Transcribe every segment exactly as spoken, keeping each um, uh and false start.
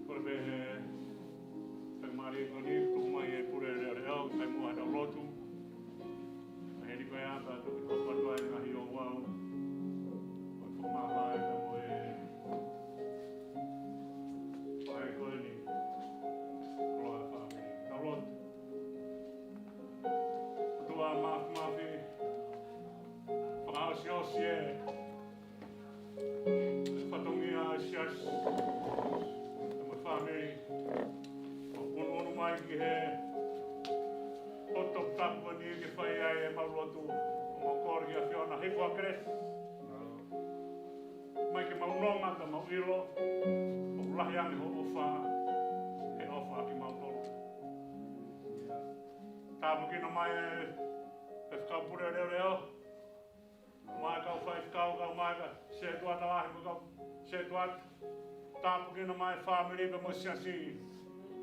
Kole pē he faingamālie ko eni, tuku mai e pule leʻoleʻo, kae ʻumaʻā ʻetau lotu. Ka heni ko e ʻata, tuku ko patu ai ngaahi ouau. Ko e fakamālō atu mo e ʻaho ko eni. Koloa fāmili. Tau lotu. ʻOtua Māfimafi, fakaʻosiʻosi e fatongia ʻa e siasi, mo e fāmili, ʻo ʻunuʻunu mai ki he ʻaho toputapu ni ke fai ai ʻemau lotu, ʻo mau kole ki he ʻAfiona, hifo ʻa Kelesi. Mai ke mau nonga ka mau ʻilo, ʻoku lahi ange hoʻo ʻofa, he ʻofa kimautolu. Tāpuekina mai e, e faifekau pule leʻoleʻo, Mai kau faifekau, kau mai ka setuata lahi mo kau setuata. Tāpuekina mai fāmili pea mo e siasi.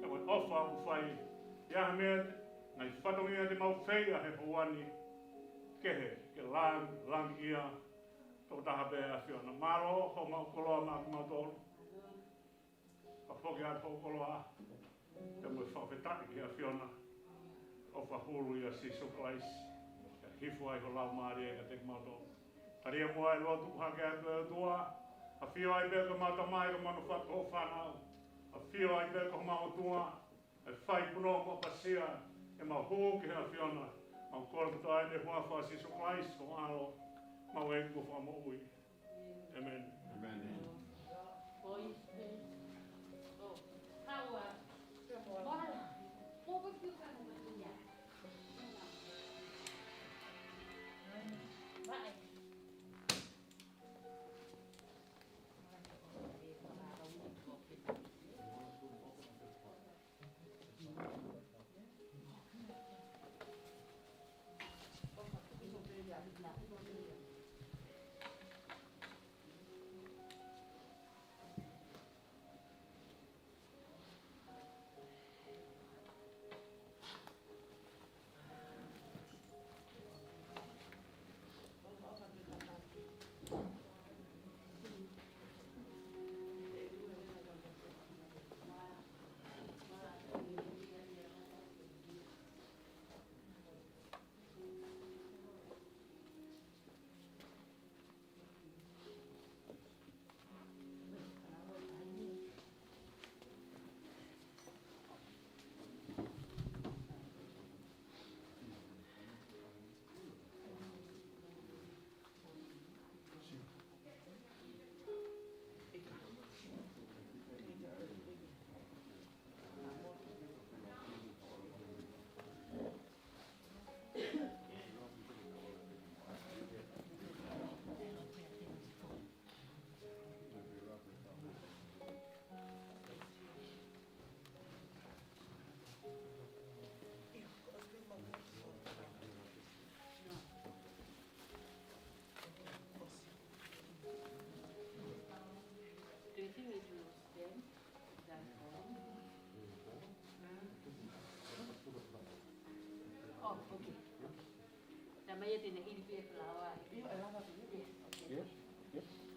ʻE mo e ʻofa ʻoku fai. ʻI ha meʻa, ngaahi fatongia te mau fai ʻi he houa ni. Kehe, ke lang, lang ia. Tokotaha pē ʻa e ʻAfiona. Mālō, homau koloa maʻa kimautolu. Ka foki atu hoʻo koloa, pea mo e fakafetaʻi ki he ʻAfiona, ʻofa hulu ʻia Sīsū Kalaisi, ʻe hifo ai ho Laumālie kiate kimautolu. Talia muʻa e lotu hake atu ʻe ʻOtua, ʻafio ai pē ko homau Tamai, ko homau Fatu, ko hoʻo fānau, ʻafio ai pē ko homau ʻOtua, ʻe fai punou mo ʻapasia, ʻemau hū ki he ʻAfiona, mau kole kotoa ʻi he huafa ʻo Sīsū Kalaisi, ko ho ʻAlo, homau ʻEiki mo e Fakamoʻui. ʻĒmeni. ʻĒmeni. Do you think it will stand? That one? Oh, okay. Tamai ia te ne hili pē falaoa. Ia, e lava pē. Yes. Yes. Yes.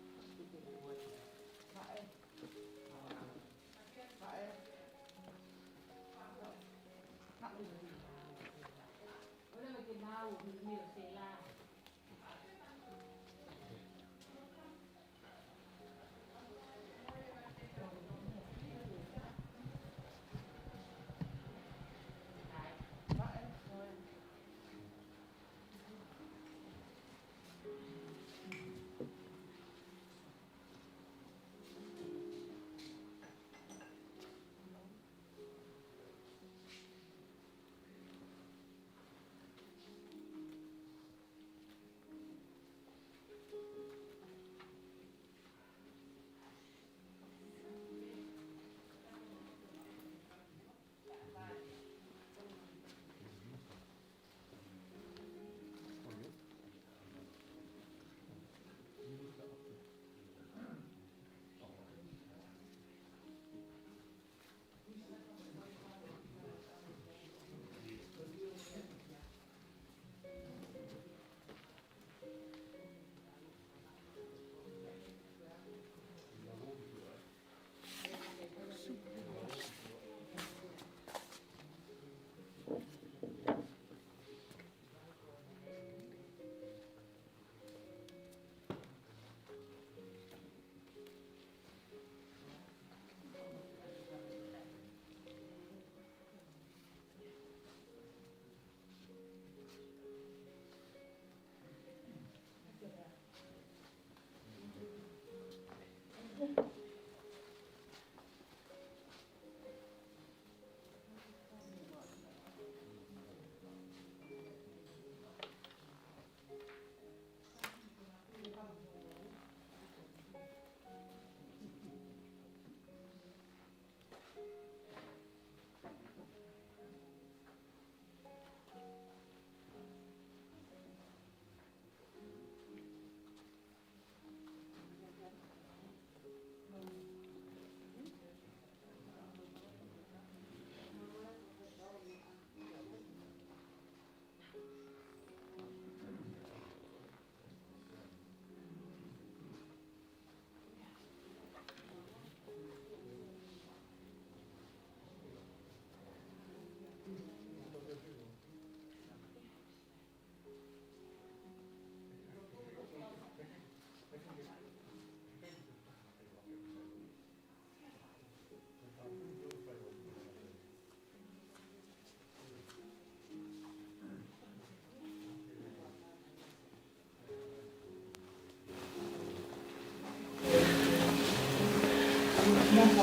Okay,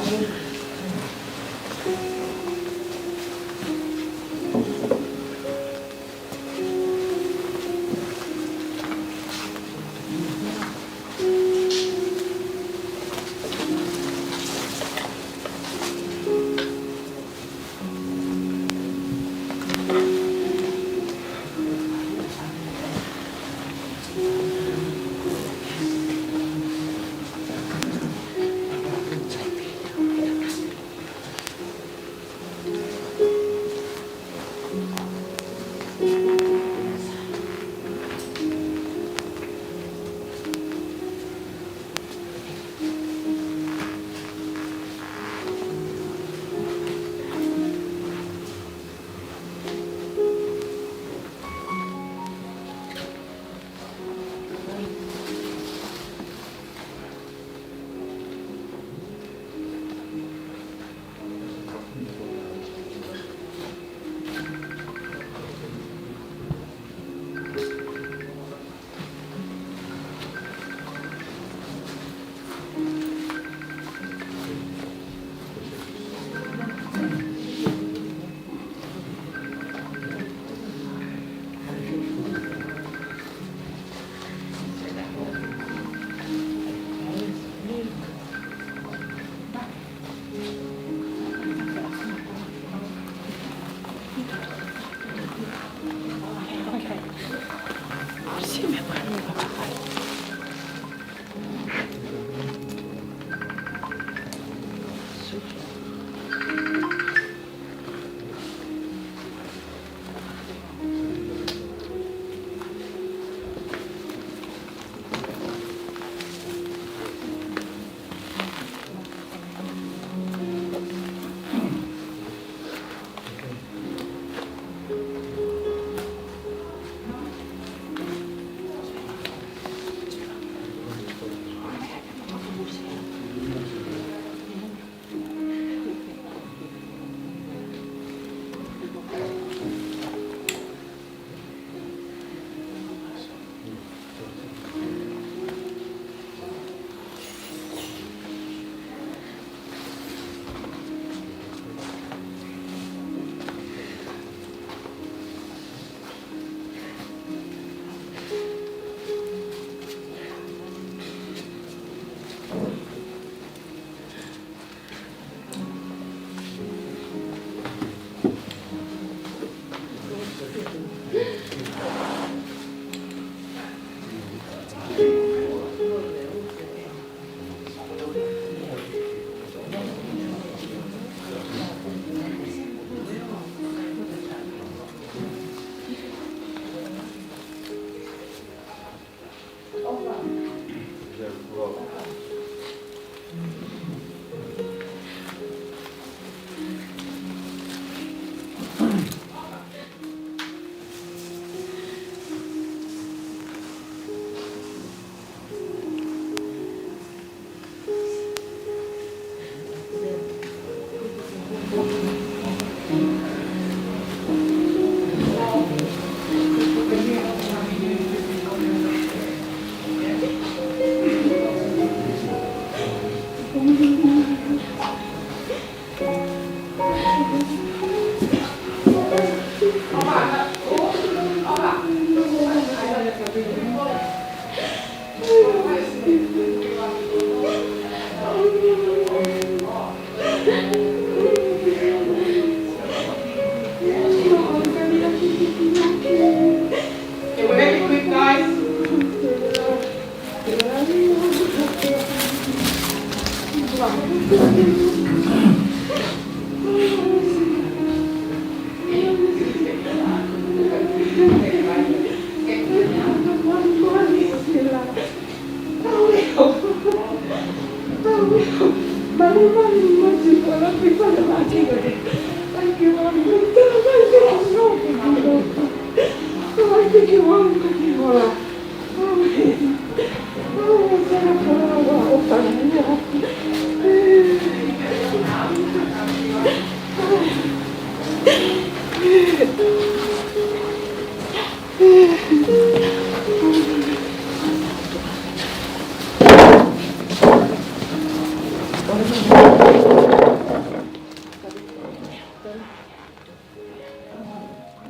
we'll make it quick, guys.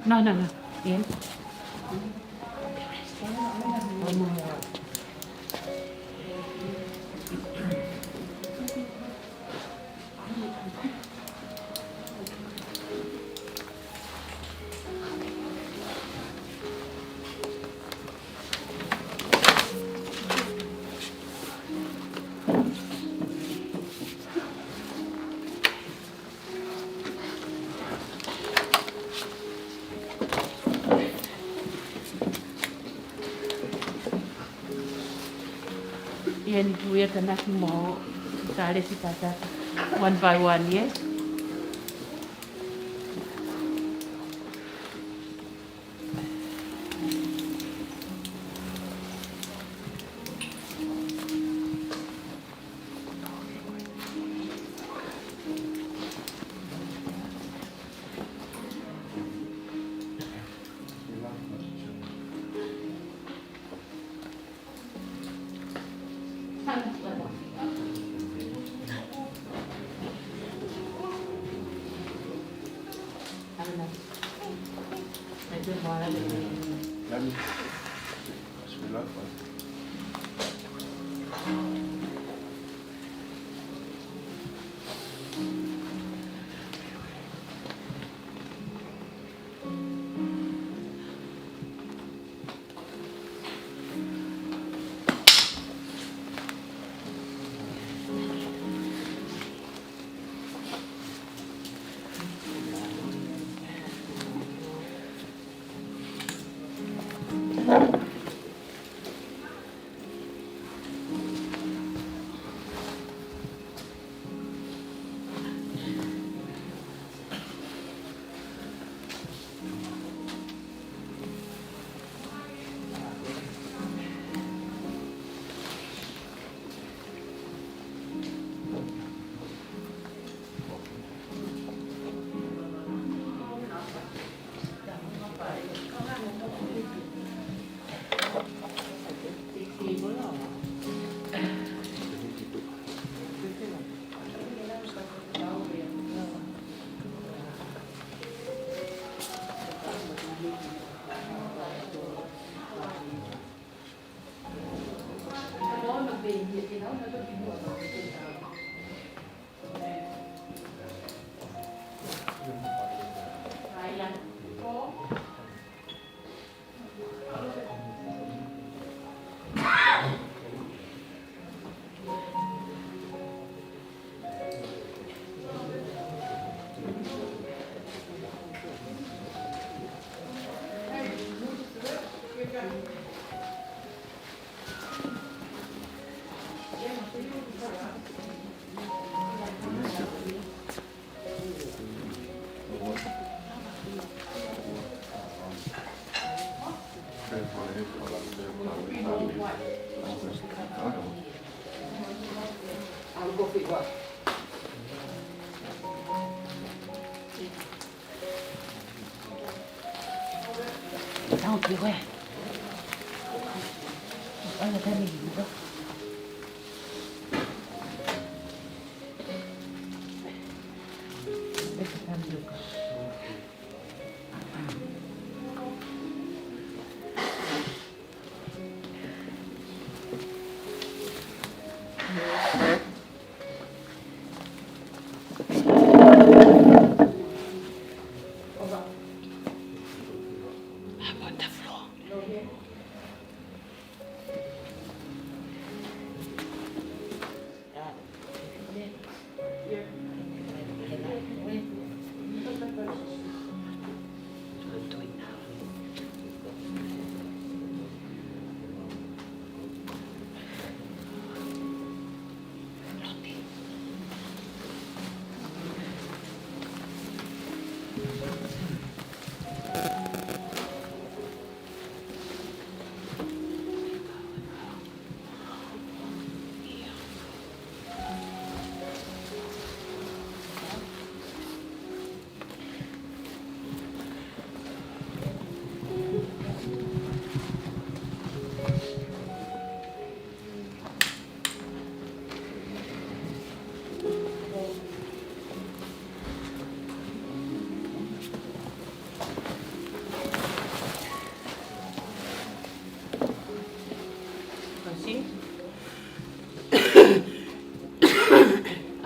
No, no, no. Ian. Ian, ʻoku ʻi ai e tānaki mo Sālesi Pātata. One by one, yes?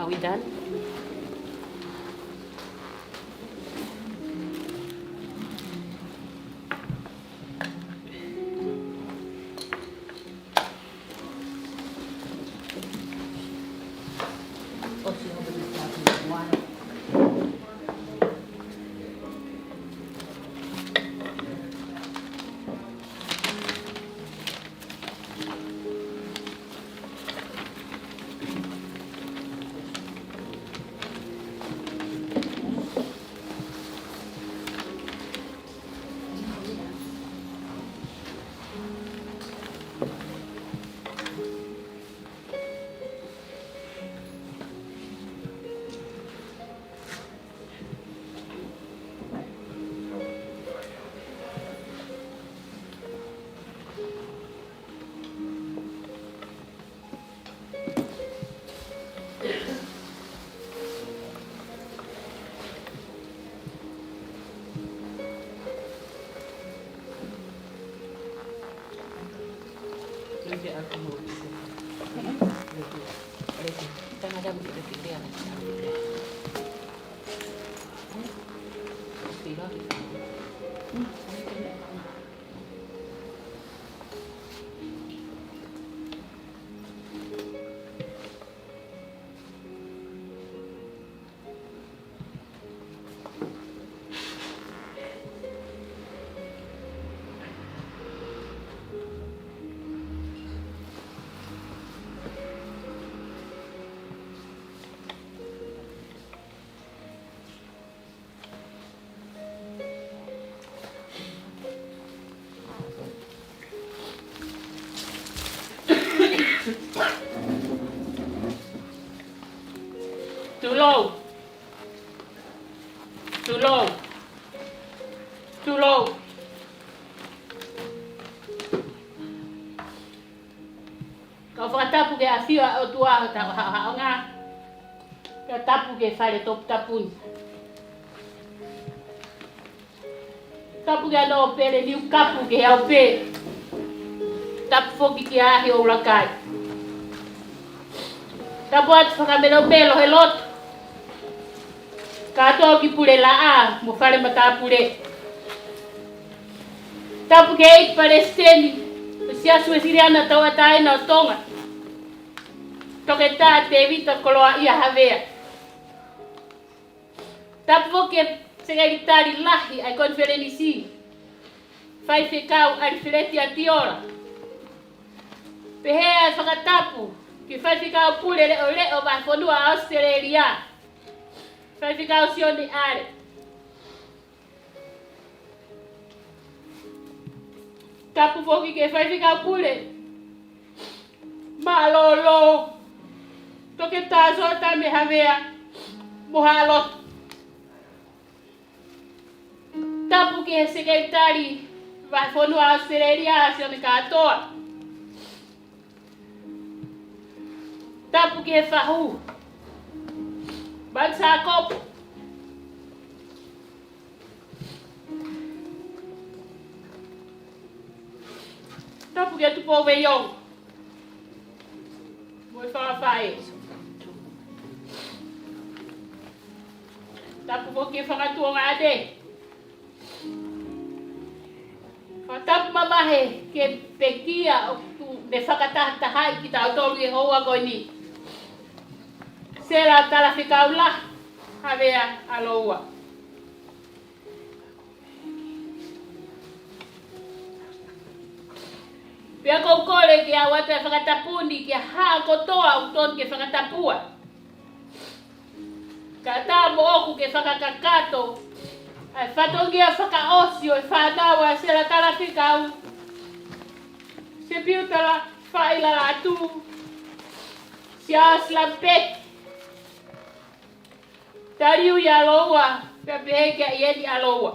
Are we done? Tulou. Tulou. Tulou. Kau fakatapu ki he ʻafio ʻa e ʻOtua ʻi hotau haʻohaʻonga. Kau tapu ki he fale toputapu ni. Tapu ki he ʻAlo Pele Niukapu ki he ʻaupē. Tapu foki ki he ʻaʻahi ʻo ʻUlakai. Tapu atu fakamelomelo he lotu. Kātoa ki Pulelaʻā mo Fale Matāpule. Tapu ki he ʻEiki Palesiteni ʻo e Siasi Uēsiliana Tauʻatāina ʻo Tonga, Toketā Tēvita Koloaʻia Havea. Tapu foki ki he Sekelitali Lahi ʻa e Konifelenisi, Faifekau ʻAlifeleti ʻAtiola. Pehē ʻa e fakatapu ki he Faifekau Pule Leʻoleʻo Vahefonua ʻAositelēlia, Faifekau Sione ʻAle. Tapu foki ki he Faifekau Pule Mālōlō, Toketā Soatame Havea, mo haʻa lotu. Tapu ki he Sekelitali Vahefonua ʻAositelēlia, Sione Kātoa. Tapu ki he fahu, Manu Sākopu. Tapu ki he Tupou Veiongo mo e fanga faʻē. Tapu foki ki he fanga tuongaʻane. Fakatapu mamahi ki he pekia ʻoku ne fakatahatahaʻi kitautolu ʻi he houa ko eni, Sela Talafekau Lahi Havea ʻAloua. Pea ʻoku ou kole ke ʻoatu e fakatapu ni ki he haʻa kotoa ʻoku totonu ke fakatapua. Kae ʻatā moʻoku ke fakakakato ʻa e fatongia fakaʻosi ʻo e fānau ʻa Sela Talafekau, Sepiuta Faʻilalaʻatu, Siaosi Lapeki, Taliui ʻAloua, pea pehē kia ʻIeni ʻAloua.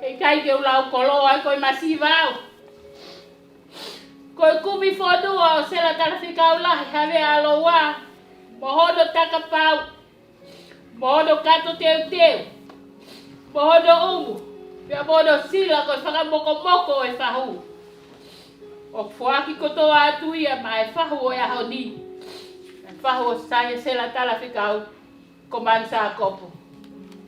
ʻE ʻikai ke u lau koloa, ko e masiva au. Ko e kumi fonua ʻo Sela Talafekau Lahi Havea ʻAloua mo hono takapau. mo hono kato teuteu, mo hono ʻumu, pea mo hono sila ko e fakamokomoko ʻo e fahu. ʻOku foaki kotoa atu ia maʻa e fahu ʻo e ʻaho ni, ʻa e fahu ʻo Saiasela Talafekau, ko Manu Sākopo.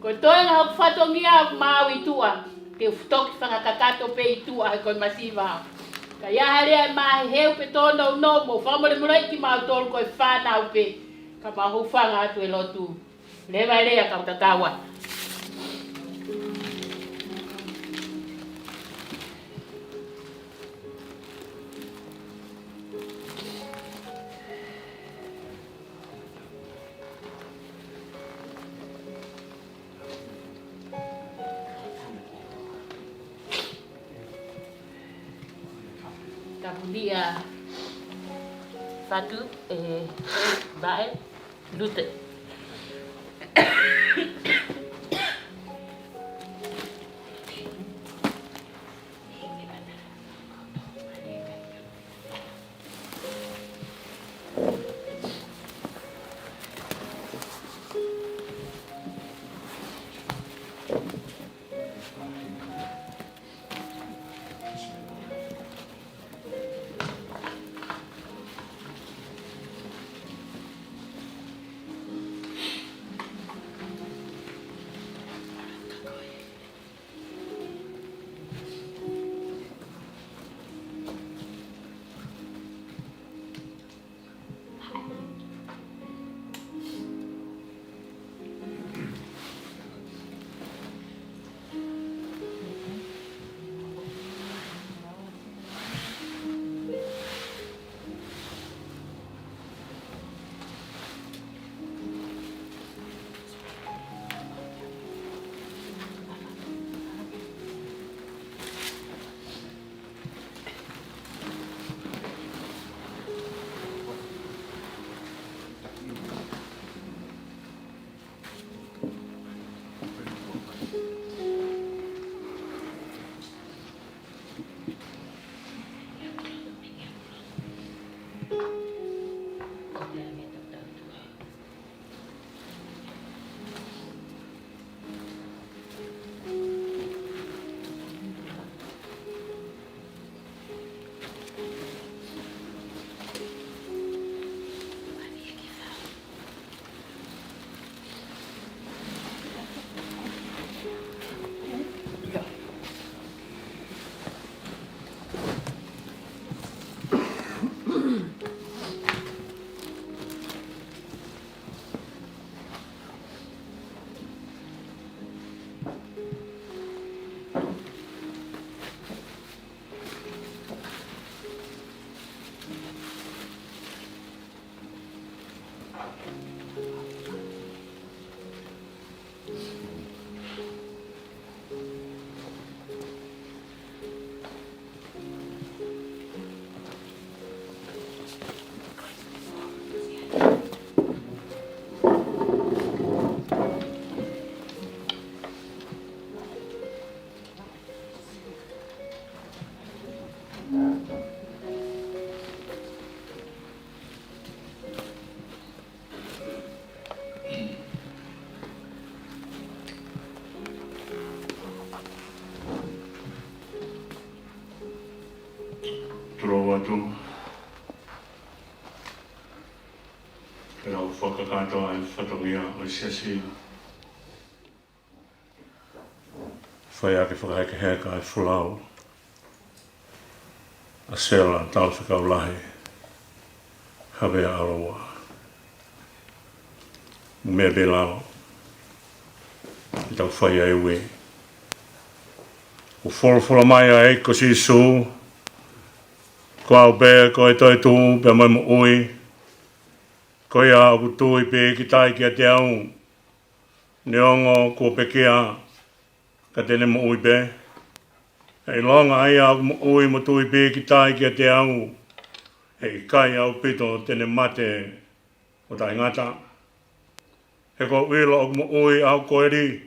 Ko e toenga hoku fatongia ʻoku maau ʻi tuʻa, te u toki fakakakato pē ʻi tuʻa he ko e masiva. Ka ʻi ai ha lea ʻe maheheu pe tōnounou, mou fakamolemoleʻi kimautolu ko e fānau pē, ka mau hūfanga atu he lotu. Leva e lea kau tatau atu. Tapu ni ʻa Fatu, ʻe, Vaʻe, Lute. Tolou atu. Pea u fakakakato ʻa e fatongia ʻo e siasi. Fai ʻaki e fakahekeheka ʻa e folau ʻa Sela Talafekau Lahi Havea ʻAloua. Meʻa pē ʻi lalo, ʻi heʻetau fai ʻa e ui. ʻOku folofola mai ʻa e ʻEiki ko Sīsū, ko au pē ko e toetuʻu pea mo e moʻui. Ko ia ʻoku tui pīkitai kiate au, neongo kuo pekia, ka te ne moʻui pē. ʻE ʻilonga ʻa ia ʻoku moʻui mo tui pīkitai kiate au, ʻe ʻikai ʻaupito te ne mate ʻo taʻengata. He kuo u ʻilo ʻoku moʻui ʻa hoku koeli,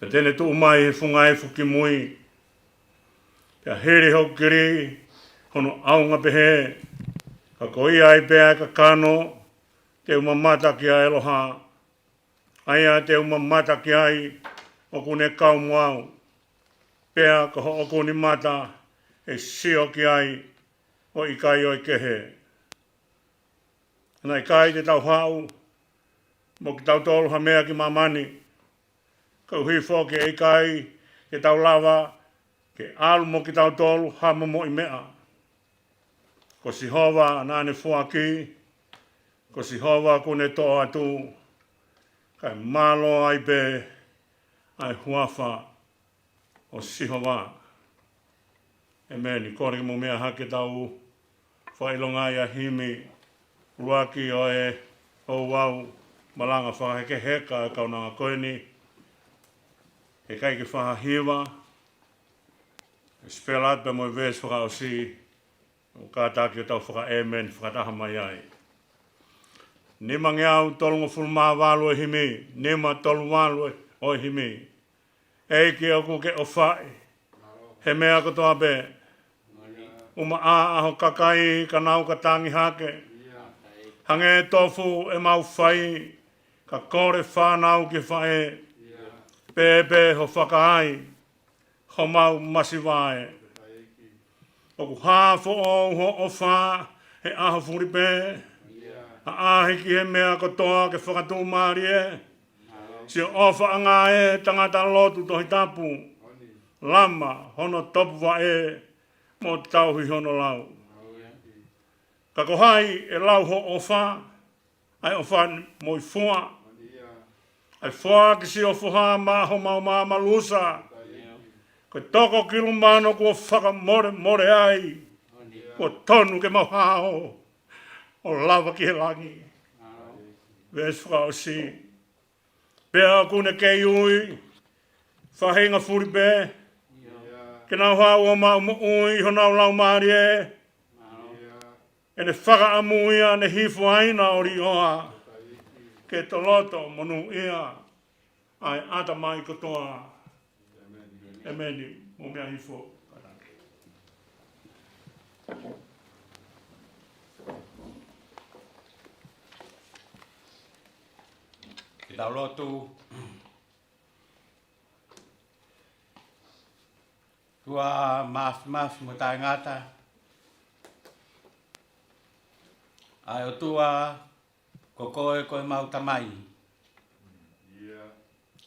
pea te ne tuʻu mai he funga efu ki mui. Pea hili hoku kili hono ʻaonga pehē, ka ko ia ai pē ʻa e kakano, te u mamata ki ai ʻi he ʻaloha. ʻA ia te u mamata ki ai ʻoku ne kau mo au, pea ko hoʻo kuni mata ʻe sio ki ai ʻo ʻikai ʻo e kehe. Naʻe ʻikai te tau haʻu mo kitautolu ha meʻa ki māmani, koeʻuhi foki ʻe ʻikai te tau lava ke ʻalu mo kitautolu ha momoʻi meʻa. Ko Sihova naʻa ne foaki, ko Sihova kuo ne toʻo atu, kae mālō ai pē ʻa e huafa ʻo Sihova. ʻEmeni. Kole ke mou meʻa hake, tau fakaʻilonga ʻa e himi ʻuluaki ʻo e ouau malanga fakahekeheka ʻa e kaunanga ko eni. He ʻikai ke fakahiva, spell out pē mo e veesi fakaʻosi, ʻo kātaki ʻo tau fakaʻemeni fakataha mai ai. Nimangeau tolungofulu mā valu ʻo e himi, nima tolu valu ʻo e himi. ʻEiki ʻoku ke ʻofaʻi he meʻa kotoa pē. ʻUmaʻā ʻa ho kakai ka nau ka tangi hake. Hangē tofu ʻemau fai ka kole fānau ki faʻē. Pēpē ho fakaai homau masiva ē. ʻOku hā foʻou ho ʻofa he ʻaho fuli pē. ʻAʻahi ki he meʻa kotoa ke fakatumālie. Sio ʻofaʻanga ē tangata lotu Tohi Tapu. Lama hono topuvaʻe mo tauhi hono lau. Ka ko hai ʻe lau ho ʻofa, ʻa e ʻofa mo e fua, ʻa e fua ki siʻo foha maʻa homau maama lusa. Ko e toko kilu mano kuo fakamolemole ai, kuo tonu ke mau hao ʻo lava ki he langi. Veesi fakaʻosi. Pea ʻoku ne kei ui faʻahinga fuli pē ke nau haʻu ʻo maʻu moʻui ʻi honau laumālie. ʻEne fakaʻamu ia ne hifo ai na ʻo liʻoa ke toloto monūʻia ʻa e ʻatamai kotoa. ʻEmeni. Mou meʻa hifo. Ke tau lotu. ʻOtua Māfimafi mo Taʻengata, ʻa e ʻOtua, ko koe ko ʻemau Tamai,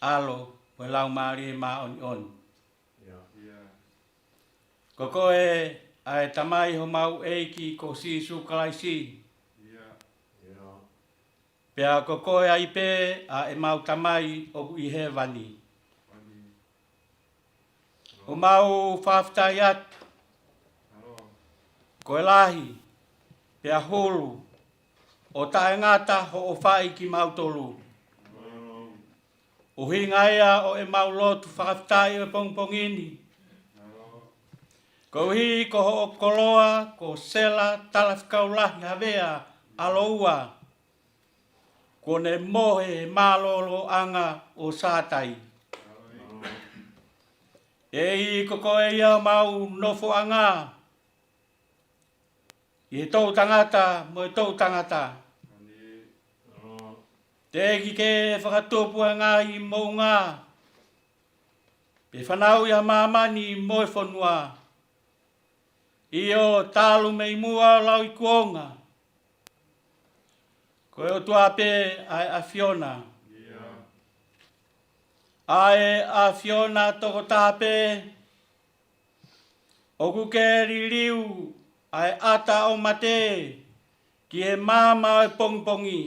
ʻAlo mo e Laumālie Māʻoniʻoni. Ko koe ʻa e Tamai homau ʻEiki ko Sīsū Kalaisi. Pea ko koe ai pē ʻa ʻemau Tamai ʻoku ʻi hēvani. ʻOku mau fakafetaʻi atu ko e lahi pea hulu ʻo taʻengata hoʻo ʻofa kiate kimautolu. ʻUhinga ia ʻo ʻemau lotu fakafetaʻi ʻo e pongipongi ni, koeʻuhi ko hoʻo koloa ko Sela Talafikaulahi Havea ʻAlo Ua, kuo ne mohe he mālōlōʻanga ʻo Sātai. ʻEiki, ko koe ia homau nofoʻanga ʻi he toʻutangata mo e toʻutangata. Teʻeki ke fakatupu ʻa e ngaahi moʻunga pe fanauʻi ʻa māmani mo e fonua. ʻIo, talu mei muʻa ʻo lauikuonga, ko e ʻOtua pē ʻa e ʻAfiona. ʻA e ʻAfiona tokotaha pē, ʻoku ke liliu ʻa e ʻata ʻo mate ki he maama ʻo e pongipongi.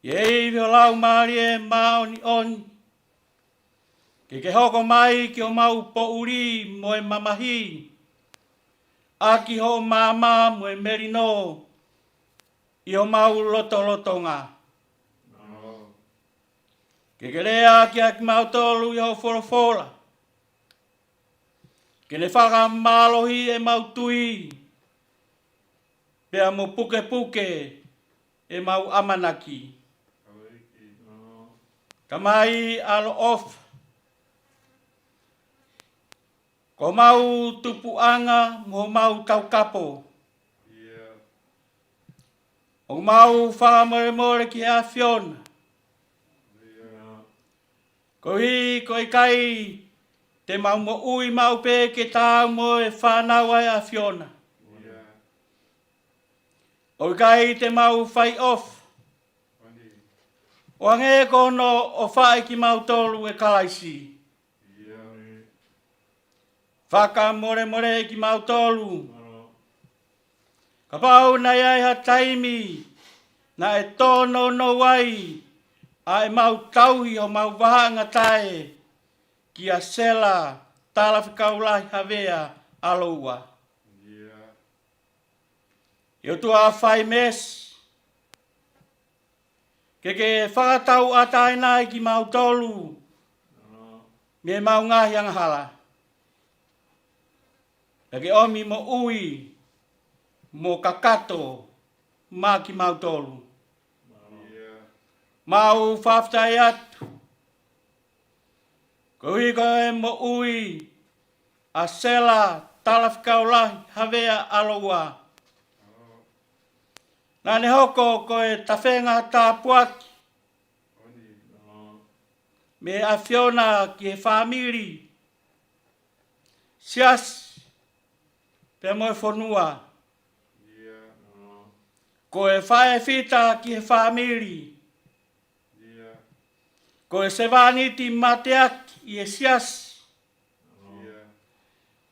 ʻI he ivi ho Laumālie Māʻoniʻoni, ke ke hoko mai ki homau poʻuli mo e mamahi, ʻaki hoʻo maama mo e melino ʻi homau lotolotonga. Ke ke lea kiate kimautolu ʻi hoʻo folofola, ke ne fakamālohi ʻemau tui, pea mo pukepuke ʻemau ʻamanaki. Tamai ʻaloʻofa, ko homau tupuʻanga mo homau taukapo. ʻOku mau fakamolemole ki he ʻAfiona, koeʻuhi ko e ʻikai te mau moʻui maʻu pē ke taau mo e fānau ʻa e ʻAfiona. ʻOku ʻikai te mau fai ʻofa ʻo hangē ko hono ʻofaʻi kimautolu ʻe Kalaisi. Fakamolemole kimautolu kapau naʻe ʻi ai ha taimi naʻe tōnounou ai ʻa ʻemau tauhi homau vahaʻangatae kia Sela Talafekau Lahi Havea ʻAlo Ua. ʻE ʻOtua Faimesi, ke ke fakatauʻatāina ai kimautolu mei heʻemau ngaahi angahala, pea ke ʻomi moʻui mo kakato maʻa kimautolu. Mau fakafetaʻi atu koeʻuhi ko e moʻui ʻa Sela Talafekau Lahi Havea ʻAlo Ua. Naʻa ne hoko ko e tafenga tāpuaki mei he ʻAfiona ki he fāmili, siasi, pea mo e fonua. Ko e faʻē fita ki he fāmili, ko e sevāniti mateaki ʻi he siasi,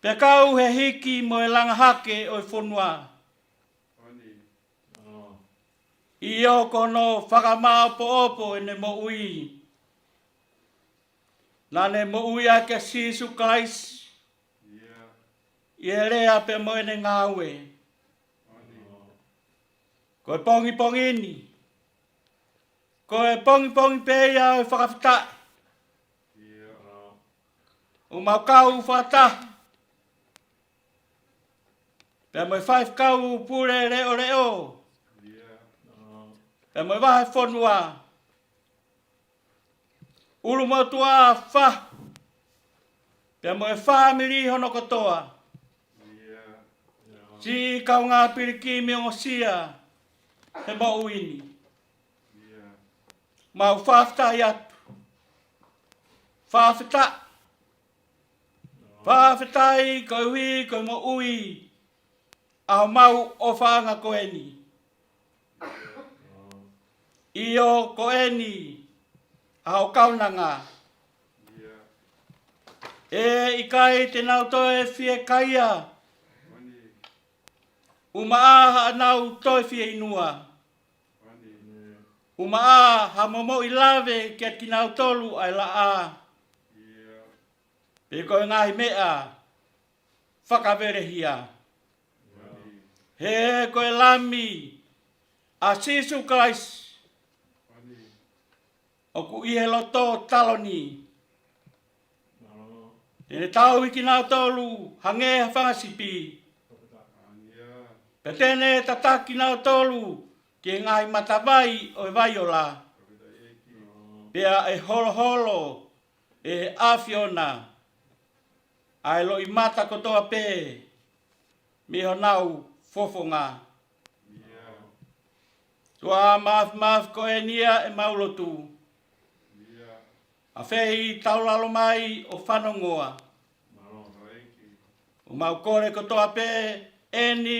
pea kau he hiki mo e langa hake ʻo e fonua. ʻIo, ko hono fakamāʻopoʻopo ʻene moʻui, naʻa ne moʻui ʻaki ʻa Sīsū Kalaisi ʻi he lea pea mo ʻene ngāue. Ko e pongipongi ni, ko e pongipongi pē ia ʻo e fakafetaʻi. ʻOku mau kau fakataha pea mo e Faifekau Pule Leʻoleʻo, pea mo e Vahefonua, ʻulumotuʻa Fahu, pea mo e fāmili hono kotoa, siʻi kaungā pilikimi ongosia he moʻui ni. Mau fakafetaʻi atu. Fakafetaʻi. Fakafetaʻi koeʻuhi ko e moʻui ʻa homau ʻofaʻanga ko eni. ʻIo, ko eni ʻa hoʻo kaunanga. ʻE ʻikai te nau toe fiekaia, ʻumaʻā haʻanau toe fieinua, ʻumaʻā ha momoʻi lave kiate kinautolu ʻa e laʻā, pe ko e ngaahi meʻa fakavelehia. He ko e Lami ʻa Sīsū Kalaisi ʻoku ʻi he loto taloni. Te ne tauhi kinautolu hangē ha fanga sipi, pea te ne tataki kinautolu ki he ngaahi matavai ʻo e vai ola, pea ʻe holoholo ʻe he ʻAfiona ʻa e loʻimata kotoa pē mei honau fofonga. Tuʻa māfimafi, ko eni ia ʻemau lotu, ʻa fei taulalo mai ʻo fanongoa. ʻOku mau kole kotoa pē eni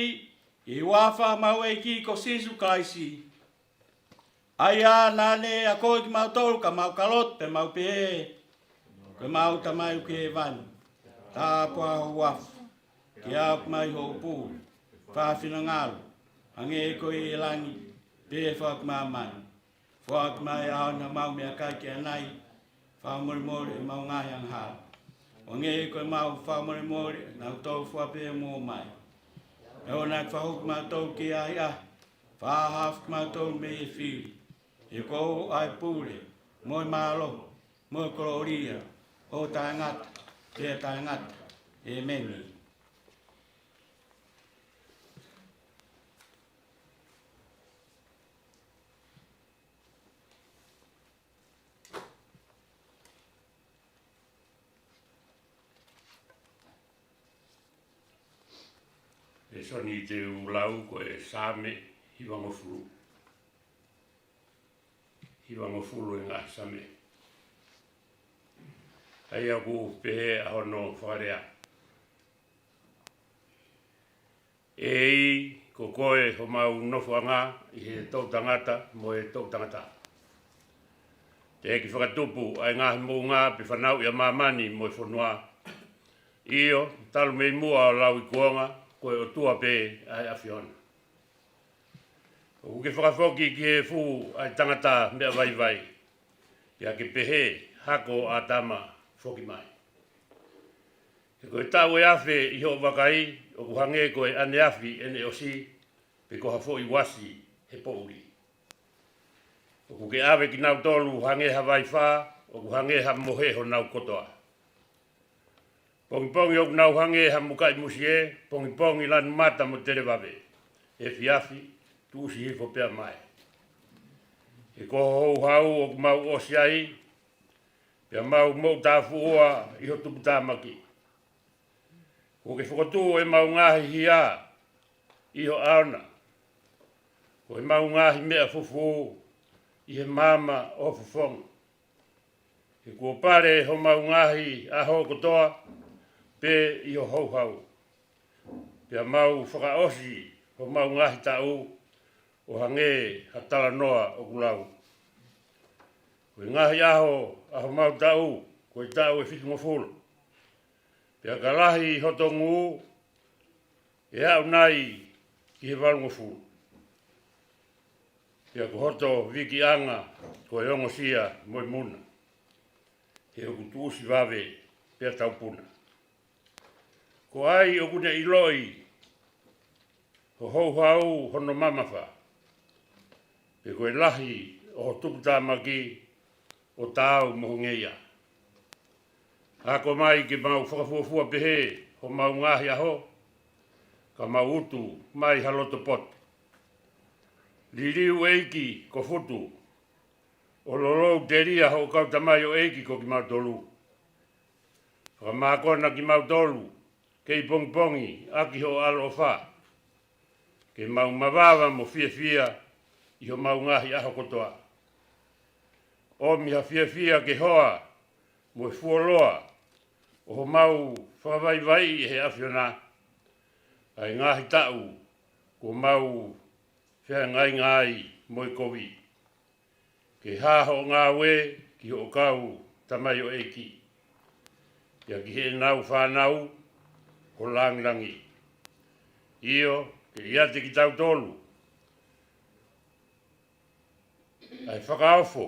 ʻi he huafa ʻo homau ʻEiki ko Sīsū Kalaisi, ʻa ia naʻa ne akoʻi kimautolu ka mau ka lotu pea mau pehē: Ko ʻemau Tamai ʻoku ʻi hēvani, tāpuhā ho huafa, ke aʻu mai hoʻo pule, fai ho finangalo, hangē ko ia ʻi langi, pehē foki ʻi māmani. Foaki mai ʻaho ni haʻamau meʻakai ki ʻanai. Fakamolemole ʻemau ngaahi angahala, hangē ko ʻemau fakamolemole ʻa kinautolu fua pē ʻoku mou ʻomai. ʻOua naʻa ke fakahū kimautolu ki he ʻahiʻahi, fakahaofi kimautolu mei he fili. He ko hoʻo ʻa e pule, mo e mālohi, mo e kolōlia, ʻo taʻengata pea taʻengata. ʻĒmeni. Lēsoni te u lau ko e Saame hivangofulu. hivangofulu ʻi he ngaahi Same. ʻA ia ʻoku pehē ʻa hono fakalea: ʻEiki, ko koe homau nofoʻanga ʻi he toʻutangata mo e toʻutangata. Teʻeki fakatupu ʻa e ngaahi moʻunga pe fanauʻi ʻa māmani mo e fonua. ʻIo, talu mei muʻa ʻo lauikuonga, ko e ʻOtua pē ʻa e ʻAfiona. ʻOku ke fakafoki ki he efu ʻa e tangata meʻa vaivai, pea ke pehē, Hako ʻo ʻĀtama, foki mai. He ko e taʻu ʻe afe ʻi hoʻo vakai, ʻoku hangē ko e ʻaneafi ʻene ʻosi, pe ko ha foʻi uasi he poʻuli. ʻOku ke ʻave kinautolu hangē ha vaifā, ʻoku hangē ha mohe honau kotoa. Pongipongi ʻoku nau hangē ha mukaʻi musie, pongipongi lanu mata mo televave, efiafi tuʻusi hifo pea mae. He ko ho houhau ʻoku mau ʻosi ai, pea mau moʻutāfuʻua ʻi ho tuputāmaki. Kuo ke fokotuʻu ʻemau ngaahi hia ʻi ho ʻaona, ko ʻemau ngaahi meʻa fufū ʻi he maama ʻo ho fofonga. He kuo pale homau ngaahi ʻaho kotoa pē ʻi ho houhau, pea mau fakaʻosi homau ngaahi taʻu ʻo hangē ha talanoa ʻoku lau. Ko e ngaahi ʻaho ʻa homau taʻu, ko e taʻu ʻe fitungofulu. Pea ka lahi hoto ngū, ʻe aʻu nai ki he valungofulu. Pea ko hoto vikiʻanga ko e ongosia mo e muna, he ʻoku tuʻusi vave pea taupuna. Ko hai ʻoku ne ʻiloʻi ho houhau hono mamafa, pe ko e lahi ʻo ho tuputāmaki ʻo taau mo ho ngeia? Ako mai ke mau fakafuofua pehē homau ngaahi ʻaho, ka mau utu mai ha loto poto. Liliu ʻEiki ko Futu, ʻo lolou telia hoʻo kau tamaioʻeiki ko kimautolu. Fakamākona kimautolu kei pongipongi ʻaki hoʻo ʻaloʻofa, ke mau mavava mo fiefia ʻi homau ngaahi ʻaho kotoa. ʻOmi ha fiefia ke hoa mo e fuoloa ʻo homau fakavaivaiʻi ʻe he ʻAfiona ʻa e ngaahi taʻu kuo mau feangainga ai mo e kovi. Ke hā hoʻo ngāue ki hoʻo kau tamaioʻeiki, pea ki heʻenau fānau ho langilangi. ʻIo, ke ʻiate kitautolu ʻa e fakaofo,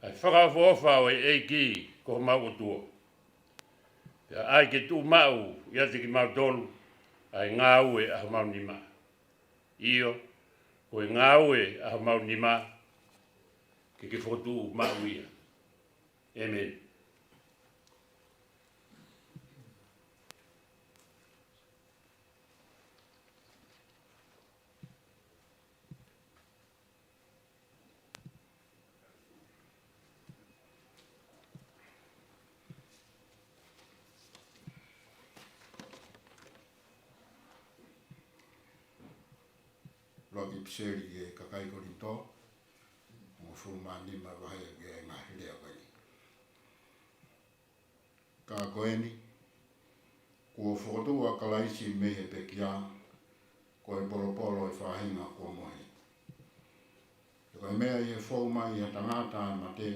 ʻa e fakaʻofoʻofa ʻo e ʻEiki ko homau ʻOtua. Pea ʻai ke tuʻu maʻu ʻiate kimautolu ʻa e ngāue ʻa homau nima. ʻIo, ko e ngāue ʻa homau nima, ke ke fokotuʻu maʻu ia. ʻĒmeni. Lau ʻipiseli ki he kakai Kolinitō, hongofulu mā nima, vahe ʻoku ʻi ai e ngaahi lea ko eni. Ka ko eni, kuo fokotuʻu ʻa Kalaisi mei he pekia, ko e polopolo ʻo e faʻahinga kuo mohe. He ko e meʻa ʻi he fou mai ʻi he tangata ʻa e mate,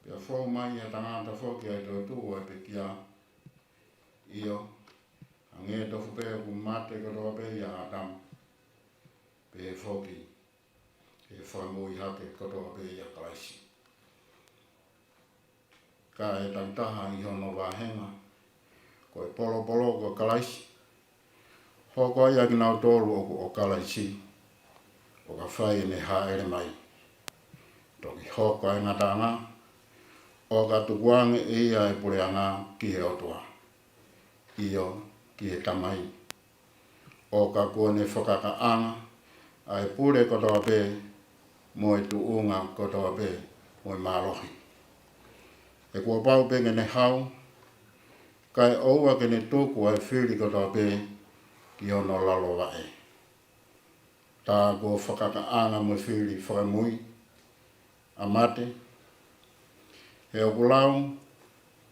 pea fou mai ʻi he tangata foki ʻa e toetuʻu ʻa e pekia. ʻIo, hangē tofu pē ʻoku mate kotoa pē ʻia ʻĀtama, pehē foki ʻe fakamoʻui hake kotoa pē ʻia Kalaisi. Ka ʻe takitaha ʻi hono vāhenga, ko e polopolo ko Kalaisi, hoko ai ʻa kinautolu ʻoku ʻo Kalaisi, ʻo ka fai ʻene hāʻele mai. Toki hoko ʻa e ngataʻanga, ʻo ka tukuange ʻe ia ʻa e puleʻanga ki he ʻOtua, ʻio, ki he Tamai. ʻO ka kuo ne fakakakaʻanga ʻa e pule kotoa pē, mo e tuʻunga kotoa pē, mo e mālohi. He kuo pau pē ke ne hau, kae ʻoua ke ne tuku ʻa e fili kotoa pē ki hono lalo vaʻe. Tā kuo fakakakaʻanga mo e fili fakamui, ʻa mate, he ʻoku lau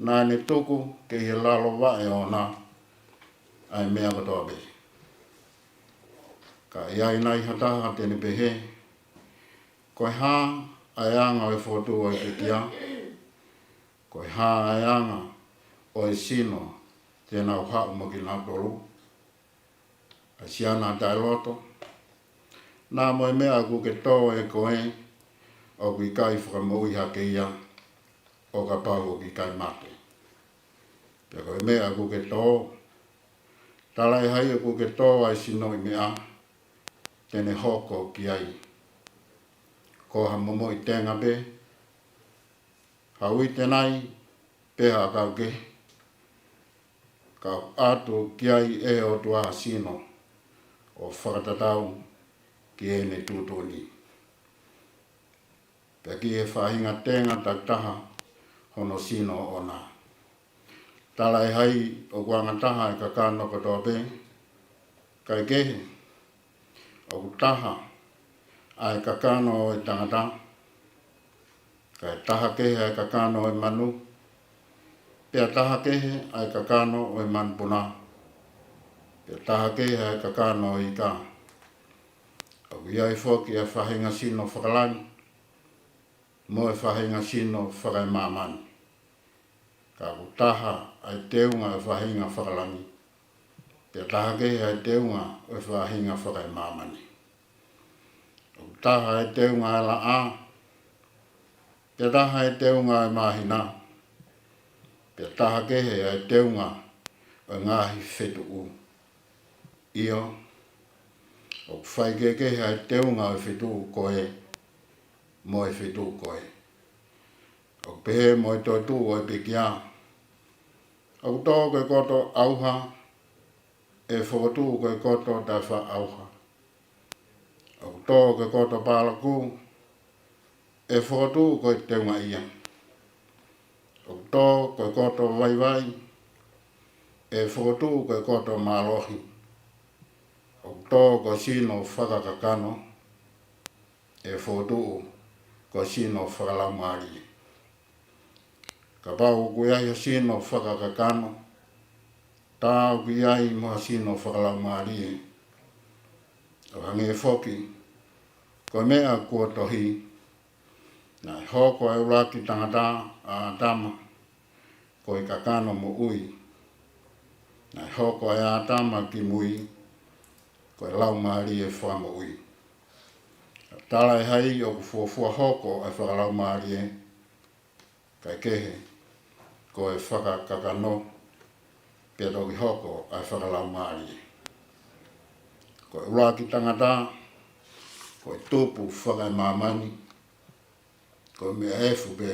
naʻa ne tuku ki he lalo vaʻe ʻoʻona ʻa e meʻa kotoa pē. Ka ʻi ai nai ha taha te ne pehē, ko e hā ʻa e anga ʻo e fokotuʻu ʻo e pekia? Ko e hā ʻa e anga ʻo e sino te nau haʻu mo kinautolu? ʻA e siana taʻeloto, naʻa mo e meʻa ʻoku ke tō ʻe koe, ʻoku ʻikai fakamoʻui hake ia ʻo kapau ʻoku ʻikai mate. Pea ko e meʻa ʻoku ke tō, talaʻehai ʻoku ke tō ʻa e sinoʻi meʻa, te ne hoko ki ai ko ha momoʻi tenga pē, ha uite nai, pe ha ʻakau kehe, ka ʻoatu ki ai ʻe he ʻOtua ha sino ʻo fakatatau ki heʻene tuʻutuʻuni, pea ki he faʻahinga tenga takitaha hono sino ʻoʻona. Talaʻehai ʻoku angataha ʻa e kakano kotoa pē, kae kehe, ʻoku taha ʻa e kakano ʻo e tangata, kae taha kehe ʻa e kakano ʻo e manu, pea taha kehe ʻa e kakano ʻo e manupuna, pea taha kehe ʻa e kakano ʻo e ika. ʻOku ʻi ai foki ʻa e faʻahinga sino fakalangi mo e faʻahinga sino fakaemāmani. Ka ʻoku taha ʻa e teunga ʻo e faʻahinga fakalangi, pea taha kehe ʻa e teunga ʻo e faʻahinga fakaemāmani. ʻOku taha ʻa e teunga ʻo e laʻā, pea taha ʻa e teunga ʻo e māhina, pea taha kehe ʻa e teunga ʻo e ngaahi fetuʻu. ʻIo, ʻoku faikehekehe ʻa e teunga ʻo e fetuʻu ko ē mo e fetuʻu ko ē. ʻOku pehē mo e toetuʻu ʻo e pekia, ʻoku tō ko e koto ʻauha, ʻe fokotuʻu ko e koto taʻefaʻaʻauha. ʻOku tō ko e koto palaku, ʻe fokotuʻu ko e teungaʻia. ʻOku tō ko e koto vaivai, ʻe fokotuʻu ko e koto mālohi. ʻOku tō ko e sino fakakakano, ʻe fokotuʻu ko e sino fakalaumālie. Kapau ʻoku ʻi ai ha sino fakakakano, tā ʻoku ʻi ai mo ha sino fakalaumālie. ʻO hangē foki ko e meʻa kuo tohi, naʻe hoko ʻa e ʻuluaki tangata, ʻa ʻĀtama, ko e kakano moʻui. Naʻe hoko ʻa ʻĀtama ki mui ko e laumālie fakamoʻui. Talaʻehai ʻoku fuofua hoko ʻa e fakalaumālie, kae kehe, ko e fakakakano, pea toki hoko ʻa e fakalaumālie. Ko e ʻuluaki tangata ko e tupu fakaemāmani, ko e meʻa efu pē,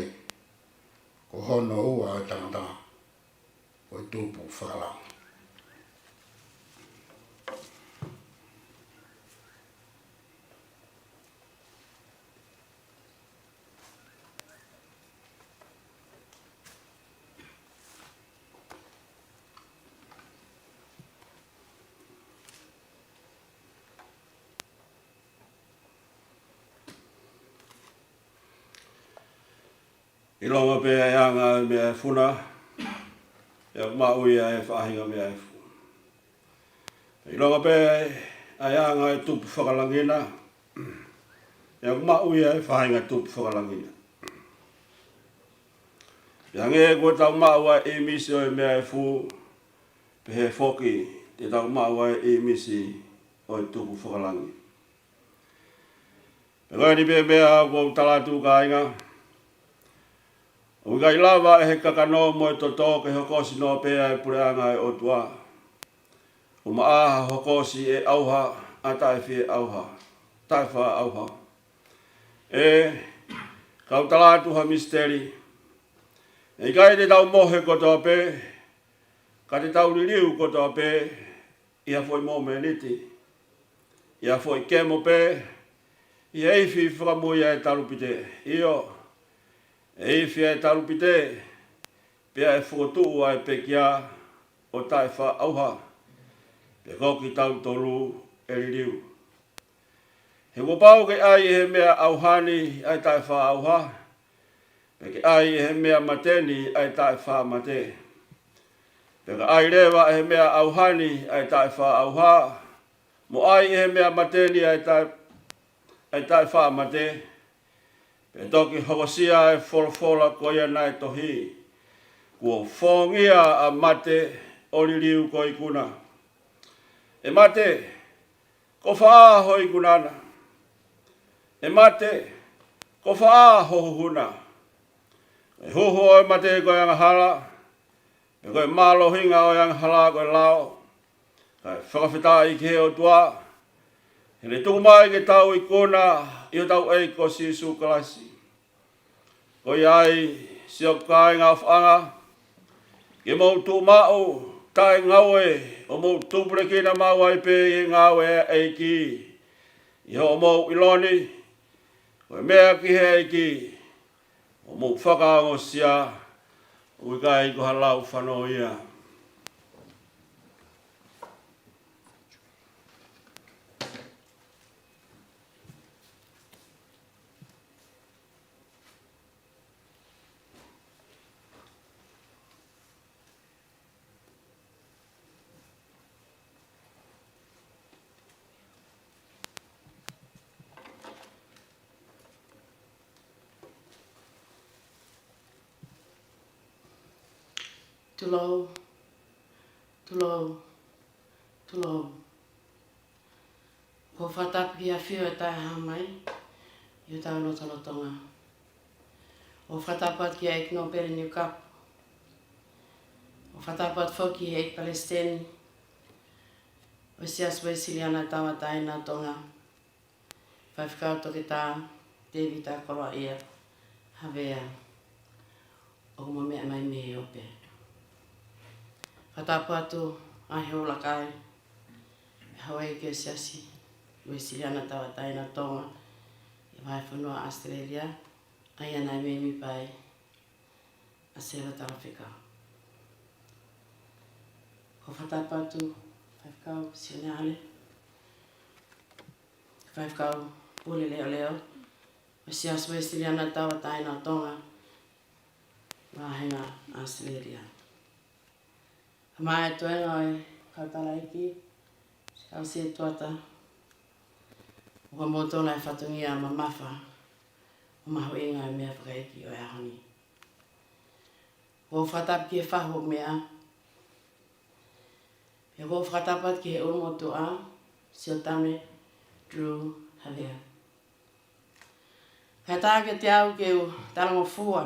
ko hono ua ʻa e tangata ko e tupu fakalangi. ʻIlonga pē ʻa e anga ʻo e meʻa efu na, ʻe maʻu ia ʻe he faʻahinga meʻa efu. ʻIlonga pē ʻa e anga ʻo e tupu fakalangi na, ʻe maʻu ia ʻe he faʻahinga tupu fakalangi na. Pea hangē ko ʻetau maʻu ʻa e ʻīmisi ʻo e meʻa efu, pehē foki te tau maʻu ʻa e ʻīmisi ʻo e tupu fakalangi. Pea ko eni pē meʻa ʻoku ou tala atu, kāinga, ʻoku ʻikai lava ʻe he kakano mo e toto ke hokosi noa pē ʻa e puleʻanga ʻo e ʻOtua. ʻUmaʻā ha hokosi ʻe ʻauha, ʻa taʻefie ʻauha, taʻefaʻaʻauha. ʻE, kau tala atu ha misiteli. ʻE ʻikai te tau mohe kotoa pē, ka te tau liliu kotoa pē, ʻi ha foʻi momeniti, ʻi ha foʻi kemo pē, ʻi he ifi fakamui ʻa e talupite. ʻIo, ʻe ifi ʻa e talupite, pea ʻe fokotuʻu ʻa e pekia ʻo taʻefaʻaʻauha, pea ko kitautolu ʻe liliu. He kuo pau ke ʻai ʻe he meʻa ʻauha ni ʻa e taʻefaʻaʻauha, pea ke ʻai ʻe he meʻa mate ni ʻa e taʻefaʻamate. Pea ka ʻai leva ʻe he meʻa ʻauha ni ʻa e taʻefaʻaʻauha, mo ʻai ʻe he meʻa mate ni ʻa e taʻe-, ʻa e taʻefaʻamate, pea toki hokosia ʻa e folofola ko ia naʻe tohi: Kuo fongia ʻa mate ʻo liliu ko e ikuna. ʻE mate, ko fē ho ikuna na? ʻE mate, ko fē ho huhu na? Ko e huhu ʻo e mate ko e angahala, pea ko e mālohinga ʻo e angahala ko e lao. Kae fakafetaʻi ki he ʻOtua, he ne tuku mai ke tau ikuna ʻi hotau ʻEiki ko Sīsū Kalaisi. Ko ia ai, siʻoku kāinga ʻofaʻanga, ke mou tuʻu maʻu taʻengaue, ʻo mou tupulekina maʻu ai pē ʻi he ngāue ʻa e ʻEiki ʻi hoʻomou ʻilo ni, ko e meʻa ki he ʻEiki, ʻo mou fakaongosia, ʻoku ʻikai ko ha lau fano ia. Tulou, tulou, tulou. ʻOku ou fakatapu ki he ʻAfio ʻe Taʻehāmai ʻi hotau lotolotonga. ʻOku ou fakatapu atu ki he ʻEiki Nōpele Niukapu. ʻOku ou fakatapu atu foki ki he ʻEiki Palesiteni ʻo e Siasi Uēsiliana Tauʻatāina ʻo Tonga, Faifekau Toketā Tēvita Koloaʻia Havea, ʻoku mo meʻa mai mei he ope. Fakatapu atu ʻa e houʻeiki, houʻeiki ʻo e Siasi Uēsiliana Tauʻatāina ʻo Tonga ʻi he vahefonua ʻAositelēlia, ʻa ia naʻe meʻa mai pē ʻa Sela Talafekau. ʻOku ou fakatapu atu Faifekau Sione Ale, Faifekau Pule Leʻoleʻo ʻo e Siasi Uēsiliana Tauʻatāina ʻo Tonga, Vāhenga ʻAositelēlia. Kae ʻumaʻā e toenga ʻo e kau tala ʻeiki, kau sētuata, ʻoku ʻa moutolu ʻa e fatongia mamafa ʻo e mahuʻinga ʻo e meʻa fakaʻeiki ʻo e ʻaho ni. ʻOku ou fakatapu ki he fahu ʻo e meʻa, pea ʻoku ou fakatapu atu ki he ʻulumotuʻa, Siotame Drew Havea. Kae ʻatā kiate au ke u talangofua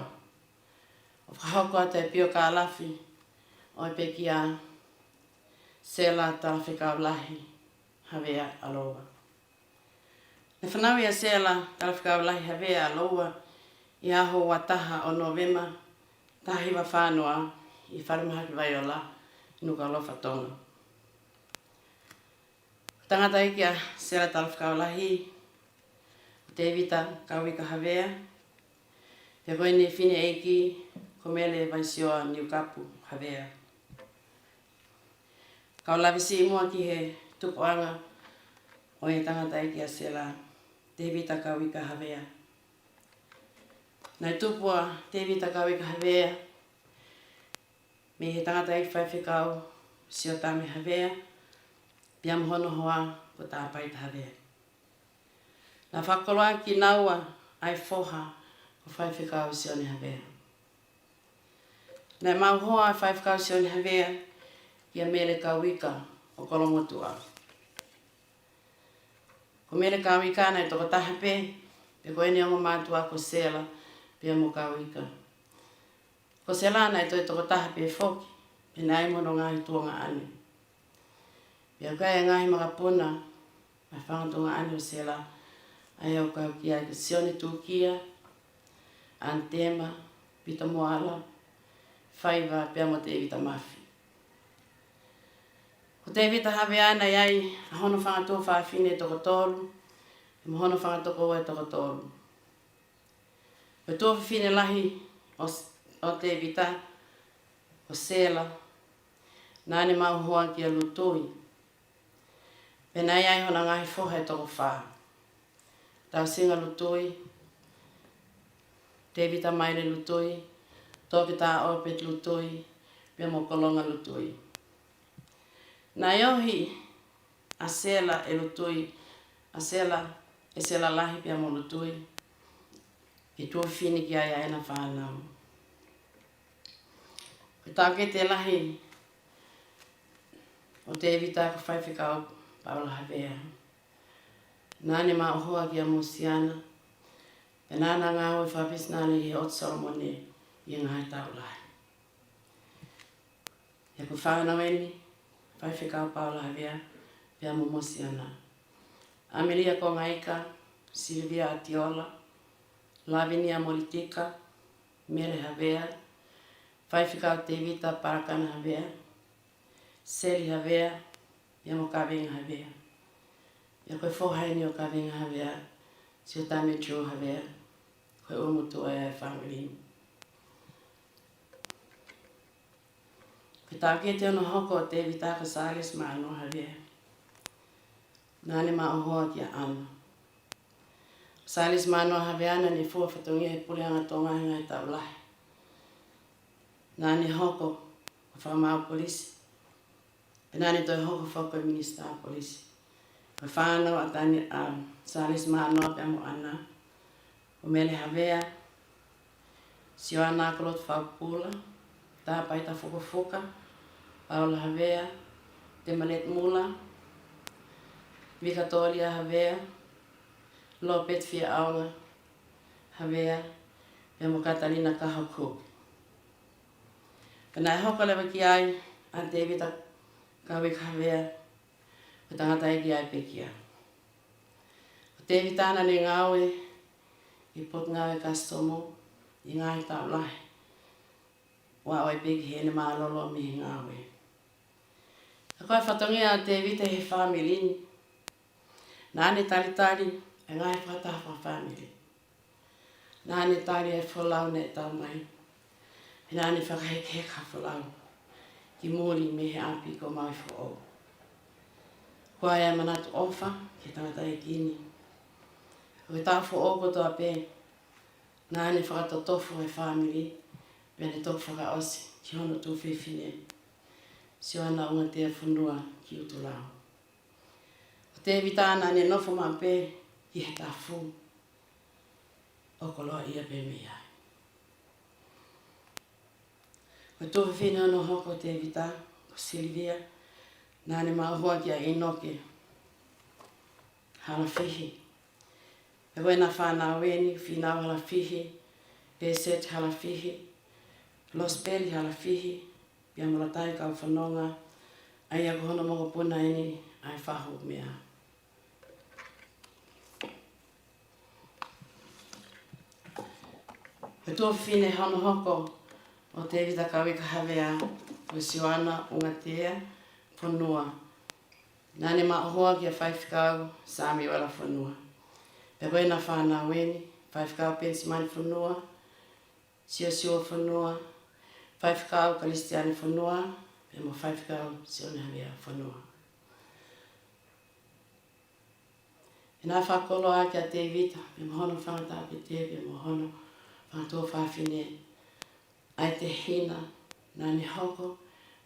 ʻo fakahoko atu e piokālafi ʻo e pekia Sela Talafekau Lahi Havea ʻAloua. Naʻe fanauʻi ʻa Sela Talafekau Lahi Havea ʻAloua ʻi he ʻaho ua taha ʻo Nōvema, taha hiva fā noa, ʻi Falemahaki Vaiola, Nukuʻalofa, Tonga. Tangataʻeiki ʻa Sela Talafekau Lahi, Tēvita Kauika Havea, pea ko ʻene fineʻeiki ko Mele Vaisioa Niukapu Havea. Kau lave siʻi muʻa ki he tupuʻanga ʻo e tangataʻeiki ʻa Sela, Tēvita Kauika Havea. Naʻe tupu ʻa Tēvita Kauika Havea mei he tangataʻeiki faifekau Siotame Havea, pea mo hono hoa ko Tāpaita Havea. Naʻe fakakoloa kinaua ʻa e foha ko Faifekau Sione Havea. Naʻe maʻu hoa ʻa Faifekau Sione Havea kia Mele Kauika ʻo Kolomotuʻa. Ko Mele Kauika naʻe tokotaha pē, pea ko ʻene ongo mātuʻa ko Sela pea mo Kauika. Ko Sela naʻe toe tokotaha pē foki, pea naʻe ʻi ai mo hono ngaahi tuongaʻane. Pea ʻoku ʻi ai e ngaahi makapuna ʻa e fanga tuongaʻane ʻo Sela, ʻa ia ʻoku kau ki ai ko Sione Tukia, Anitema, Pita Moala, Faiva, pea mo Tēvita Mafi. Ko Tēvita Havea naʻe ʻi ai ʻa hono fanga tuofāfine ʻe toko tolu, pea mo hono fanga tokoua ʻe toko tolu. Ko e tuofefine lahi ʻo, ʻo Tēvita, ko Sela, naʻa ne maʻu hoa kia Lutui. Pea naʻe ʻi ai hona ngaahi foha ʻe toko fā. Tausinga Lutui, Tevita Maile Lutui, Toketā Obert Lutui, pea mo Kolonga Lutui. Naʻe ohi ʻa Sela ʻe Lutui, ʻa Sela, ʻe Sela Lahi pea mo Lutui, ʻi tuofefine ki ai ʻa ʻena fānau. Ko e taʻokete lahi ʻo Tevita ko Faifekau Paula Havea. Naʻa ne maʻu hoa kia Mosiana, pea naʻa na ngāue fakapesinale ʻi he ʻOtu Solomone ʻi he ngaahi taʻu lahi. He ko e fānau eni, Faifekau Paula Havea, pea mo Mosiana. ʻAmelia Kongaika, Silivia ʻAtiola, Lavinia Molitika, Mele Havea, Faifekau Tevita Palakana Havea, Seli Havea, pea mo Kavenga Havea. Pea ko e foha eni ʻo Kavenga Havea, Siotame Joe Havea, ko e ʻulumotuʻa ia ʻo e fāmili. Ko e taʻokete hono hoko ʻo Tevita ko Sālesi Mānoa Havea. Naʻa ne maʻu hoa kia ʻAna. Sālesi Mānoa Havea naʻa ne fua fatongia ʻi he Puleʻanga Tonga he ngaahi taʻu lahi. Naʻa ne hoko ko e fakamaau polisi. Pea naʻa ne toe hoko foki ko e minisitā polisi. Ko e fānau ʻa Tani, ʻa Sālesi Mānoa pea mo ʻAna, ko Mele Havea, Sioana Kolotu Fakupula, Tāpaita Fukofuka, Paula Havea, Temalet Mula, Vikatolia Havea, Lopet Fiaʻaonga Havea, pea mo Katalina Kaho Cook. Pea naʻe hoko leva ki ai ʻa Tevita Kauika Havea, ko e tangataʻeiki ʻa e pekia. Ko Tevita naʻa ne ngāue ʻi he Potungāue Kasitomu ʻi he ngaahi taʻu lahi, ʻo aʻu ai pē ki heʻene mālōlō mei he ngāue. Ka ko e fatongia ʻa Tevita he fāmili ni, naʻa ne talitali e ngaahi fakataha fakafāmili. Naʻa ne tali e folau naʻe tau mai. Pea naʻa ne fakahekeheka folau ki muli mei he ʻapi ko Maui Foʻou. Ko ia e manatu ʻofa ki he tangataʻeiki ni. Ko e taʻu foʻou kotoa pē, naʻa ne fakatotofo e fāmili, pea ne toki fakaʻosi ki hono tuofefine, Sioana Ungatea Fonua ki ʻUtulau. Ko Tevita naʻa ne nofo maʻu pē ʻi he tafu ʻo koloaʻia pē mei ai. Ko e tuofefine hono hoko ʻo Tevita, ko Silivia, naʻa ne maʻu hoa kia ʻInoke Halafihi. Pea ko ʻena fānau eni, Finau Halafihi, Eset Halafihi, Losipeli Halafihi, pea mo Latai Kaufanonga, ʻa ia ko hono mokopuna eni ʻa e Fahu Mea. Ko e tuofefine hono hoko ʻo Tevita Kauika Havea, ko Sioana Ungatea Fonua. Naʻa ne maʻu hoa kia Faifekau Samiuela Fonua. Pea ko ʻena fānau eni, Faifekau Penisimani Fonua, Siosiua Fonua, Faifekau Kalisitiane Fonua, pea mo Faifekau Sione Havea Fonua. Pea naʻe fakakoloa kia Tevita, pea mo hono fanga taʻokete, pea mo hono fanga tuofāfine, ʻa e tehina naʻa ne hoko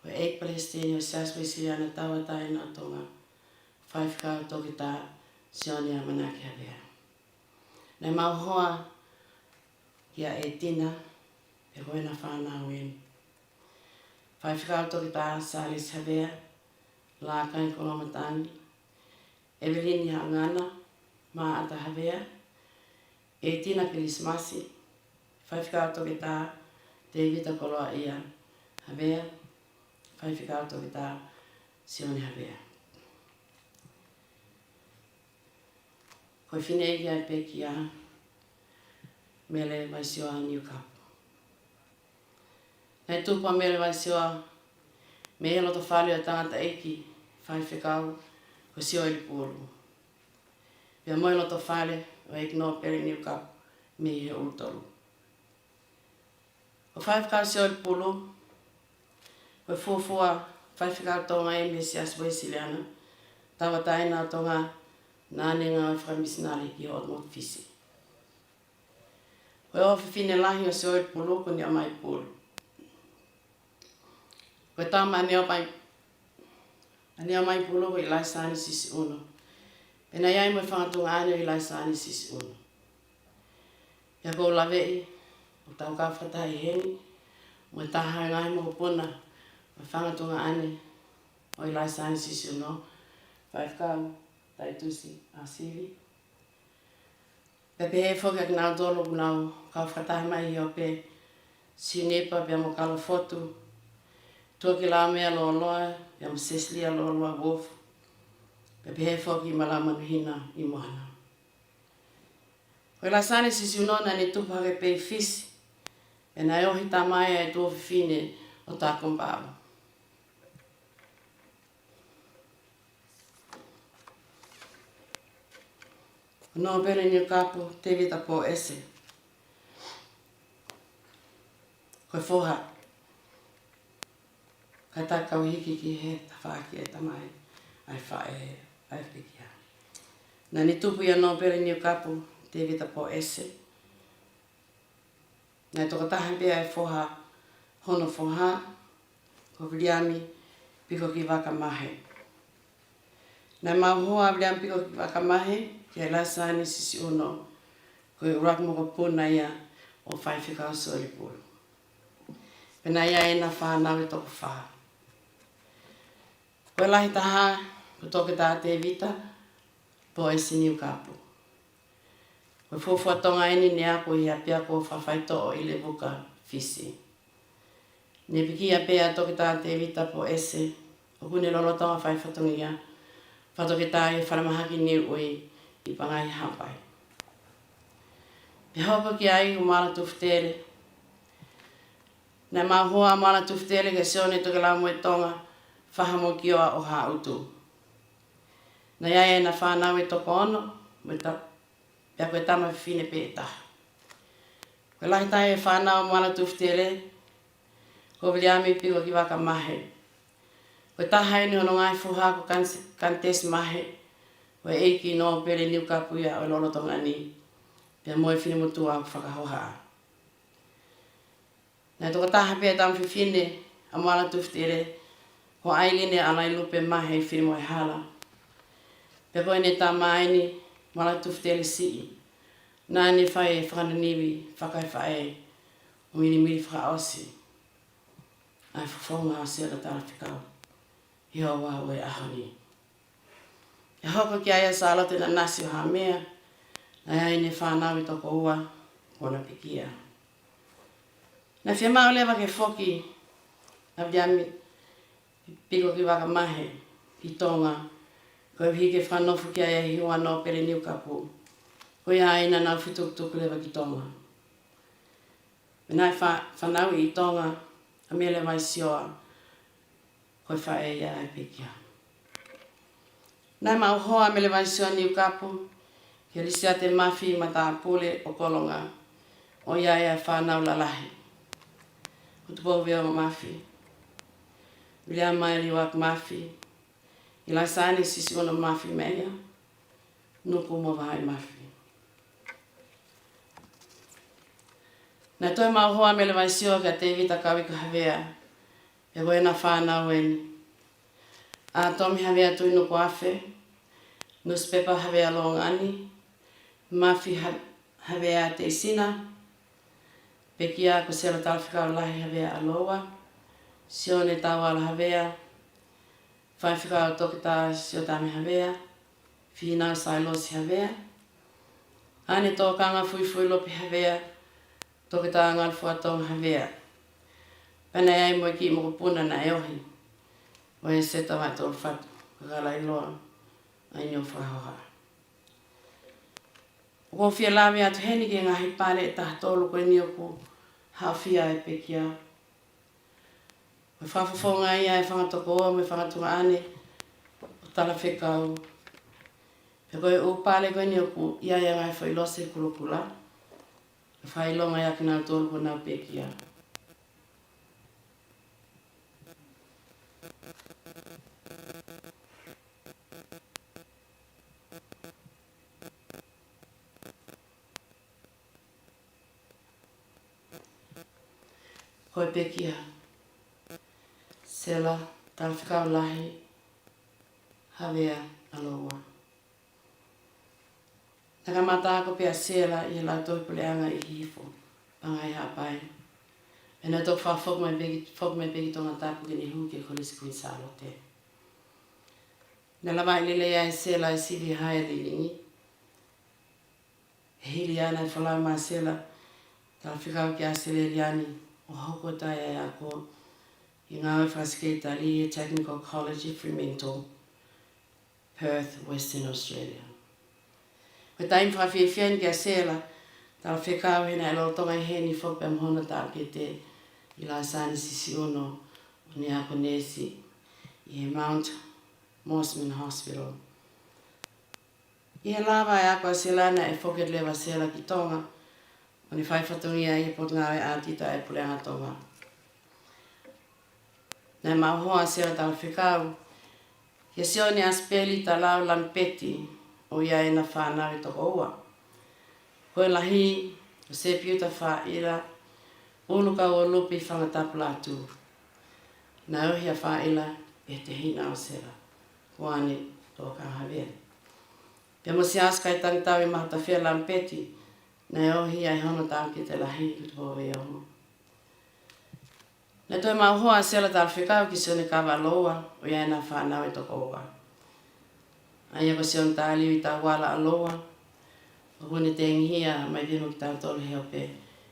ko e ʻEiki Palesiteni ʻo e Siasi Uēsiliana Tauʻatāina ʻo Tonga, Faifekau Toketā Sione ʻAmanaki Havea. Naʻe maʻu hoa kia ʻEtina, pea ko ʻena fānau eni, Faifekau Toketā Sālesi Havea, Lākai Koloamatangi, ʻEvelini Haʻangana, Maʻata Havea, ʻEtina Kilisimasi, Faifekau Toketā Tevita Koloaʻia Havea, Faifekau Toketā Sione Havea. Ko e fineʻeiki ʻa e pekia, Mele Vaisioa Niukapu. Naʻe tupu ʻa Mele Vaisioa mei he lotofale ʻo e tangataʻeiki faifekau ko Sioeli Pulu, pea mo e lotofale ʻo e ʻEiki Nōpele Niukapu mei he ʻUlutolu. Ko Faifekau Sioeli Pulu, ko e fuofua faifekau Tonga eni mei he Siasi Uēsiliana Tauʻatāina ʻo Tonga, naʻa ne ngāue fakamisinale ki Hotmot, Fisi. Ko e ʻofefine lahi ʻo Sioeli Pulu ko Niʻamaipulu. Ko e tama ʻa Niʻamai-, ʻa Niʻamaipulu ko ʻIlaisani Sisiuno. Pea naʻe ʻi ai mo e fanga tuongaʻane ʻo ʻIlaisani Sisiuno. Pea ʻoku ou laveʻi ʻoku tau kau fakataha heni mo e taha ʻo e ngaahi mokopuna ʻo e fanga tuongaʻane ʻo ʻIlaisani Sisiuno, Faifekau Taitusi ʻAsili. Pea pehē foki ʻa kinautolu ʻoku nau kau fakataha mai ʻi he ope, Sinipa pea mo Kalofotu, Tuakilāmea Lōloa pea mo Sesilia Lōloa Wolf. Pea pehē foki mo Lāmanuhina ʻi Moana. Ko ʻIlaisani Sisiuno naʻa ne tupu hake pē ʻi Fisi, pea naʻe ohi tamai ʻa e tuofefine ʻo Takombau. Ko Nōpele Niukapu Tēvita Pōese, ko e foha kae taki kau hiki ki he tafaʻaki ʻa e tamai ʻa e faʻē ʻa e pekia. Naʻa ne tupu ʻia Nōpele Niukapu Tēvita Pōese. Naʻe tokotaha pē ʻa e foha hono foha, ko Viliami Pikokivaka Mahe. Naʻe maʻu hoa ʻa Viliami Pikokivaka Mahe kia ʻIlaisani Sisiuno, ko e ʻuluaki mokopuna ia ʻo Faifekau Sioeli Pulu. Pea naʻe ʻi ai ʻena fānau ʻe toko fā. Ko e lahi taha ko Toketā Tēvita Pōese Niukapu. Ko e fuofua Tonga eni ne ako ʻi he ʻapiako fakafaitoʻo ʻi Levuka, Fisi. Ne pekia pē ʻa Toketā Tēvita Pōese, ʻoku ne lolotonga fai fatongia fakatoketā ʻi he falemahaki Niuʻi ʻi Pangai, Haʻapai. Pea hoko ki ai ko Moala Tufutele. Naʻe maʻu hoa ʻa Moala Tufutele kia Sione Tokelau Moetonga Fahamokioa ʻo Haʻutu. Naʻe ʻi ai ʻena fānau ʻe toko ono, mo e ta-, pea ko e tama fefine pē ʻe taha. Ko e lahi taha ʻi he fānau ʻa Moala Tufutele ko Viliami Pikokivaka Mahe. Ko e taha eni hono ngaahi foha ko Kan-, Kanitesi Mahe, ko e ʻeiki Nōpele Niukapu ia ʻo e lolotonga ni, pea mo e finemotuʻa ʻoku fakahohaʻa. Naʻe tokotaha pē ʻa e tama fefine ʻa Moala Tufutele, ko ʻAiline ʻAlailupe Mahe Finemoehala. Pea ko ʻene tama eni, Moala Tufutele Siʻi, naʻa ne fai e fakaninivi fakaefaʻē ʻo milimili fakaʻosi ʻa e fofonga ʻo Sela Talafekau ʻi he ouau ʻo e ʻaho ni. Pea hoko ki ai ʻa Sālote Nanasi ʻo Haʻamea, naʻe ʻi ai ʻene fānau ʻe toko ua kuo na pekia. Naʻe fiemaʻu leva ke foki ʻa Viliami Pikokivaka Mahe ki Tonga, koeʻuhi ke fakanofo ki ai ʻa e hiva Nōpele Niukapu. Ko ia ai naʻa nau fetukutuku leva ki Tonga. Pea naʻe fa-, fanauʻi ʻi Tonga ʻa Mele Vaisioa, ko e faʻē ia ʻa e pekia. Naʻe maʻu hoa ʻa Mele Vaisioa Niukapu kia Lisiate Mafi Matāpule ʻo Kolonga, ʻo ʻi ai ʻa e fānau lalahi ko Tupou Veonga Mafi, Viliami Maeliuaki Mafi, ʻIlaisani Sisiuno Mafi Meia, Nuku mo Vahaʻi Mafi. Naʻe toe maʻu hoa ʻa Mele Vaisioa kia Tēvita Kauika Havea, pea ko ʻena fānau eni: ʻAtomi Havea Tuʻinukuafe, Nusipepa Havea Longani, Mafi Ha-, Havea Teisina, pekia ko Sela Talafekau Lahi Havea ʻAloua, Sione Tauala Havea, Faifekau Toketā Siotame Havea, Fīnau Sailosi Havea, ʻAnetokanga Fuifui Lope Havea, Toketā Ngalo Fuatonga Havea. Pea naʻe ʻi ai mo e kiʻi mokopuna naʻe ohi, ʻo ʻEseta Vaʻetolofatu Kakalailoa, ʻa eni ʻoku fakahohaʻa. ʻOku ou fie lave atu heni ki he ngaahi pale ʻe taha tolu ko eni ʻoku haʻofia ʻa e pekia. Ko e fakafofonga ia ʻa e fanga tokoua mo e fanga tuongaʻane ʻo Talafekau. Pea ko e ʻū pale ko eni ʻoku ʻi ai ʻa e ngaahi foʻi lose kulokula, ke fakaʻilonga ia kinautolu kuo nau pekia. Ko e pekia, Sela Talafekau Lahi Havea ʻAloua. Naʻe kamata ako pē ʻa Sela ʻi he Lautohi Puleʻanga ʻi Hihifo, Pangai, Haʻapai. Pea naʻe toki fakafoki mai pē ki, foki mai pē ki Tongatapu ke ne hū ki he Kolisi Kuini Sālote. Naʻe lavaʻi lelei ai ʻe Sela e sivi hā e lilingi. Hili ia naʻe folau mai ʻa Sela Talafekau ki ʻAositelēlia ni ʻo hoko atu ai ʻa e ako ʻi he ngāue fakasekelitali ʻi he Technical College ʻi Fremantle, Perth, Western Australia. Ko e taimi fakafiefia eni kia Sela Talafekau he naʻe lolotonga ʻi heni foki pea mo hono taʻokete ʻi Lausanne, Sisiuno, ʻo ne ako neesi ʻi he Mount Mosman Hospital. ʻI he lava e ako ʻa Sela naʻe foki leva ʻa Sela ki Tonga, ʻo ne fai fatongia ʻi he Potungāue ʻAotita ʻa e Puleʻanga Tonga. Naʻe maʻu hoa ʻa Sela Talafekau kia Sione ʻAsipeli Talau Lamipeti, ʻoku ʻi ai ʻena fānau ʻe toko ua. Ko e lahi ko Sepiuta Faʻila Ulukauolupi Fangatapu Lātū. Naʻe ohi ʻa Faʻila ʻe he tehina ʻo Sela, ko ʻAne Tōkanga Havea. Pea mo Siaosi Kaitangitaui Mahutafea Lamipeti, naʻe ohi ai hono taʻokete lahi ko Tupou Veiongo. Naʻe toe maʻu hoa ʻa Sela Talafekau kia Sione Kava ʻAloua, ʻoku ʻi ai ʻena fānau ʻe toko ua. ʻA ia ko Sione Taliui Tauala ʻAloua, ʻoku ne tengihia mai pē mo kitautolu he ope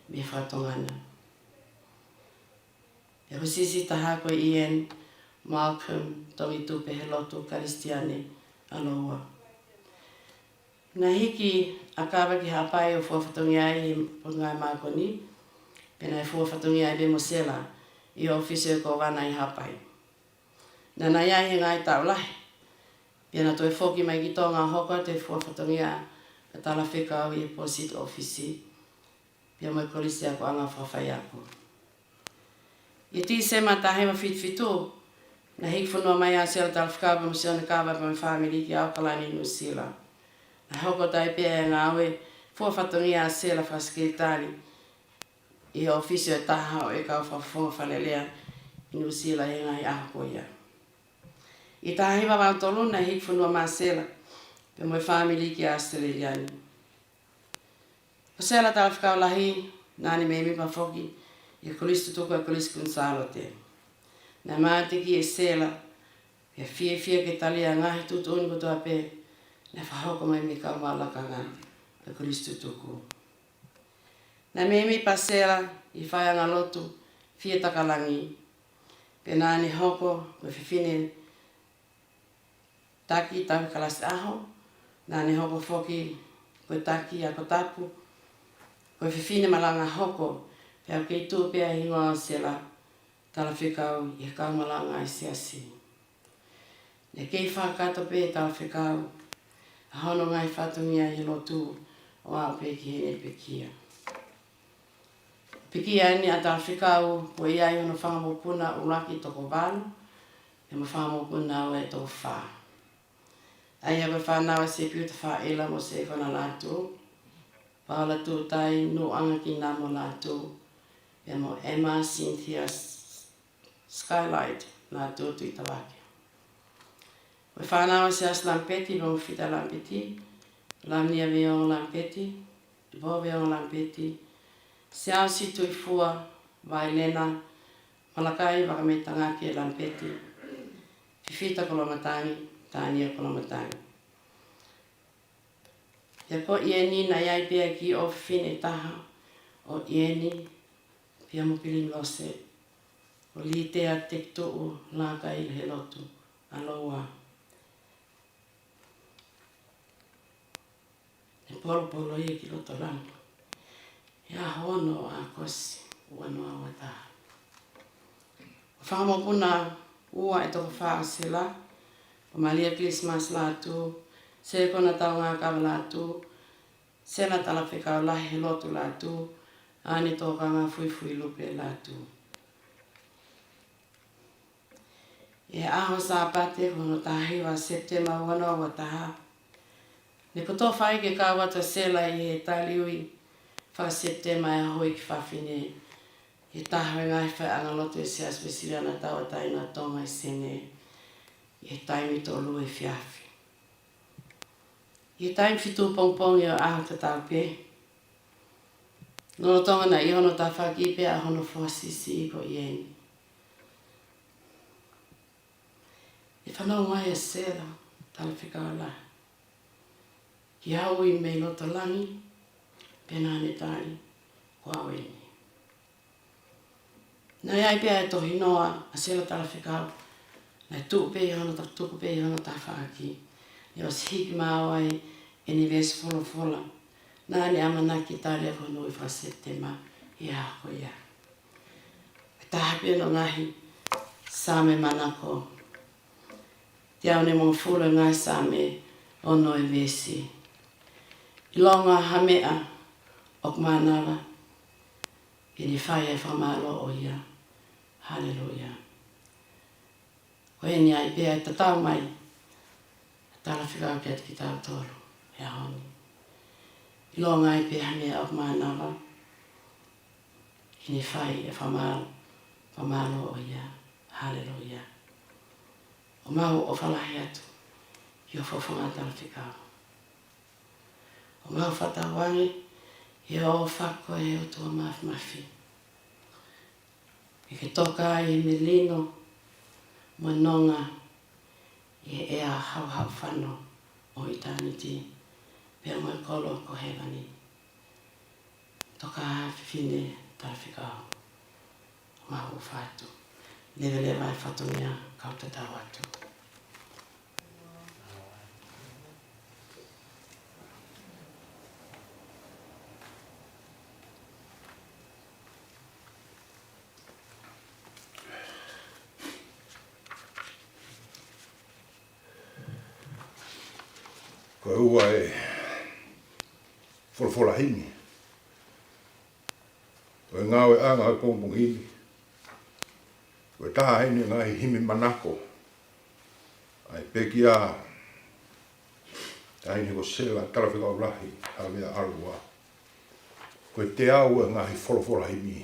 mei he fakatonga na. Pea ko Sisi Taha ko Ian Malcolm Tongitupe Helotu Kalisitiane ʻAloua. Naʻe hiki ʻa Kava ki Haʻapai ʻo fua fatongia ai he Potungāue Māʻoniʻoni, pea naʻe fua fatongia ai pē mo Sela ʻi he ʻōfisi ʻo e Kōvana ʻi Haʻapai. Naʻa na ʻi ai he ngaahi taʻu lahi, pea na toe foki mai ki Tonga ʻo hoko atu e fua fatongia ʻa Talafekau ʻi he Positi ʻŌfisi, pea mo e Kolisi Akoʻanga Fakafaiako. ʻI Tīsema taha hiva fitu fitu, naʻe hiki fonua mai ʻa Sela Talafekau pea mo Sione Kava pea mo e fāmili ki ʻAokalani, Nuʻusila. Naʻe hoko atu ai pē ʻa e ngāue fua fatongia ʻa Sela fakasekelitali ʻi he ʻōfisi ʻo e taha ʻo e kau fakafofonga fakalelea ʻi Nuʻusila ʻi he ngaahi ʻaho ko ia. ʻI taha hiva valu tolu naʻe hiki fonua mai ʻa Sela pea mo e fāmili ki ʻAositelēlia ni. Ko Sela Talafekau Lahi, naʻa ne mēmipa foki ʻi he Kolisi Tutuku ʻa e Kolisi Kuini Sālote. Naʻe mateaki ʻe Sela, pea fiefia ke tali ʻa e ngaahi tuʻutuʻuni kotoa pē naʻe fakahoko mai mei he kau maʻu lakanga ʻa e Kolisi Tutuku. Naʻe mēmipa ʻa Sela ʻi he faiʻanga lotu Fietakalangi, pea naʻa ne hoko ko e fefine taki tauhi kalasi ʻaho, naʻa ne hoko foki ko e taki ako tapu, ko e fefine malanga hoko, pea ʻoku kei tuʻu pē ʻa e hingoa ʻo Sela Talafekau ʻi he kau malanga ʻa e Siasi. Naʻe kei fakakakato pē ʻe Talafekau ʻa hono ngaahi fatongia ʻi he lotu ʻo aʻu pē ki heʻene pekia. Pekia eni ʻa Talafekau, ʻoku ʻi ai hono fanga mokopuna ʻuluaki ʻe toko valu, pea mo e fanga mokopuna ua ʻe toko fā. ʻA ia ko e fānau ʻa Sepiuta Faʻila mo Sēfana Lātū, Paula Tuʻutai Nuʻuʻanga Kinamo Lātū, pea mo Emma Cynthia Skylight Lātū Tuʻitavake. Ko e fānau ʻa Siaosi Lamipeti, Longofita Lamipeti, Lamia Veiongo Lamipeti, Tupou Veiongo Lamipeti, Siaosi Tuʻifua Vailena, Malakai Vakameitangake Lamipeti, Fifita Koloamatangi, Tania Koloamatangi. Pea ko ʻIeni naʻe ʻi ai pē ʻa e kiʻi ʻofefine ʻe taha ʻo ʻIeni, pea mo Pilinose, ko Litea Tekituʻu Lākaila Helotu ʻAloua. Naʻe polopolo ia ki loto langi he ʻaho ono ʻo ʻAokosi ua noa ua taha. Ko e fanga mokopuna ua ʻe toko fā ʻo Sela, ko Malia Kilisimasi Lātū, Sekona Taungakava Lātū, Sela Talafekau Lahi Helotu Lātū, ʻAne Tōkanga Fuifuilupe Lātū. ʻI he ʻaho Sāpate ko hono taha hiva Sepitema ua noa ua taha, ne kotofa ai ke kau atu ʻa Sela ʻi he taliui faka-Sepitema ʻa e Houʻeiki Fafine, ʻi he taha ʻo e ngaahi faiʻanga lotu ʻa e Siasi Uēsiliana Tauʻatāina ʻo Tonga ʻi Senē, ʻi he taimi tolu efiafi. ʻI he taimi fitu pongipongi ʻo e ʻaho tatau pē, lolotonga naʻe ʻi hono tafaʻaki pē ʻa hono foha siʻisiʻi ko ʻeni, ne fanongo ai ʻa Sela Talafekau Lahi ki ha ui mei loto langi, pea naʻa ne tali, ko au ʻeni. Naʻe ʻi ai pē ʻa e tohinoa ʻa Sela Talafekau, naʻe tuʻu pē ʻi hono ta-, tuku pē ʻi hono tafaʻaki, ne ʻosi hiki maʻu ai ʻene veesi folofola naʻa ne ʻamanaki ke tali ʻaki hono ui faka-Sepitema ʻi he ʻaho ko ia. Ko e taha pē ʻo e ngaahi Saame manako. Teau nimangofulu ʻo e ngaahi Saame, ono ʻa e veesi. ʻIlonga ha meʻa ʻoku mānava, ke ne fai ʻa e fakamālō ʻo ia. Haleluia. Ko ʻeni ai pē ʻa e tatau mai ʻa e Talafekau kiate kitautolu he ʻaho ni. ʻIlonga ai pē ha meʻa ʻoku mānava, ke ne fai ʻa e fakamālō, fakamālō ʻo ia. Haleluia. ʻOku mau ʻofa lahi atu ki ho fofonga Talafekau. ʻOku mau fakatauange ʻi he ʻofa ko ē ʻa e ʻOtua Māfimafi, ke ke toka ai he melino mo e nonga ʻi he ʻea hauhaufano ʻo ʻitāniti, pea mo e kolo ko hēvani. Toka ā fefine Talafekau, ʻoku mau ʻofa atu. Leveleva e fatongia, kau tatau atu. Ko e ua e folofola himi ʻo e ngāueʻanga ʻo e pongipongi ni. Ko e taha ʻeni e ngaahi himi manako ʻa e pekia, taʻahine ko Sela Talafekau Lahi Havea ʻAlua. Ko e teau e ngaahi folofola himi,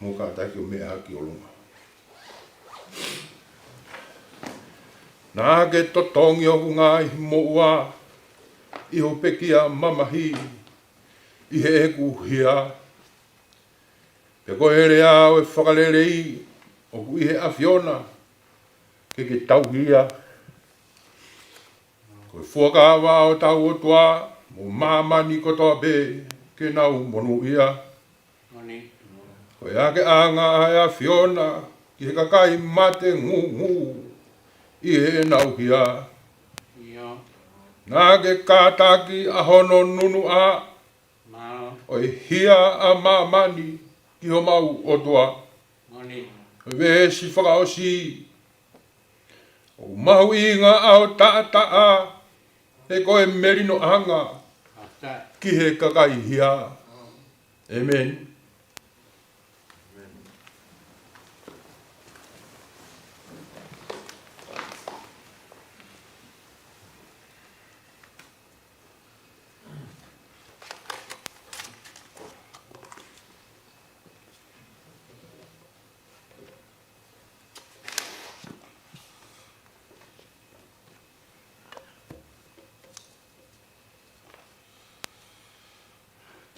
mou kātaki ʻo meʻa hake ki ʻolunga. Naʻa ke totongi hoku ngaahi moʻua ʻi ho pekia mamahi ʻi heʻeku hia. Pea ko e lea ʻo e fakalelei ʻoku ʻi he ʻAfiona ke ke tauhi ia. Ko e fuakava ʻo hotau ʻOtua mo māmani kotoa pē ke nau monūʻia. Ko e ʻakeʻanga ʻa e ʻAfiona ki he kakai mate ngūngū ʻi heʻenau hia. Naʻa ke kātaki ʻa hono nunuʻa ʻo e hia ʻa māmani ki homau ʻOtua. Ko e veesi fakaʻosi, ʻoku mahuʻinga ʻa ho taʻataʻa, he ko e melinoʻanga ki he kakai hia. ʻĒmeni.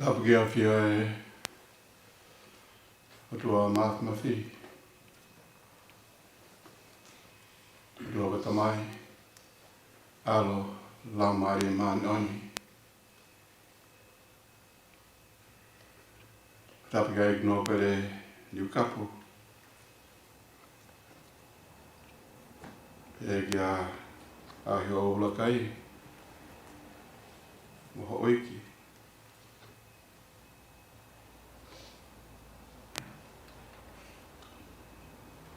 Tapu ki he ʻAfio ē, ʻOtua Māfimafi, ʻOtua ko e Tamai, ʻAlo, Laumālie Māʻoniʻoni. Tapu ki he ʻEiki Nōpele Niukapu, pea kia ʻAhio ʻUluakai mo hoʻo ʻeiki.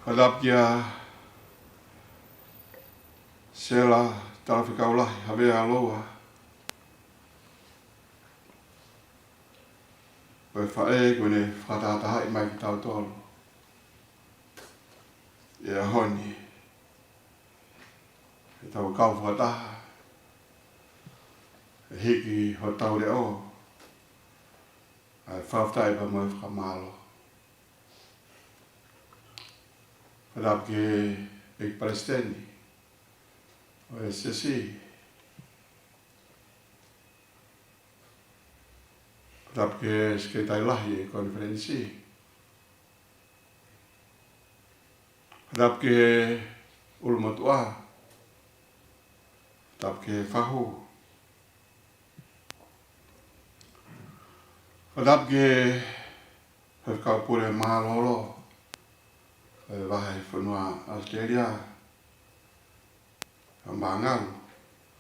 Fakatapu kia Sela Talafekau Lahi Havea ʻAlua, ko e faʻē kuo ne fakatahatahaʻi mai kitautolu he ʻaho ni, ke tau kau fakataha he hiki hotau leʻo ʻa e fakafetaʻi pea mo e fakamālō. Fakatapu ki he ʻEiki Palesiteni ʻo e Siasi. Fakatapu ki he Sekelitali Lahi ʻo e Konifelenisi. Fakatapu ki he ʻulumotuʻa. Fakatapu ki he fahu. Fakatapu ki he Faifekau Pule Mālōlō ʻo e Vahefonua ʻAositelēlia, Fakamāgalu,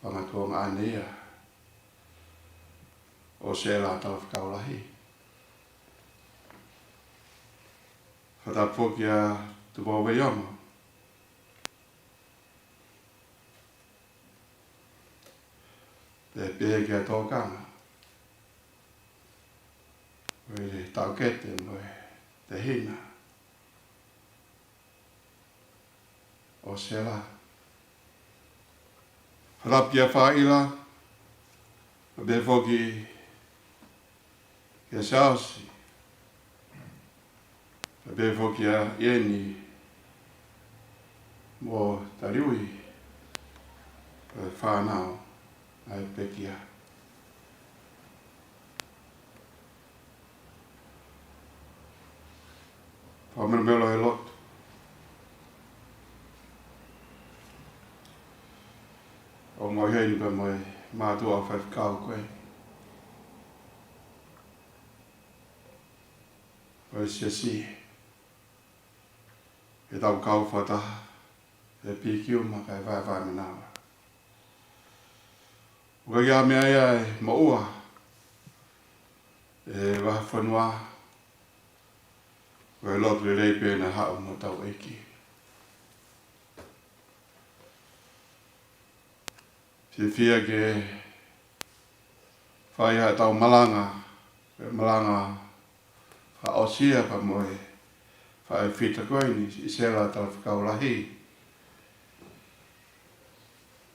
fanga tuongaʻane ia ʻo Sela Talafekau Lahi. Fakatapu foki kia Tupou Veiongo, pea pehē kia Tokanga, ʻo e Taʻokete mo e Tehina ʻo Sela. Fakatapu kia Faila, pea pehē foki kia Siaosi, pea pehē foki kia ʻIeni mo Taliui, ʻa e fānau ʻa e pekia. Fakamelomelo he lotu. ʻOku mau ʻi heni pea mo e mātuʻa faifekau ko ē ʻo e Siasi, ke tau kau fakataha he pikiuma kae vaevae mei naua. ʻOku ʻikai ha meʻa ia ʻe moʻua ʻi he vahefonua, ko e lotu lelei pē naʻa haʻu mo hotau ʻEiki. Fiefia ke fai haʻatau malanga, ko e malanga fakaʻosi ia pea mo e faʻē fita ko eni, Sisela Talafekau Lahi.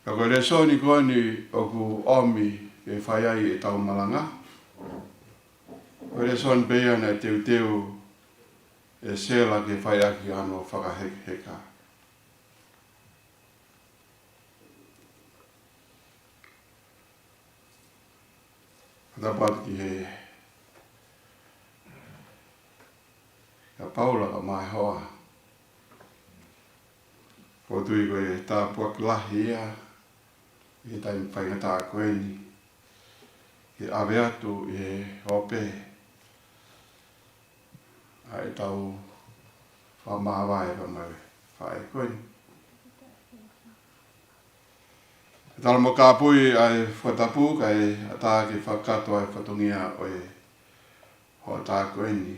Ka ko e lēsoni ko eni ʻoku ʻomi ke fai ai ʻetau malanga, ko e lēsoni pē ia naʻe teuteu ʻe Sela ke fai ʻaki hono fakahekeheka. Fakatapu atu ki he, kia Paula kae ʻumaʻā e hoa. ʻOku ou tui ko e tāpuaki lahi ia ʻi he taimi faingataʻa ko eni, ke ʻave atu ʻi he ope ʻa ʻetau fakamāvae pea mo e faʻē ko eni. Ke tala mo kāpui ʻa e fakatapu kae ʻatā ke fakakakato ʻa e fatongia ʻo e hoʻatā ko eni.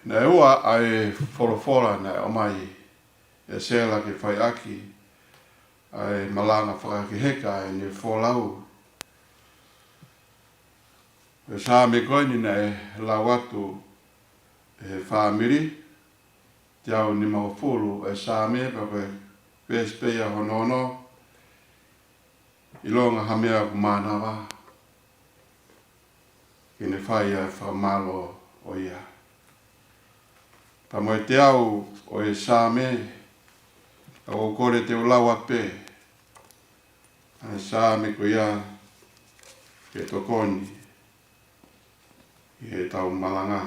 Naʻe ua ʻa e folofola naʻe ʻomai ʻe Sela ke fai ʻaki ʻa e malanga fakahekeheka ʻa ʻene folau. Ko e Saame ko eni naʻe lau atu ʻe he fāmili, teau nimangofulu ʻa e Saame, pea ko e veesi pē ia hono ono, ʻilonga ha meʻa ʻoku mānava, ke ne fai ʻa e fakamālō ʻo ia. Pea mo e teau ʻo e Saame, ʻoku ou kole te u lau atu pē ʻa e Saame ko ia ke tokoni ʻi heʻetau malanga.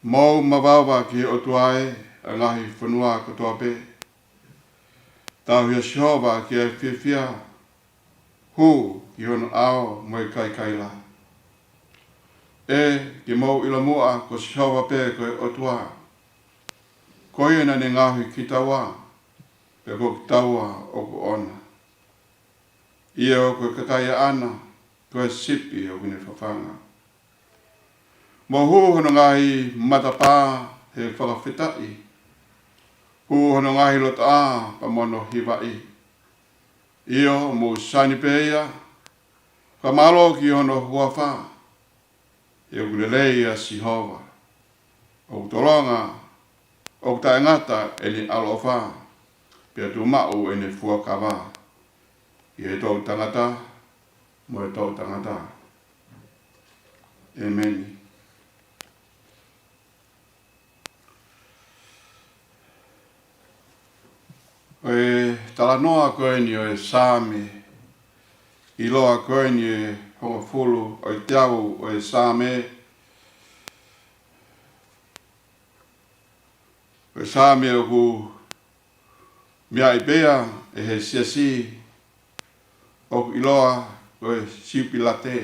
Mou mavaova ki he ʻOtua ē, ʻa e ngaahi fonua kotoa pē. Tauhi ʻa Sihova ki ai fiefia, hū ki hono ʻao mo e kaikaila. ʻE, ke mou ʻilo muʻa ko Sihova pē ko e ʻOtua. Ko ia naʻa ne ngaohi kitaua, pea ko kitaua ʻoku ʻona. ʻIo, ko e kakai ʻaʻana, ko e sipi ʻoku ne fafanga. Mou hū hono ngaahi matapā he fakafetaʻi. Hū hono ngaahi lotoʻā pea mo hono hivaʻi. ʻIo, mou sani pē ia, fakamālō ki hono huafa. He ʻoku lelei ʻa Sihova. ʻOku tolonga, ʻoku taʻengata ʻene ʻaloʻofa, pea tuʻumaʻu ʻene fuakava ʻi he toʻutangata mo e toʻutangata. ʻEmeni. talanoa ko eni ʻo e Saame, ʻiloa ko eni ʻe hongofulu ʻo e teau ʻo e Saame, ko e Saame ʻoku meaʻi pē ia ʻe he siasi ʻoku ʻiloa ko e Siupilate.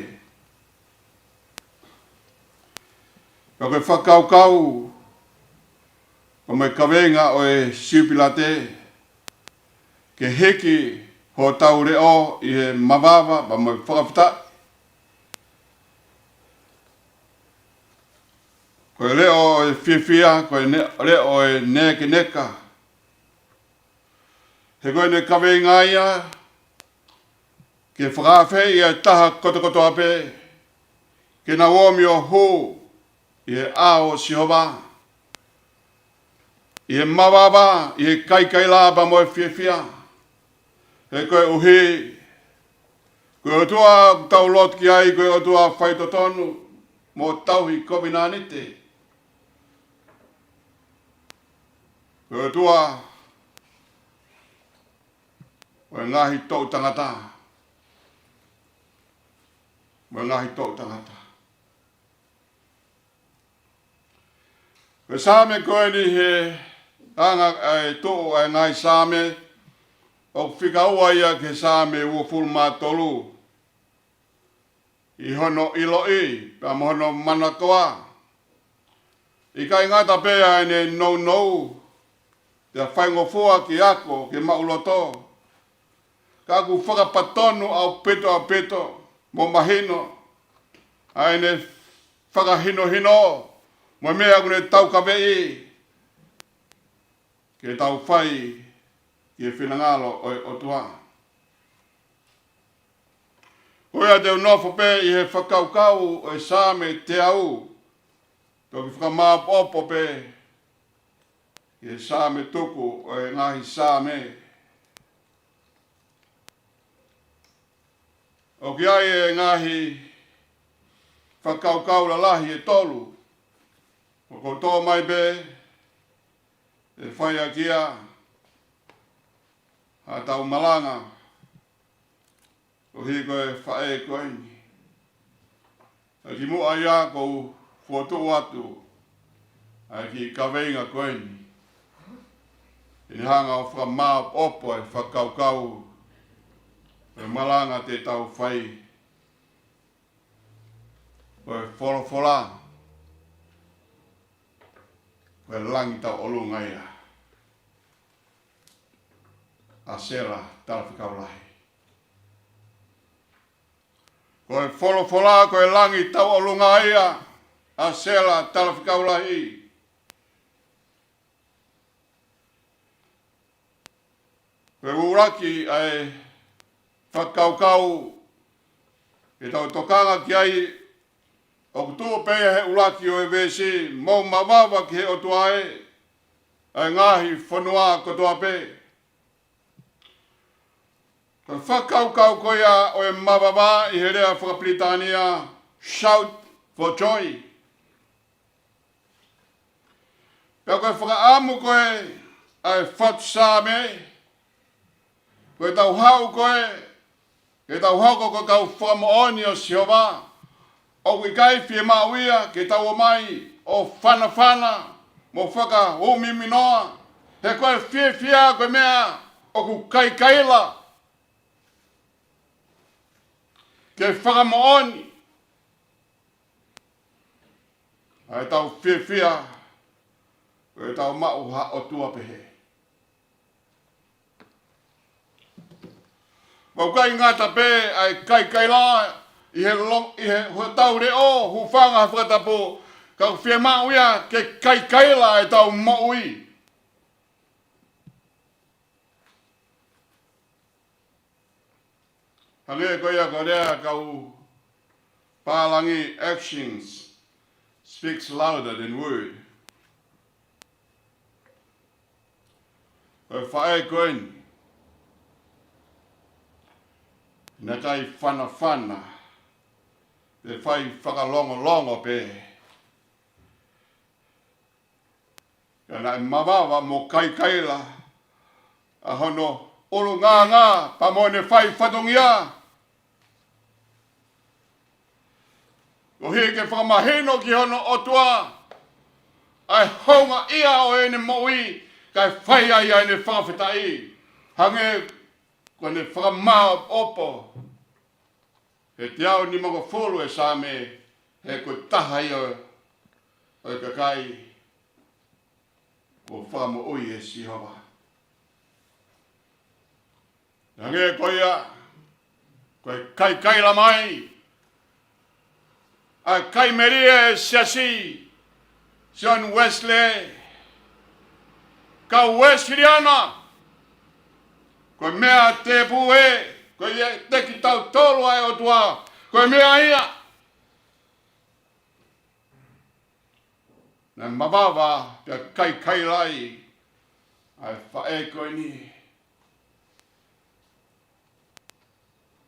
Pea ko e fakakaukau pea mo e kaveinga ʻo e Siupilate, ke hiki hotau leʻo ʻi he mavava pea mo e fakafetaʻi. Ko e leʻo ʻo e fiefia, ko e ne-, leʻo ʻo e nekeneka. He ko ʻene kaveinga ia ke fakaafeʻi ʻa e taha kotokotoa pē ke nau omi ʻo hū ʻi he ʻao ʻo Sihova, ʻi he mavava, ʻi he kaikaila pea mo e fiefia. He koeʻuhi ko e ʻOtua ʻoku tau lotu ki ai ko e ʻOtua faitotonu mo tauhi kovinānite. Ko e ʻOtua ʻo e ngaahi toʻu tangata mo e ngaahi toʻu tangata. Ko e Saame ko eni he anga ʻa e toʻu ʻa e ngaahi Saame, ʻoku fika ua ia ki he Saame uofulu mā tolu ʻi hono ʻiloʻi pea mo hono manakoa. ʻIkai ngata pē ʻa ʻene nounou, pea faingofua ke ako, ke maʻuloto, ka ʻoku fakapatonu ʻaupito ʻaupito mo mahino ʻa ʻene fakahinohino mo e meʻa ʻoku ne taukaveʻi ke tau fai ki he finangalo ʻo e ʻOtua. Ko ia te u nofo pē ʻi he fakakaukau ʻo e Saame teau, toki fakamāʻopoʻopo pē ki he Saame tuku ʻo e ngaahi Saame. ʻOku ʻi ai e ngaahi fakakaukau lalahi ʻe tolu ʻoku ou tō mai pē ʻe fai ʻaki ia haʻatau malanga, koeʻuhi ko e faʻē ko eni. ʻA kimuʻa ia ʻoku ou fokotuʻu atu ʻa e kiʻi kaveinga ko eni, ke ne hanga ʻo fakamāʻopoʻopo e fakakaukau ʻo e malanga te tau fai. Ko e folofola, ko e langi tauʻolunga ia, ʻa Sela Talafekau Lahi. Ko e folofola, ko e langi tauʻolunga ia, ʻa Sela Talafekau Lahi. Ko e ʻuluaki ʻa e fakakaukau ke tau tokanga ki ai, ʻoku tuʻu pē ia he ʻuluaki ʻo e veesi, mou mavava ki he ʻOtua ē, ʻa e ngaahi fonua kotoa pē. Ko e fakakaukau ko ia ʻo e mavava ʻi he lea fakapilitānia, shout for joy. Pea ko e fakaʻamu ko ē ʻa e fatu Saame, ko ʻetau haʻu ko ē, ke tau hoko ko e kau fakamoʻoni ʻo Sihova, ʻoku ʻikai fiemaʻu ia ke tau ō mai ʻo fanafana mo fakaʻumiʻuminoa, he ko e fiefia ko e meʻa ʻoku kaikaila ke fakamoʻoni ʻa ʻetau fiefia, ko ʻetau maʻu ha ʻOtua pehē. ʻOku ʻikai ngata pē ʻa e kaikaila ʻi he lo-, ʻi he hotau leʻo, hūfanga he fakatapu, ka ʻoku fiemaʻu ia ke kaikaila ʻetau moʻui. Hangē ko ia ko e lea ʻa e kau pālangi, actions speaks louder than word. Ko e faʻē ko eni, naʻe ʻikai fanafana, pe fai fakalongolongo pē. Ka naʻe mavava mo kaikaila ʻa hono ʻulungaanga pea mo ʻene fai fatongia, koeʻuhi ke fakamahino ki hono ʻOtua ʻa e houngaʻia ʻo ʻene moʻui, kae fai ai ʻa ʻene fakafetaʻi. Hangē ko ʻene fakamāʻopoʻopo he teau nimangofulu ʻo e Saame, he ko e taha ia ʻo e kakai kuo fakamoʻui ʻe Sihova. Hangē ko ia, ko e kaikaila mai ʻa e kai melie ʻa e Siasi, Sione Uēsile, kau Uēsiliana, ko e meʻa tēpū ē, ko ia te kitautolu ʻa e ʻOtua, ko e meʻa ia. Naʻe mavava pea kaikaila ai ʻa e faʻē ko eni,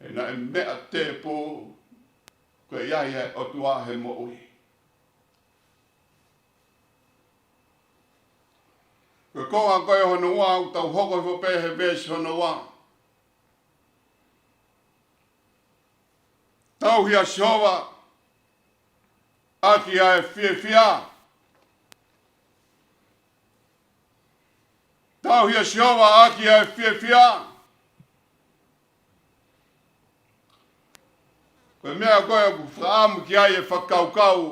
he naʻe meʻa tēpū ko ia ʻa e ʻOtua he moʻui. Ko e konga ko ē hono ua, ʻoku tau hoko hifo pē he veesi hono ua. Tauhi ʻa Sihova ʻaki ʻa e fiefia. Tauhi ʻa Sihova ʻaki ʻa e fiefia. Ko e meʻa ko ē ʻoku fakaʻamu ki ai e fakakaukau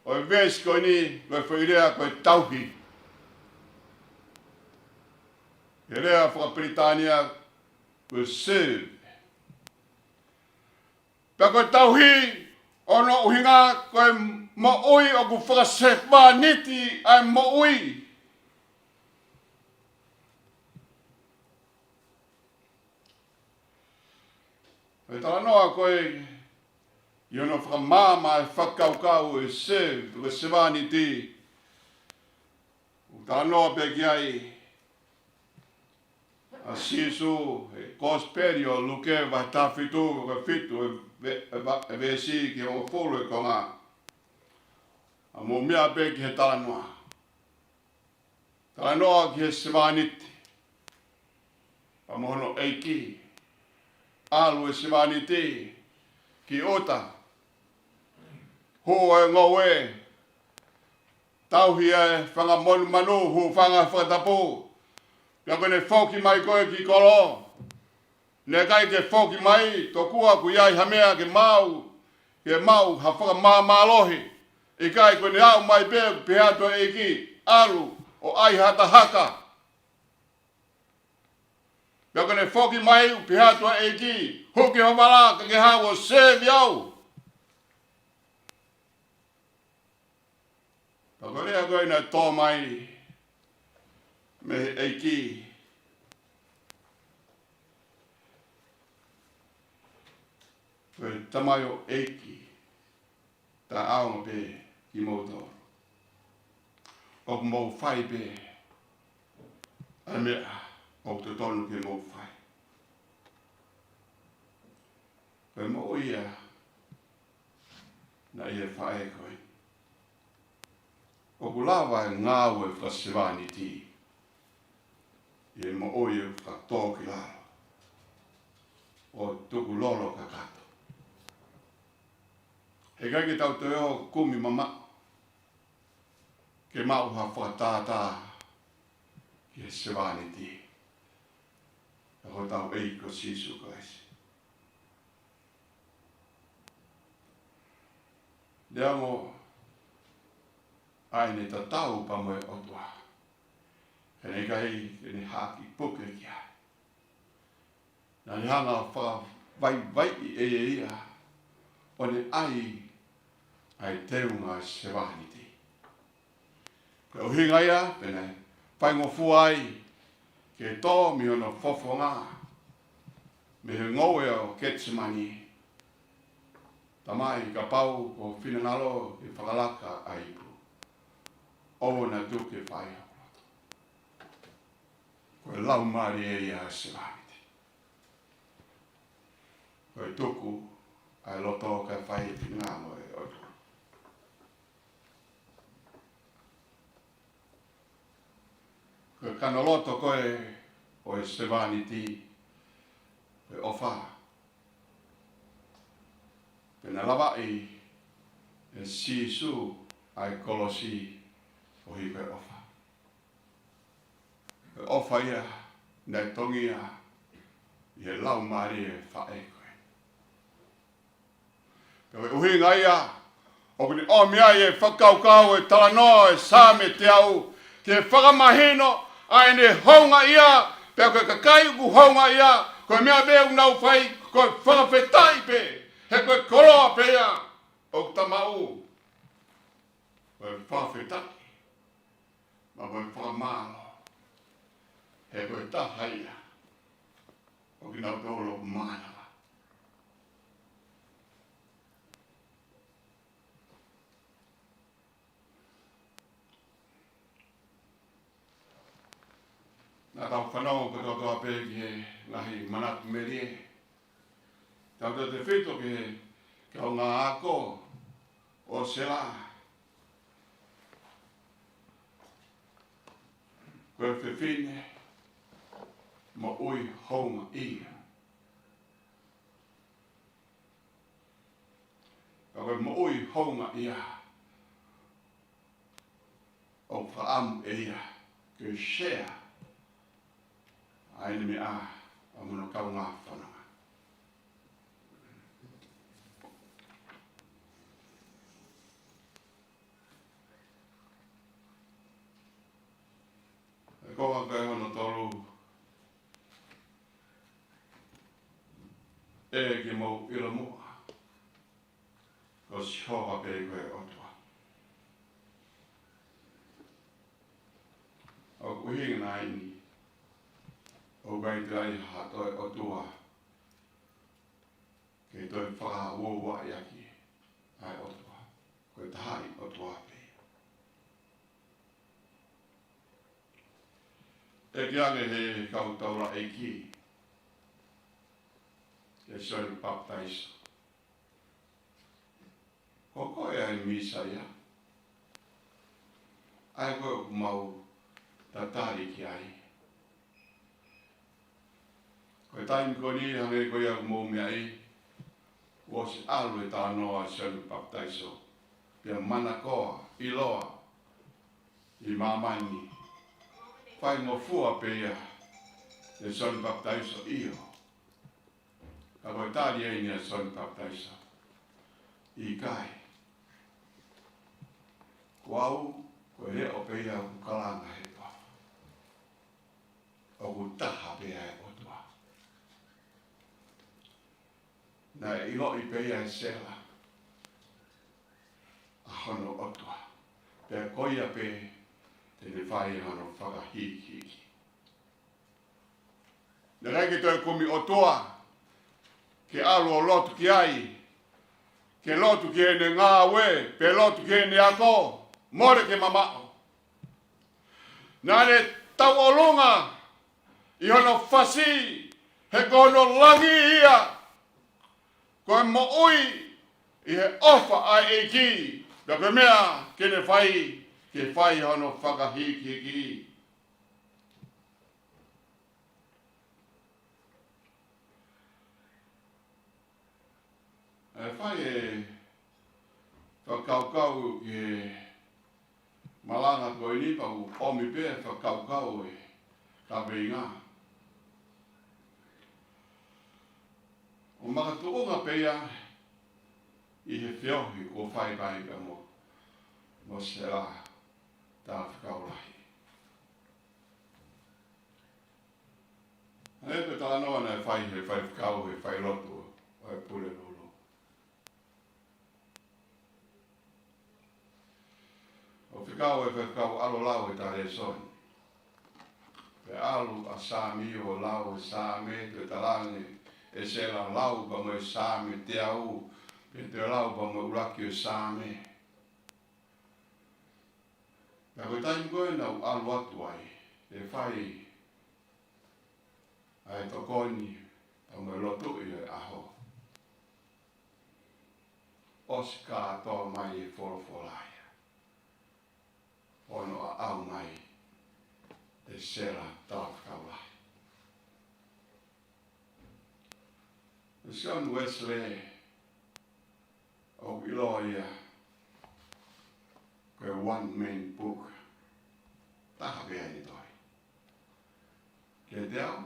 ʻo e veesi ko eni, ko e foʻi lea ko e tauhi. He lea fakapilitānia ko e serve. Pea ko e tauhi, hono ʻuhinga ko e moʻui ʻoku fakasevāniti ʻa e moʻui. Ko e talanoa ko ē ʻi hono fakamaama e fakakaukau e serve, ko e sevāniti, ʻoku talanoa pē ki ai ʻa Sīsū he Kosipeli ʻo Luke vahe taha fitu, ko e fitu e ve-, e va-, e veesi ki he hongofulu e konga. ʻA mou meʻa pē ki he talanoa. Talanoa ki he sevāniti pea mo hono ʻeiki. ʻAlu e sevāniti ki ʻuta, hū e ngoue, tauhi e fanga monumanu, hūfanga he fakatapu. Pea ko ʻene foki mai ko ē ki kolo, naʻe ʻikai ke foki mai tokua ʻoku ʻi ai ha meʻa ke maʻu, ke maʻu ha fakamāmālohi. ʻIkai, ko ʻene aʻu mai pē, pehē atu e ʻeiki, ʻalu ʻo ʻai haʻata haka. Pea ko ʻene foki mai, pehē atu e ʻeiki, hū ki ho vala, ka ke haʻu ʻo serve au. Pea ko e lea ko ē naʻe tō mai mei he ʻeiki: Ko e tamaioʻeiki taʻeʻaonga pē kimoutolu. ʻOku mou fai pē ʻa e meʻa ʻoku totonu ke mou fai. Ko e moʻui ia naʻe ʻi he faʻē ko ē. ʻOku lava e ngāue fakasevāniti ʻi he moʻui ʻoku fakatōkilalo, ʻo tukulolo kakato. He ʻikai ke tau toe ō ʻo kumi mamaʻo ke maʻu ha fakatātā ki he sevāniti ʻa hotau ʻEiki ko Sīsū Kalaisi. Neongo ʻa ʻene tatau pea mo e ʻOtua, he naʻe ʻikai ke ne haki puke ki ai. Naʻa ne hanga ʻo fakavaivaiʻi ʻe ia ʻo ne ʻai ʻa e teunga sevāniti. Ko e ʻuhinga ia pea naʻe faingofua ai ke tō mei hono fofonga, mei he ngoue ʻo Ketisemani: Tamai, kapau ko ho finangalo, ke fakalaka ʻa e ipu, ʻoua naʻa tuku ke fai hoku loto. Ko e laumālie ia ʻo e sevāniti. Ko e tuku ʻa e loto kae fai e finangalo ʻo e ʻOtua. Ko e kanoloto ko ē ʻo e sevāniti, ko e ʻofa. Pea naʻe lavaʻi ʻe Sīsū ʻa e kolosi koeʻuhi ko e ʻofa. Ko e ʻofa ia naʻe tongia ʻi he laumālie ʻo e faʻē ko ē. Pea ko e ʻuhinga ia ʻoku ne ʻomi ai e fakakaukau e talanoa e Saame teau, ke fakamahino ʻa ʻene houngaʻia, pea ko e kakai ʻoku houngaʻia, ko e meʻa pē ʻoku nau fai, ko e fakafetaʻi pē, he ko e koloa pē ia ʻoku ta maʻu, ko e fakafetaʻi, mo e fakamālō, he ko e taha ia ʻo kinautolu ʻoku mānava. Naʻa tau fanongo kotoa pē ki he ngaahi manatu melie. Tautautefito ki he kaungā ako ʻo Sela. Ko e fefine moʻui houngaʻia. Ka ko e moʻui houngaʻia, ʻoku fakaʻamu ʻe ia ke share ʻa ʻene meʻa ʻa mo hono kaungā fononga. Ko e konga ko hono tolu, ʻe ke mou ʻilo muʻa ko Sihova pē ko e ʻOtua. ʻOku ʻuhinga eni, ʻoku ʻikai toe ʻi ai ha toe ʻotua ke toe fakauouaʻi ʻaki ʻa e ʻOtua. Ko e taha ʻi ʻOtua pē. ʻEke ange he kau taulaʻeiki kia Sione Papitaiso, ko koe ʻa e Mīsaia, ʻa ia ko ē ʻoku mau tatali ki ai. Ko e taimi ko eni hangē ko ia ʻoku mou meaʻi, kuo ʻosi ʻalu e talanoa ʻa Sione Papitaiso, pea manakoa, ʻiloa ʻi māmani. Faingofua pē ia ʻe Sione Papitaiso, ʻio. Ka ko e tali eni ʻa Sione Papitaiso, ʻikai. Ko au, ko e leʻo pē ia ʻoku kalanga he toafa. ʻOku taha pē ʻa e ʻOtua. Naʻe ʻiloʻi pē ia ʻe Sela ʻa hono ʻOtua, pea ko ia pē te ne fai hono fakahīkihiki. Naʻe ʻikai ke toe kumi ʻOtua ke ʻalu ʻo lotu ki ai, ke lotu ki heʻene ngāue, pe lotu ki heʻene ako, mole ke mamaʻo. Naʻa ne tauʻolunga ʻi hono fasi, he ko hono langi ia, ko e moʻui ʻi he ʻofa ʻa e ʻEiki, pea ko e meʻa ke ne fai, ke fai hono fakahīkihiki. ʻE fai e fakakaukau ki he malanga ko eni, pea u ʻomi pē e fakakaukau e kaveinga. ʻO makatuʻunga pē ia ʻi he feohi kuo fai pē ia mo, mo Sela Talafekau Lahi. Hangē ko e talanoa naʻe fai he faifekau, he failotu ʻo e Pulelulu. ʻO fekau e faifekau ʻalu ʻo lau e ta lēsoni. Pea ʻalu ʻa Sami ʻo lau e Saame, toe talaange ʻe Sela lau pea mo e Saame teau, pea toe lau pea mo e ʻuluaki ʻo e Saame. Pea ko e taimi ko ē naʻa ku ʻalu atu ai ʻo fai ʻa e tokoni pea mo e lotu ʻi he ʻaho, ʻosi kātoa mai e folofola ia ʻo hono ʻaʻau mai ʻe Sela Talafekau Lahi. John Wesley, ʻoku ʻiloa ia ko e one man book. Taha pē ʻene tohi. Kiate au,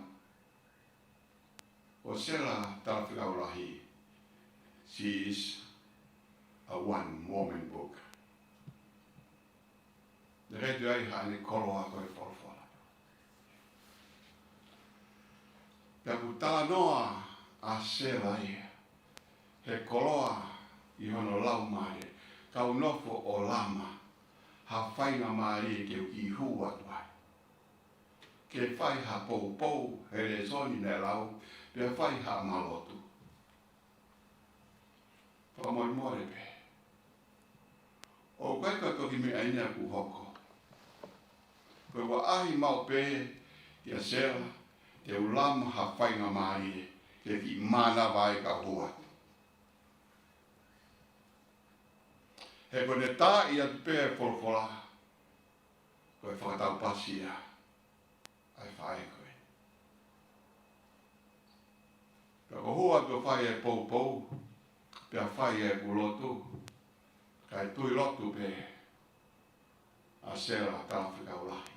ko Sela Talafekau Lahi, she is a one woman book. Naʻe ʻikai toe ʻi ai haʻane koloa ko e folofola. Pea ʻoku talanoa ʻa Sela ia he koloa ʻi hono laumālie, kau nofo ʻo lama ha faingamālie ke u kiʻi hū atu ai. Ke fai ha poupou he lēsoni naʻe lau, pea fai haʻama lotu. Fakamolemole pē. ʻOku ʻikai ko e toki meʻa ʻeni ʻoku hoko. Ko e ʻuhinga maʻu pē kia Sela, ke u lama ha faingamālie ke kiʻi mānava ai kau hū atu. He ko ʻene tā ia pē e folofola, ko e fakataupasi ia ʻa e faʻē ko ē. Pea ko e hū atu ʻo fai e poupou, pea fai ʻeku lotu, kae tui lotu pē ʻa Sela Talafekau Lahi.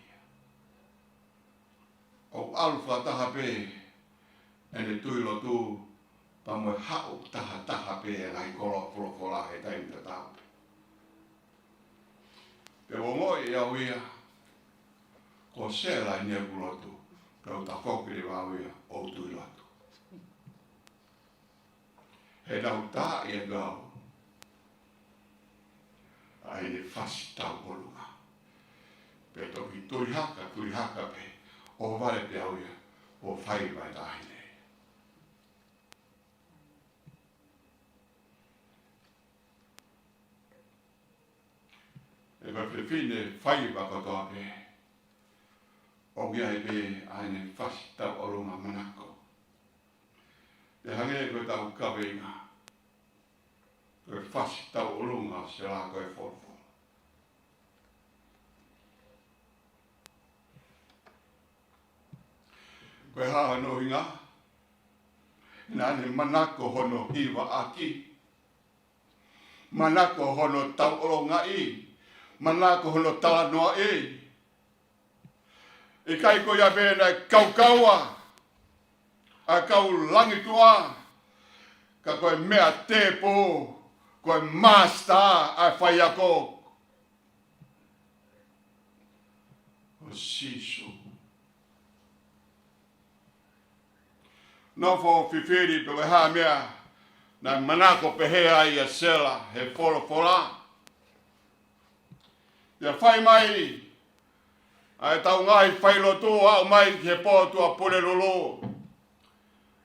ʻOku ʻalu fakataha pē ʻene tui lotu pea mo e haʻu tahataha pē e ngaahi koloa folofola he taimi tatau pē. Pea u ongoʻi ʻe au ia, ko Sela ʻeni ʻeku lotu, pea u tafoki leva au ia ʻo tui lotu. He naʻa ku tā ia ʻe au ʻa ʻene fasi tauʻolunga. Pea toki tui haka, tui haka pē, ʻo vale pē au ia ʻo fai mai tahi nei. ʻE fefine faiva kotoa pē, ʻoku ʻi ai pē ʻa ʻene fasi tauʻolunga manako. Pea hangē ko ʻetau kaveinga, ko e fasi tauʻolunga ʻo Sela ko e folofola. Ko e hā hono ʻuhinga? Naʻa ne manako hono hivaʻaki, manako hono tauʻolungaʻi, manako hono talanoaʻi. ʻIkai ko ia pē naʻe kaukaua ʻa e kau langituʻa, ka ko e meʻa tēpō, ko e māsitā ʻa e faiako, ko Sīsū. Nofo fifili pe ko e hā e meʻa naʻe manako pehē ai ʻa Sela he folofola. Pea fai mai ʻa ʻetau ngaahi failotu ʻo aʻu mai ki he pō Tuʻapulelulu.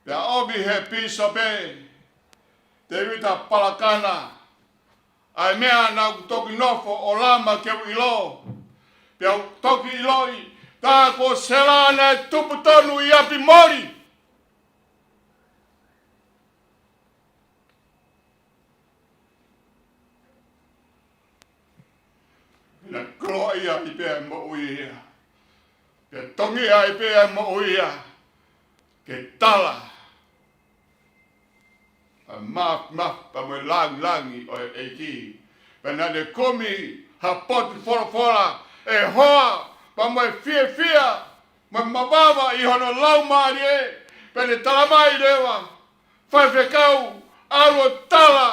Pea ʻomi ʻe he pīsope, Tēvita Palakana, ʻa e meʻa naʻa ku toki nofo ʻo lama ke u ʻilo. Pea u toki ʻiloʻi, tā ko Sela naʻe tupu tonu ʻi ʻapi moli. Naʻe koloaʻia ai pē ʻa e moʻui ia. Pea tongi ai pē ʻa e moʻui ia ke tala ʻa e māfimafi pea mo e lāngilangi ʻo e ʻEiki. Pea naʻa ne kumi ha potu folofola ʻe hoa pea mo e fiefia mo e mavava ʻi hono laumālie. Pea ne tala mai leva, Faifekau, ʻalu ʻo tala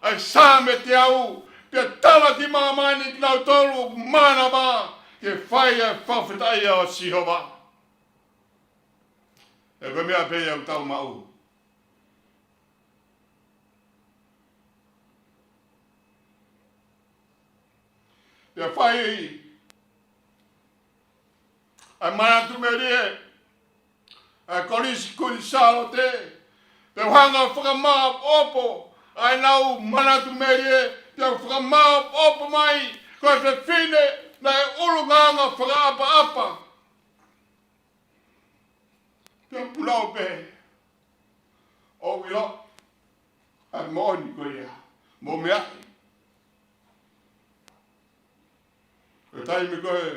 ʻa e Saame teau, pea tala ki māmani kinautolu ʻoku mānava ke fai ʻa e fakafetaʻi ʻa Sihova. He ko e meʻa pē ia ʻoku tau maʻu. Pea fai ʻa e manatu melie ʻa e Kolisi Kuini Sālote, pea u hanga ʻo fakamāʻopoʻopo ʻa ʻenau manatu melie, pea u fakamāʻopoʻopo mai ko e fefine naʻe ʻulungaanga fakaʻapaʻapa. Pea u pulau pē ʻo ʻilo ʻa e moʻoni ko ia mo e meʻa. Ko e taimi ko ē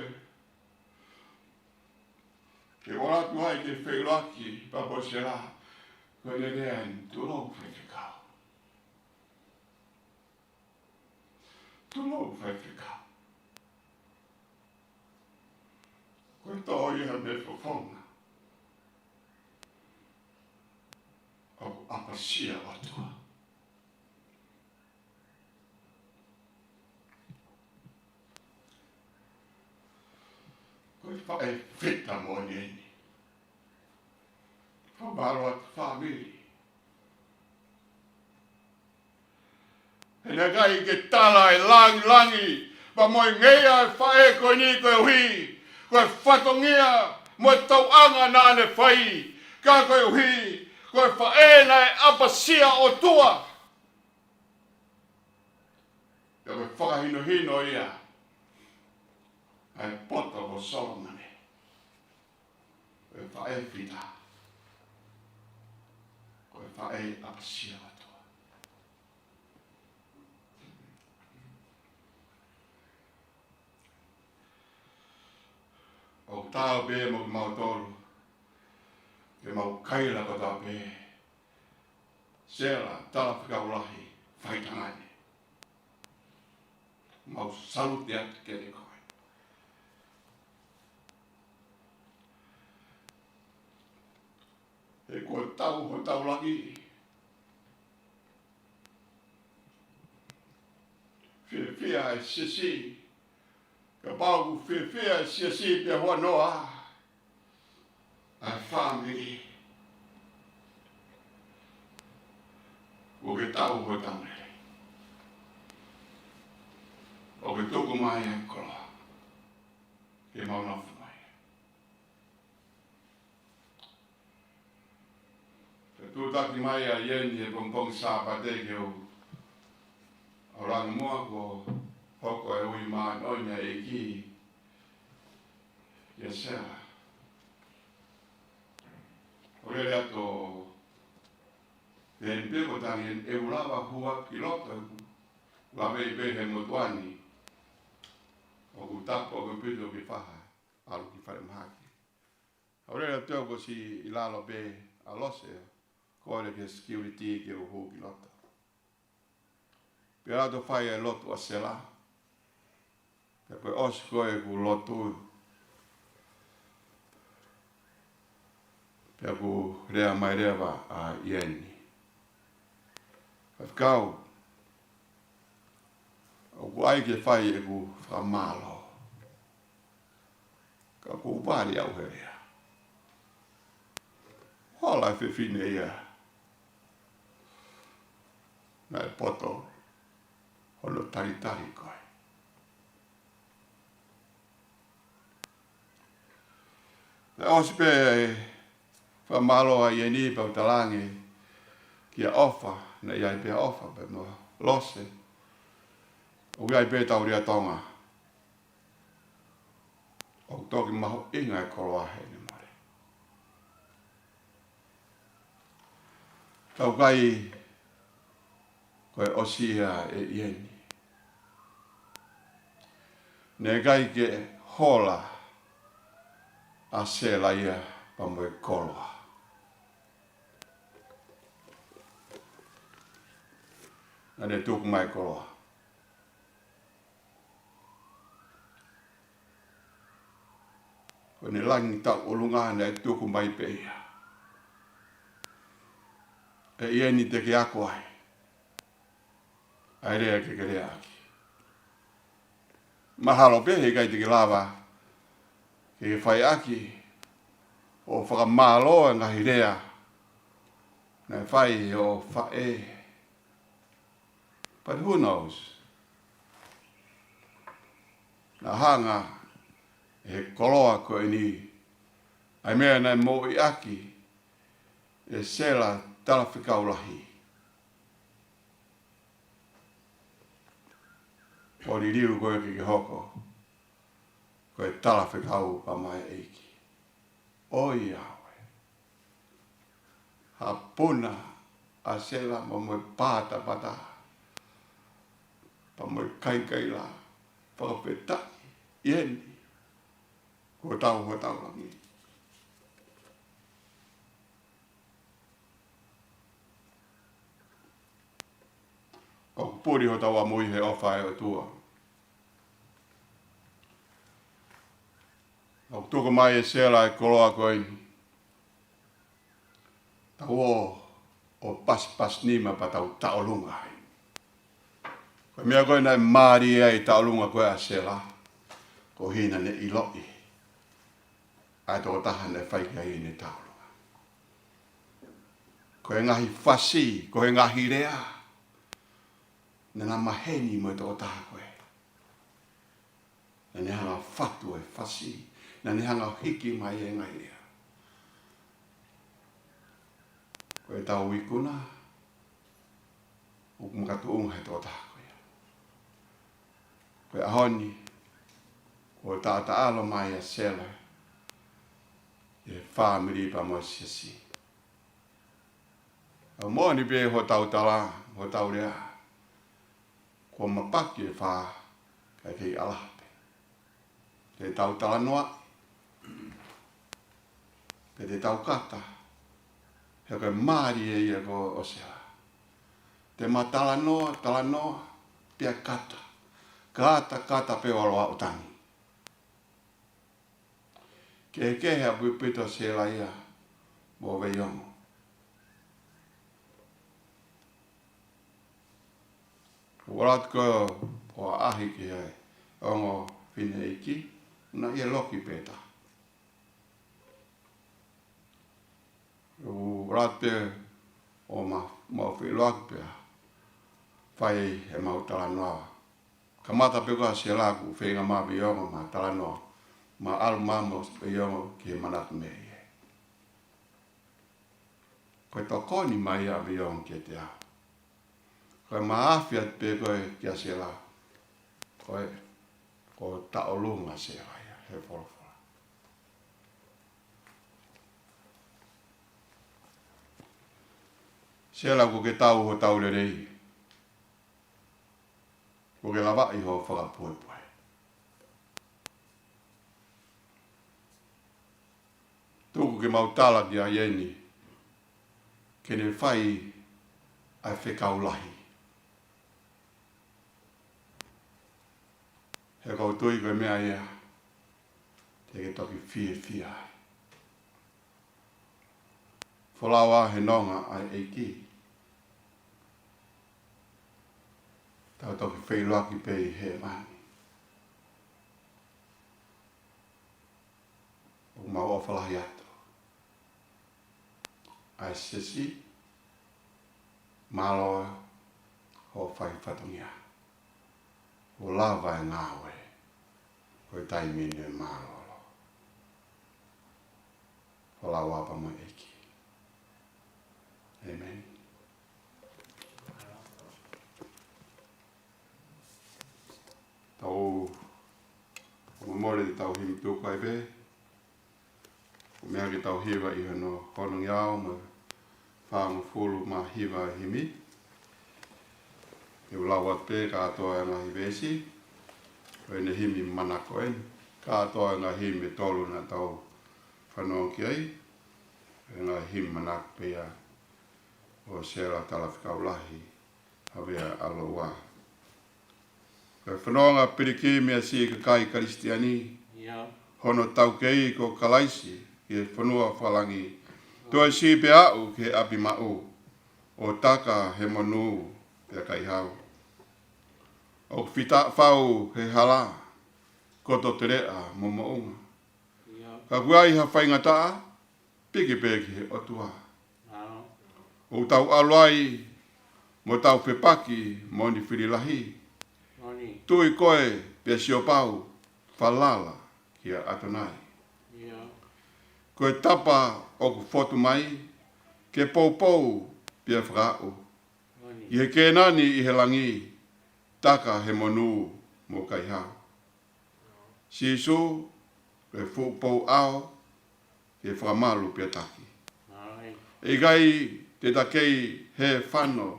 ke ʻalu atu ai ke feʻiloaki pea mo Sela, Ko e lea eni, tulou faifekau. Tulou faifekau. Ko e toʻo ia mei he fofonga ʻoku ʻapasia ʻOtua. Ko e faʻē fita moʻoni eni. Fakamālō atu fāmili. He naʻe ʻikai ke tala e langilangi pea mo e ngeia e faʻē ko eni koeʻuhi ko e fatongia mo e tauʻanga naʻa ne fai. Ka koeʻuhi ko e faʻē naʻe ʻapasia ʻOtua. Pea ko e fakahinohino ia ʻa e poto ko Solomone. Ko e faʻē fita. Ko e faʻē ʻapasia ʻOtua. ʻOku taau pē mo kimautolu ke mau kaila kotoa pē. Sela, talafekau lahi, faitangane. Mau salute atu kiate koe. He kuo tau hotau langi. Fiefia e siasi. Kapau ʻoku fiefia e siasi pea huanoa ʻa e fāmili, kuo ke tau hotau lelei. ʻOku ke tuku mai e koloa ke mau nofo mai. Pea tuʻutaki mai ʻa Ieni he pongipongi Sāpate ke u ʻalu ange muʻa kuo hoko e ui māʻoniʻoni ʻa e ʻEiki kia Sela. ʻO lele atu ʻo pehē ni pē ko Tangeni, ʻe u lava hua ki loto, lave pē he motuʻa ni. ʻOku tapu ʻaupito ke faha ʻalu ki falemahaki. ʻO lele atu ʻo siʻi ʻi lalo pē ʻa Lose, kole ki he security ke u hū ki loto. Pea ʻalu atu ʻo fai e lotu ʻa Sela. Pea ko e ʻosi ko ē ʻeku lotu, pea ʻoku lea mai leva ʻa Ieni. Faifekau, ʻoku ʻai ke fai ʻeku fakamālō. Ka ʻoku vale au he lea. Hola e fefine ia naʻe poto hono talitali koe. Naʻe ʻosi pē fakamālō ʻa Ieni pea u talaange kia ʻOfa, naʻe ʻi ai pē ʻa ʻOfa pea mo Lose. ʻOku ʻi ai pē ʻetau lea Tonga. ʻOku toki mahuʻinga e koloa heʻene mole. Tau kai ko e ʻosi ia ʻe Ieni. Naʻe ʻikai ke hola ʻa Sela ia pea mo e koloa. Naʻa ne tuku mai e koloa. Ko ʻene langi tauʻolunga naʻe tuku mai pē ia. ʻE Ieni, te ke ako ai ʻa e lea ke ke leaʻaki. Mahalo pē heʻikai te ke lava ke ke faiʻaki ʻo fakamālō e ngaahi lea naʻe fai ʻe ho faʻē. But who knows? Naʻa hanga ʻe he koloa ko eni ʻa e meʻa naʻe moʻuiʻaki ʻe Sela Talafekau Lahi. ʻO liliu koe ke ke hoko ko e talafekau pea mo e ʻEiki. ʻOiauē. Hapuna ʻa Sela mo e patapata pea mo e kaikaila. Fakafetaʻi Ieni, kuo tau hotau langi. puli hotau ʻamui he ʻofa ʻa e ʻOtua. ʻOku tuku mai ʻe Sela e koloa ko eni. Tau ō ʻo pasipasi nima pea tau taʻolunga ai. Ko e meʻa ko ē naʻe mālie ai e taʻolunga ko ē ʻa Sela, koeʻuhi naʻa ne ʻiloʻi ʻa e tokotaha naʻe fai ki ai ʻene taʻolunga. Ko e ngaahi fasi, ko e ngaahi lea, naʻa na maheni mo e tokotaha ko ē. Naʻa ne hanga ʻo fatu e fasi, naʻa ne hanga ʻo hiki mai e ngaahi lea. Ko ʻetau ikuna, ʻoku makatuʻunga he tokotaha ko ia. Ko e ʻaho ni, kuo taʻataʻalo mai ʻa Sela ʻi he fāmili pea mo e siasi. ʻOku moʻoni pē hotau tala, hotau lea, kuo mapaki e fā, kae kei ʻalaha pē. Te tau talanoa, pe te tau kata, he ko e mālie ia ko ē ʻo Sela. Te ma talanoa, talanoa, pea kata. Kata, kata pē ʻo ʻalu ʻo tangi. Kehekehe ʻaupito Sela ia mo Veiongo. ʻOku ʻalu atu ko ē ʻo ʻaʻahi ki he ongo fineʻeiki, naʻe ʻi ai e loki pē taha. ʻOku ʻalu atu pē ʻo ma, mau feʻiloaki pea fai ʻemau talanoa. Kamata pē ko ē ʻa Sela ʻoku feinga mai Veiongo mo talanoa, mo ʻalu mai mo Veiongo ki he manatu meʻa ia. Ko e tokoni mai ʻa Veiongo kiate au. Ko e mahafi atu pē ko ē kia Sela, ko e, ko e taʻolunga ʻa Sela ia he folofola. Sela, kuo ke tau hotau lelei. Kuo ke lavaʻi hoʻo fakapuepue. Tuku ke mau tala ki ai eni, ke ne fai ʻa e fekau lahi. He ʻoku ou tui ko e meʻa ia te ke toki fiefia ai. Folau ā he nonga ʻa e ʻEiki. Tau toki feʻiloaki pē ʻi hēvani. ʻOku mau ʻofa lahi atu. ʻA e siasi, mālō hoʻo fai fatongia. Kuo lava e ngāue, ko e taimi ni ʻe mālōlō. Folau ā pea mo e ʻEiki. ʻĒmeni. Tau momole ʻetau himi tuku ai pē. Ko e meʻa ke tau hiva ʻi hono, hono ngeau mo e fāngofulu mā hiva e himi. Te u lau atu pē kātoa e ngaahi veesi ʻo ʻene himi manako eni. Kātoa e ngaahi himi ʻe tolu naʻa tau fanongo ki ai. Ko e ngaahi himi manako pē ia ʻo Sela Talafekau Lahi Havea ʻAloua. Ko e fononga pilikimi ʻa e siʻi kakai Kalisitiane, ʻio, hono taukei ko Kalaisi ki he fonua fakalangi. Toe siʻi pē aʻu ki he ʻapi maʻu, ʻo taka he monū pea kaihau. ʻOku fita fau he hala, koto teleʻa mo moʻunga. ʻIo. Ka ʻoku ai ha faingataʻa, piki pē ki he ʻOtua. ʻIo. ʻOku tau ʻalu ai mo tau fepaki mo ʻene fili lahi. Moʻoni. Tui koe pea sio pau, falala kia ʻAtonai. ʻIo. Ko e tapa ʻoku fotu mai, ke poupou pea fakaaʻu. Moʻoni. ʻI he Kēnani ʻi he langi, taka he monū mo kaihau. Sīsū, ko e fuʻu pou ʻao ke fakamalu pea taki. ʻIo. ʻIkai te ta kei hē fano,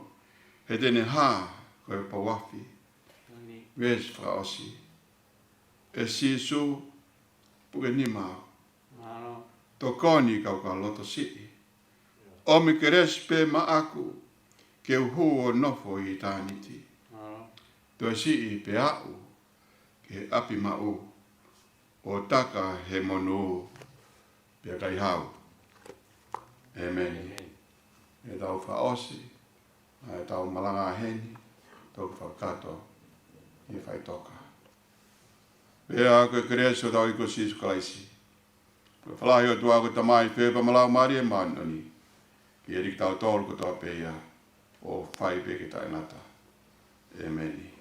he te ne hā ko e pou afi. Moʻoni. Veesi fakaʻosi. ʻE Sīsū, puke nima au. Mālō. Tokoni kau ka loto siʻi. ʻOmi kelesi pē maʻaku, ke u hū ʻo nofo ʻi ʻitāniti. Toe siʻi pea aʻu ki he ʻapi maʻu, ʻo taka he monū pea kaihau. ʻEmeni. ʻEmeni. ʻE tau fakaʻosi ʻa ʻetau malanga heni, toki fakakakato ʻi he faʻitoka. Pea ko e kelesi ʻa hotau ʻEiki ko Sīsū Kalaisi, ko e falala ʻa e ʻOtua ko e Tamai, feohi pea mo e Laumālie Māʻoniʻoni, ke ʻiate kitautolu kotoa pē ia, ʻo fai pē ke taʻengata. ʻEmeni. ʻEmeni.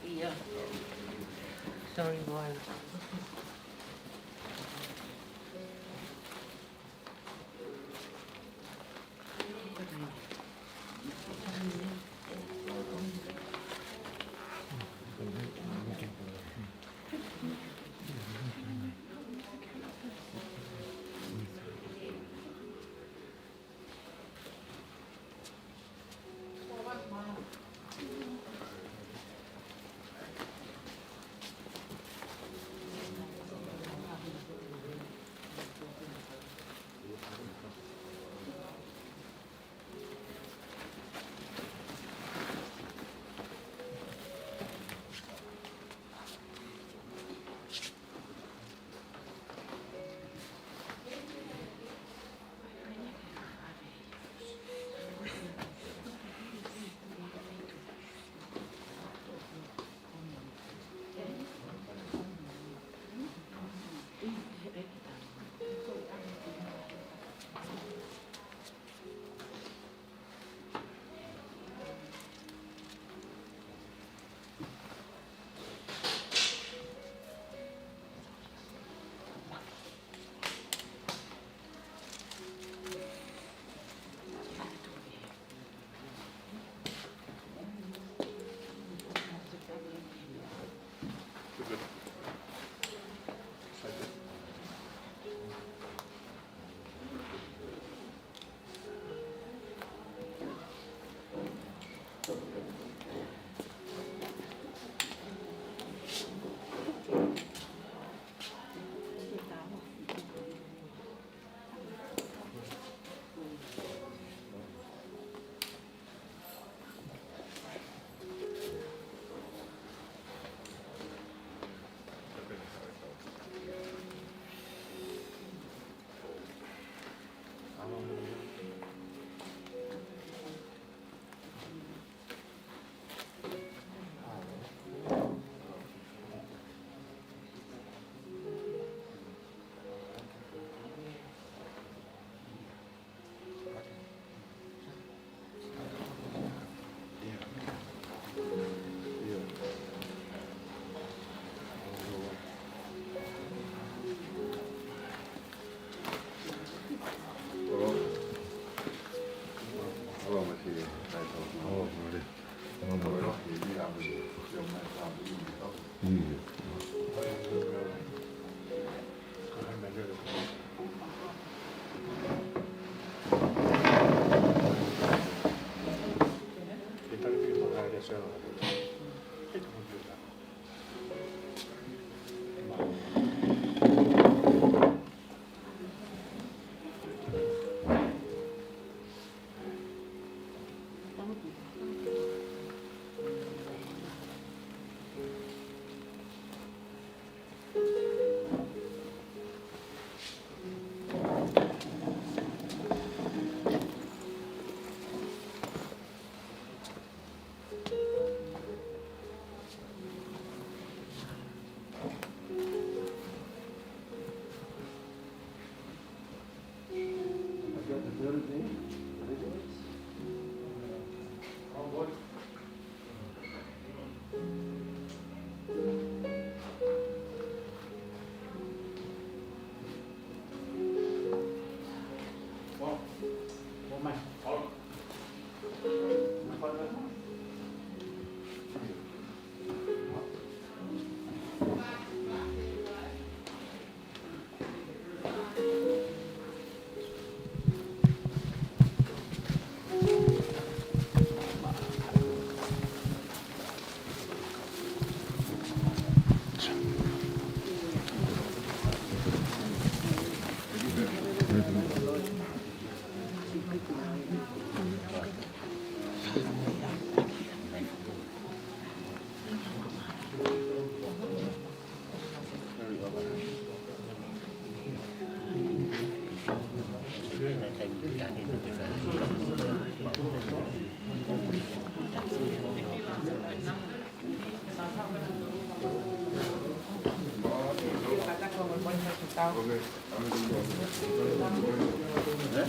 ʻIa. Sorry, boy.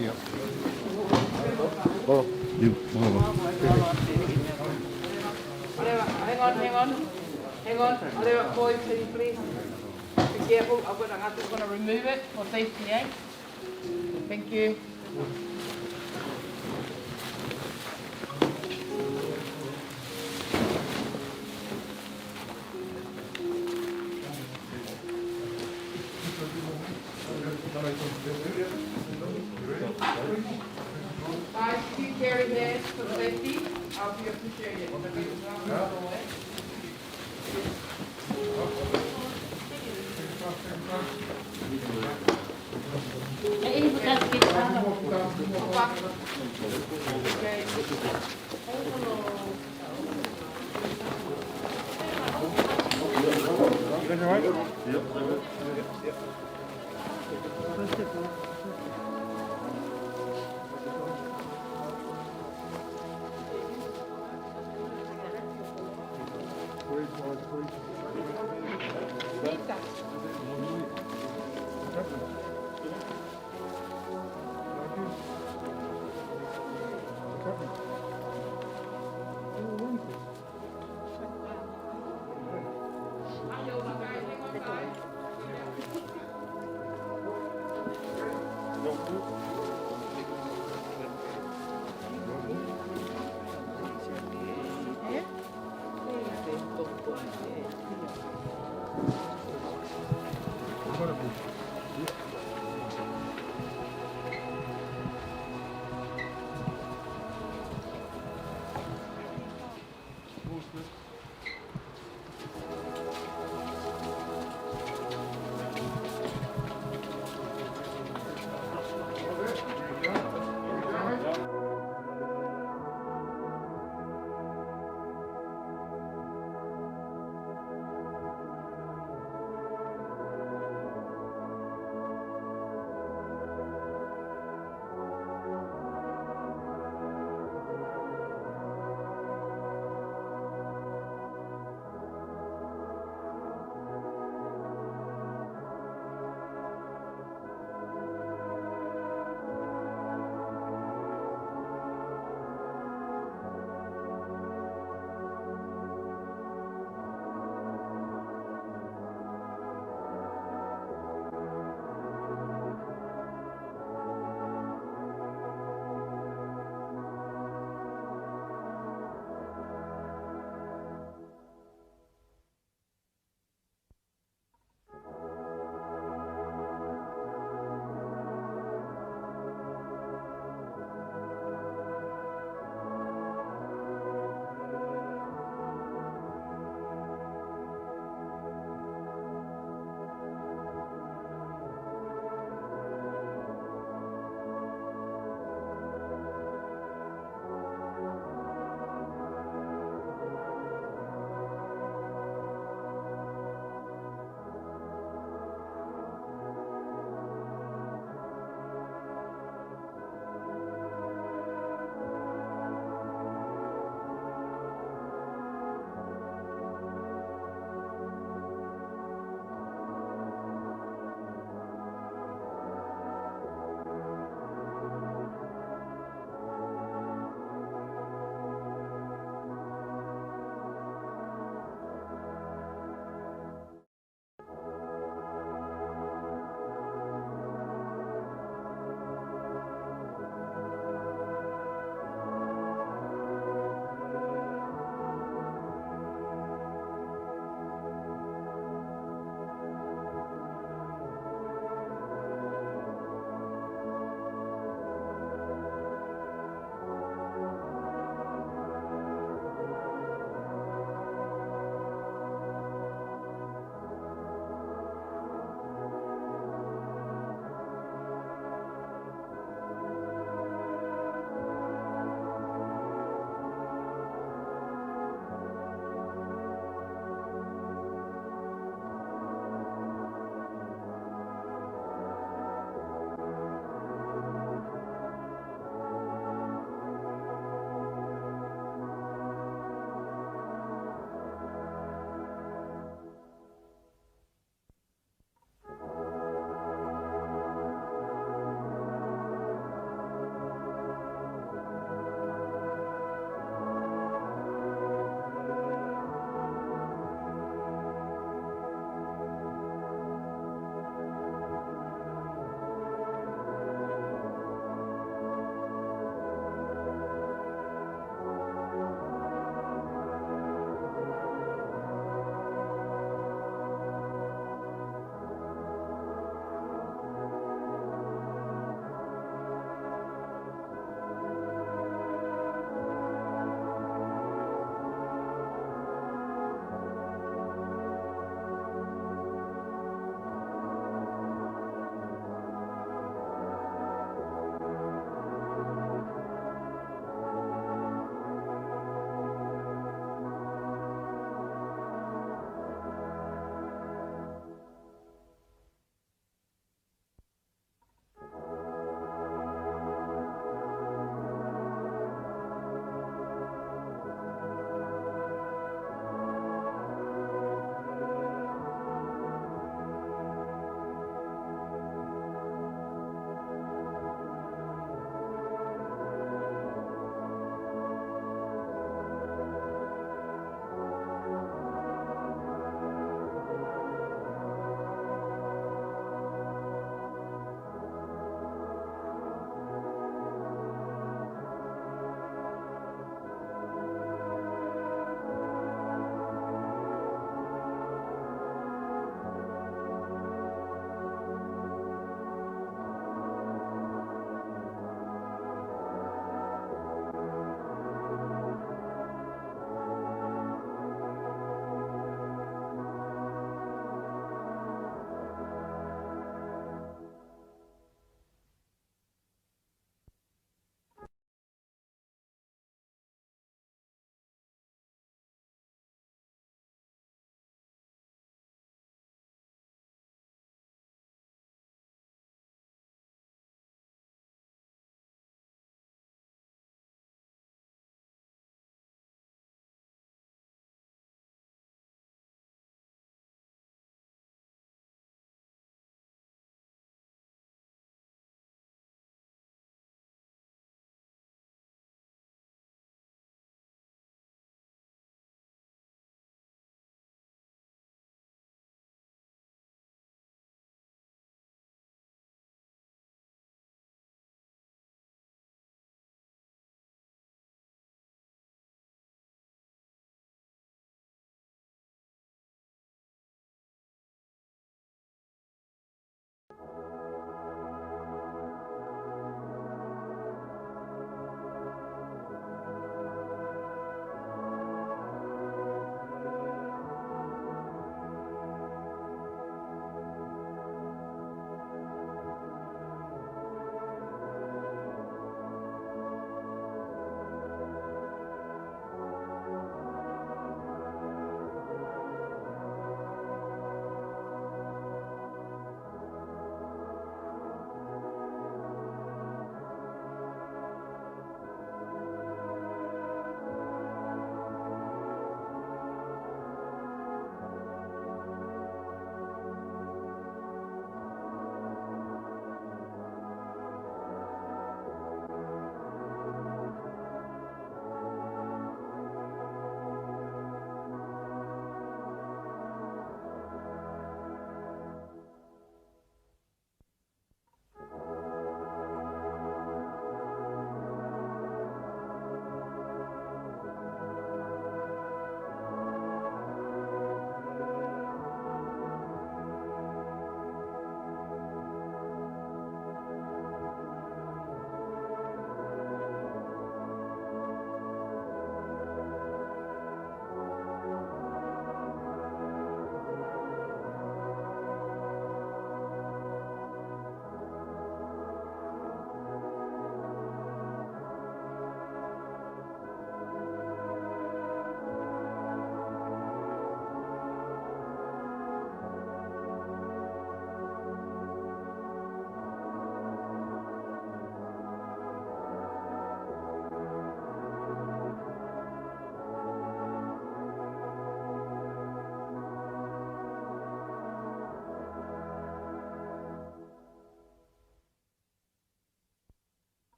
Yeah. Oh, you, oh. Hang on, hang on. Hang on. Ōleva, boy, pretty please. Be careful. I've got, I'm gonna remove it for safety, eh? Thank you. Guys, if you carry this for safety, I'll be appreciated.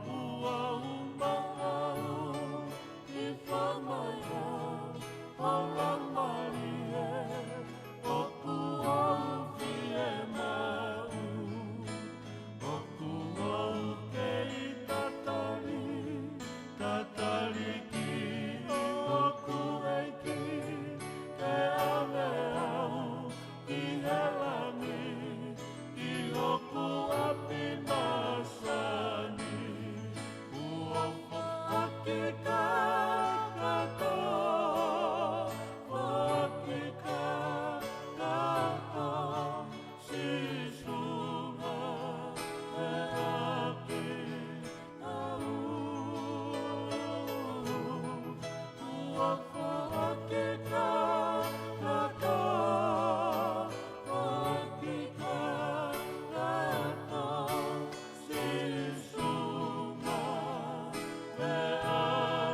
Kuo u maʻu ʻi he fāmai ʻa e Laumālie, ʻoku ou fiemaʻu. ʻOku ou kei tatali, tatali ki hoku ʻEiki, ke ʻave au ki he langi, ki hoku ʻapi masani. Kuo foaki kakato, foaki kakato, Sīsū, ʻave ʻaki au. Kuo foaki kakato, foaki kakato, Sīsū, ʻave ʻaki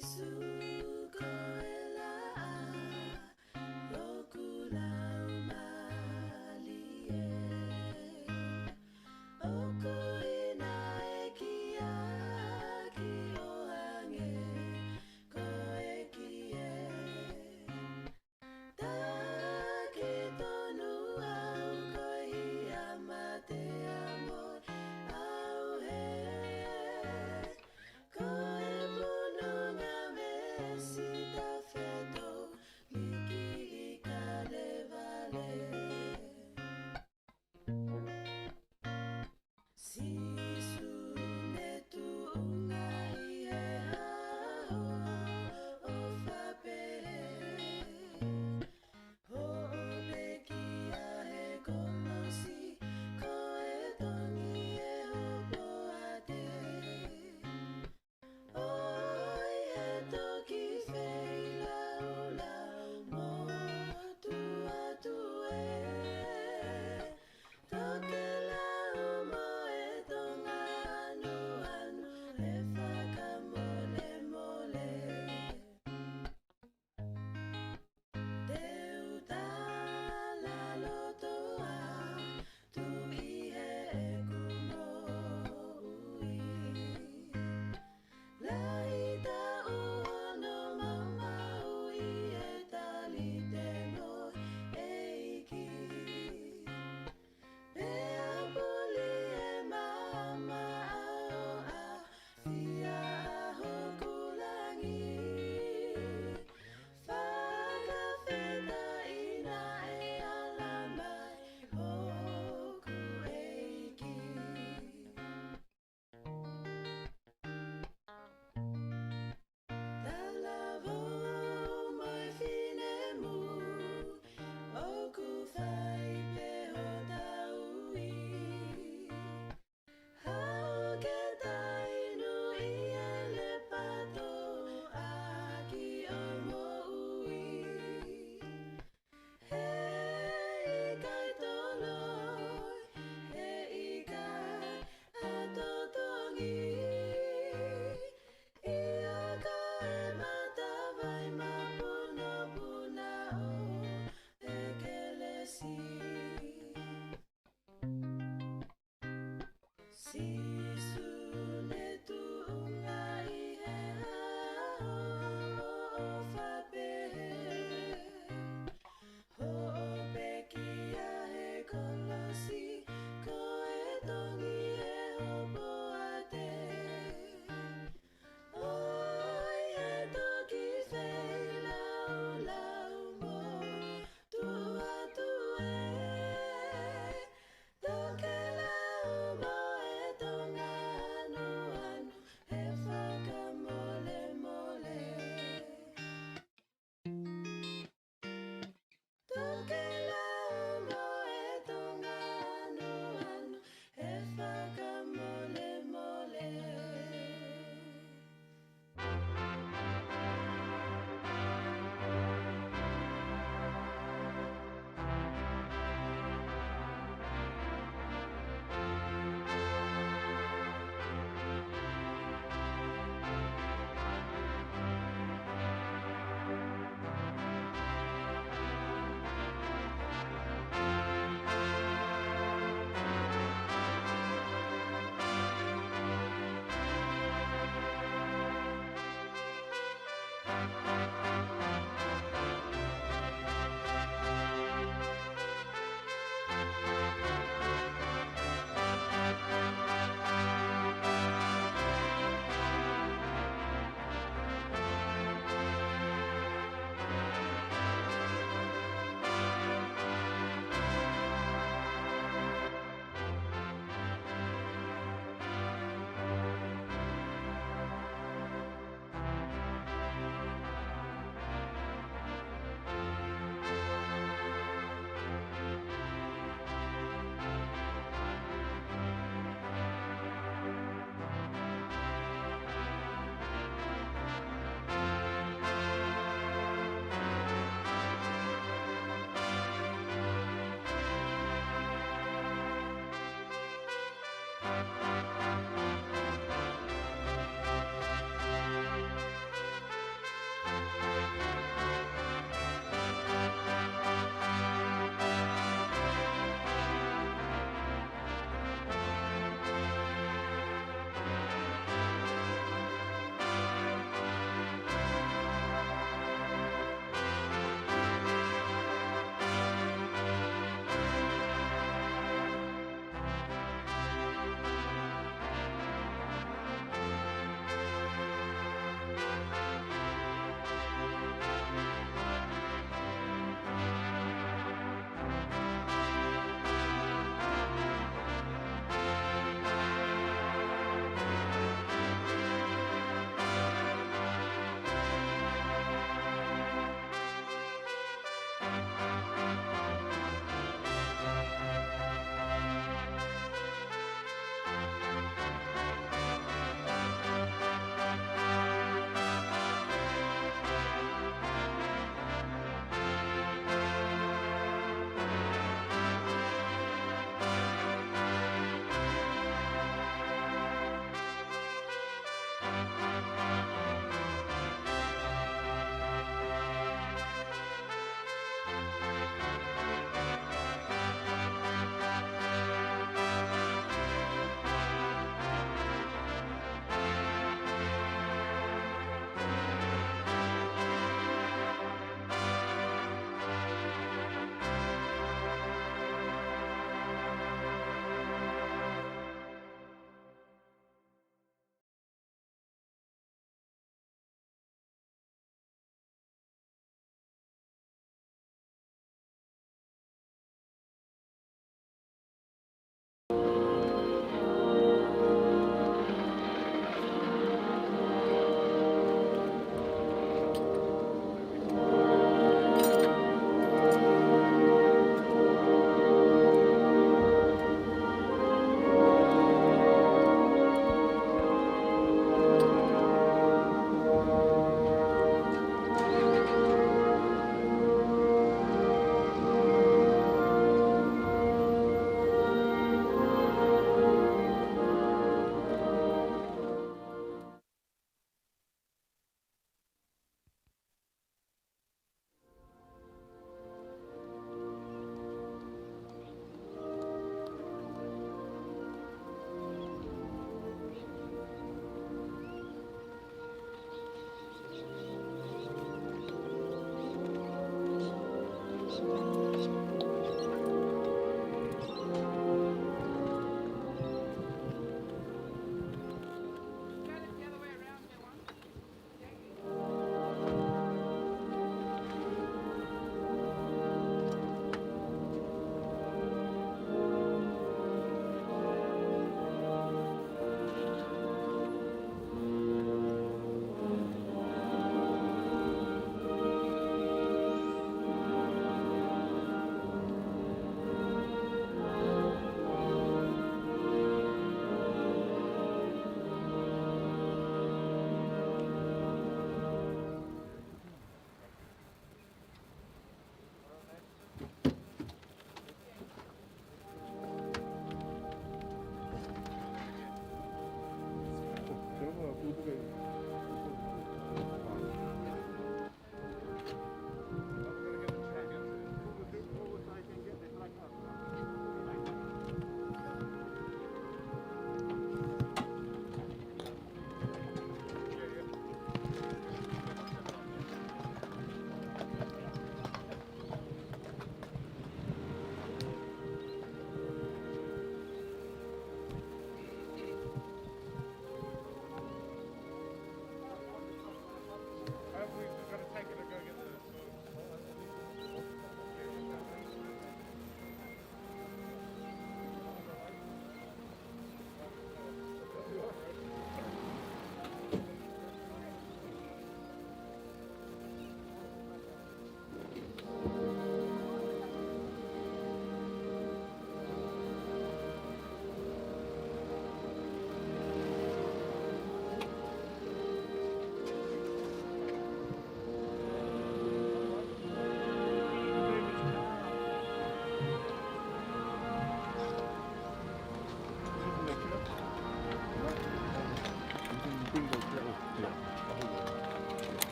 Sīsū ko e laʻā ʻoku laumālie. ʻOku ʻi ai e kiʻi ʻoange ko e kiʻi taki tonu au ko e hia mate amo au he. Ko e pununga me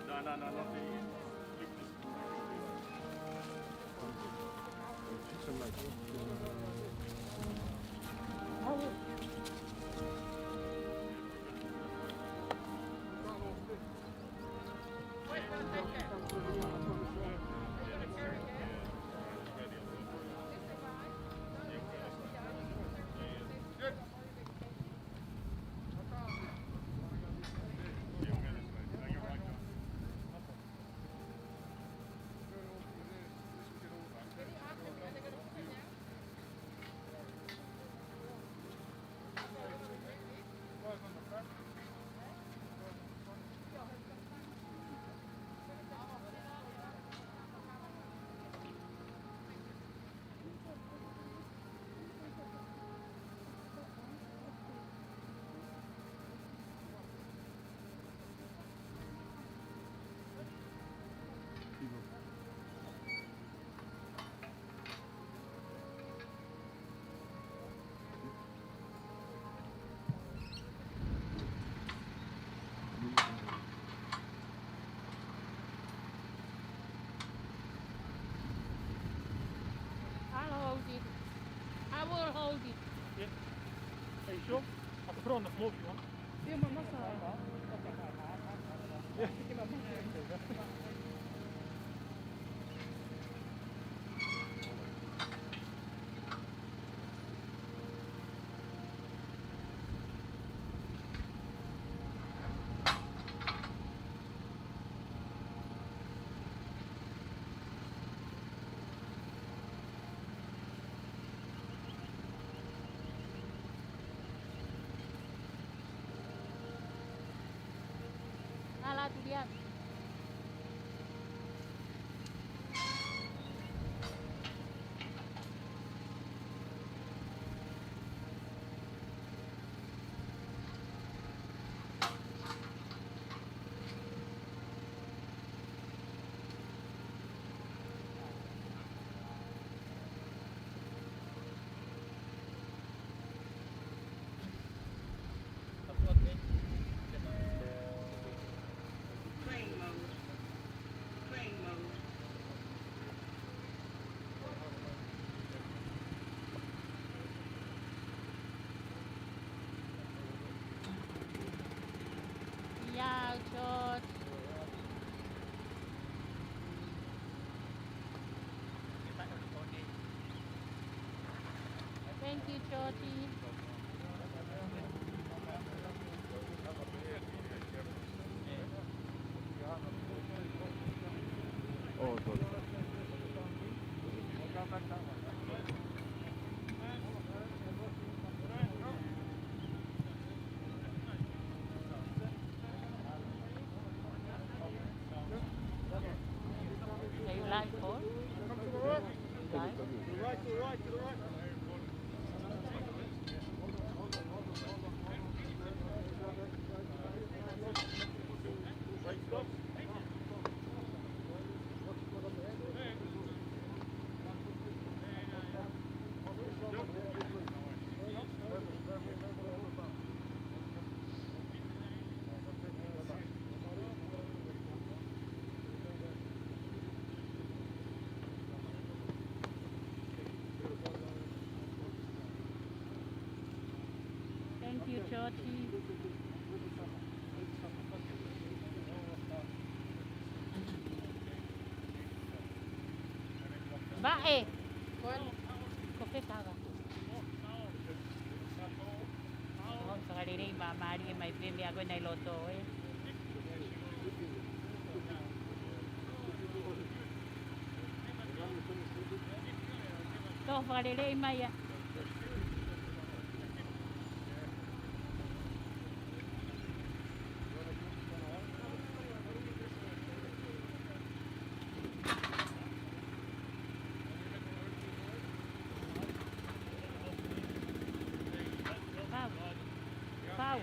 No, no, no, no. I'll hold it. I will hold it. Yeah. Are you sure? I can put it on the floor if you want. Ala tulian. Yeah, George. Thank you, Georgie. Oh, sorry. Are you live, Paul? Live? Thank you, Georgie. Vaʻe. Ko fē kava? Fakalelei māmā Ari mai pē meʻa ko ē ʻi loto, ē. Tō fakalelei mai ia. Pau. Pau.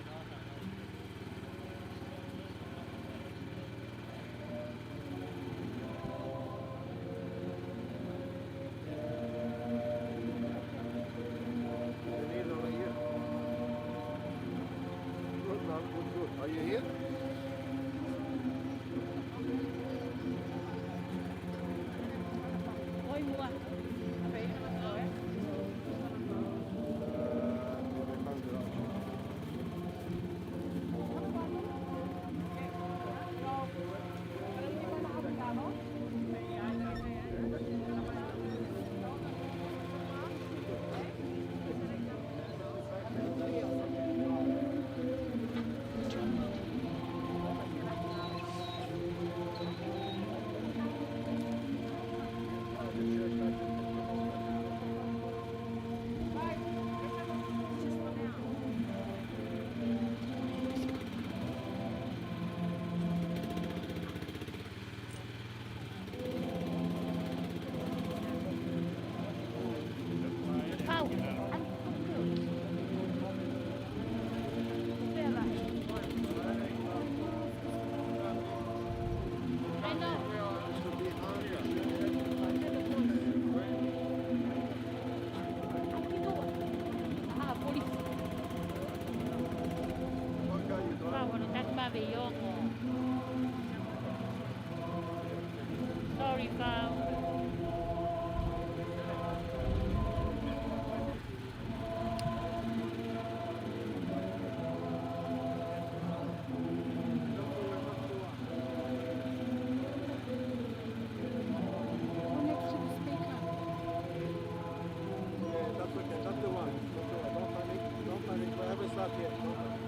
Are you here? Oi, mua. Sorry, Fau. Connect to the speaker. Yeah, that's okay. That's the one. That's the one. Don't panic. Don't panic. Whatever's up here. Don't panic.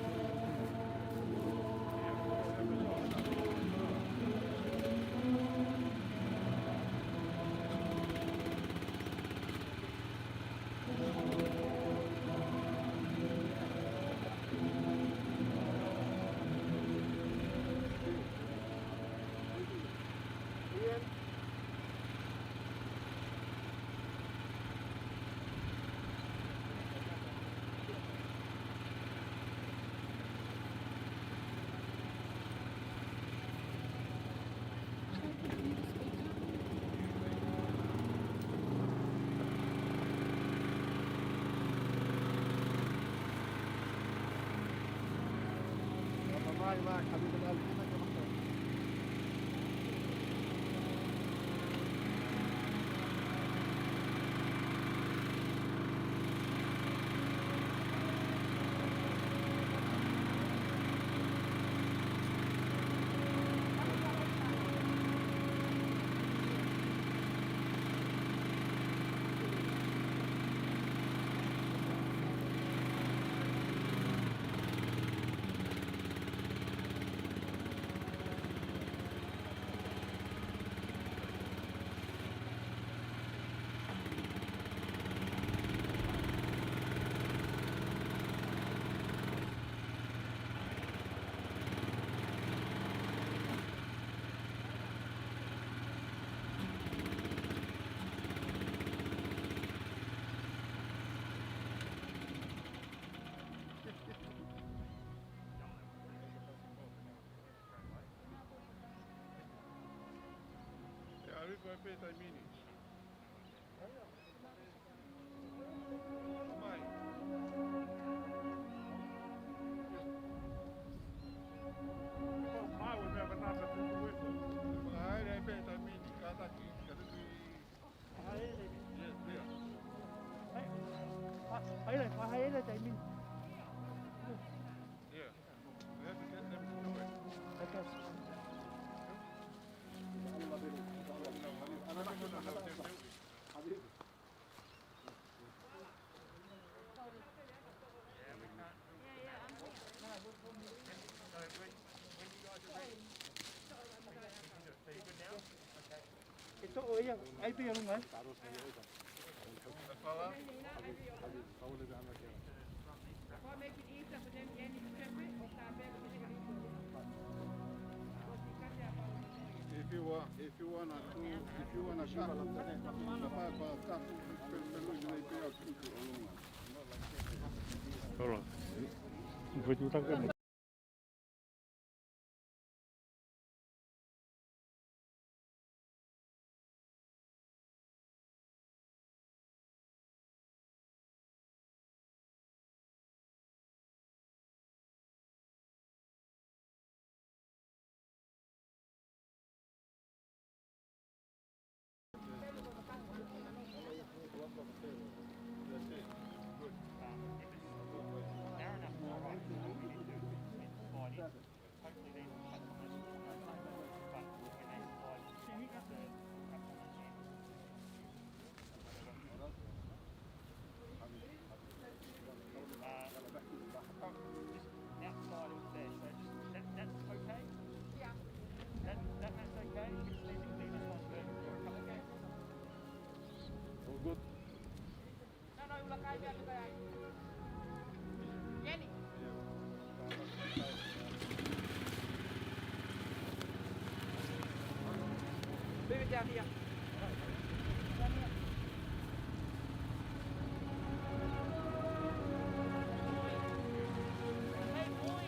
Yeah, I will go pay taimini. Mai. Mai, we have another two weeks. Mai, I pay taimini. Kātaki, kātaki. Yes, yeah. Hai, hai, hai, hai, taimini. Yeah. We have to get them to do it. Okay. ʻO ia, ʻai pē ʻi ʻolunga, ē? If you want, if you wanna do, if you wanna shop, the Papa Cup, pelu, pelu, you may pay out to ʻolunga. Hold on. If you talk about Uh, just outside of there, so just, that, that's okay? Yeah. That, that, that's okay? Just leave it, leave it on for, for a couple of minutes. All good. Jenny. Baby down here. Down here. Hey, boy.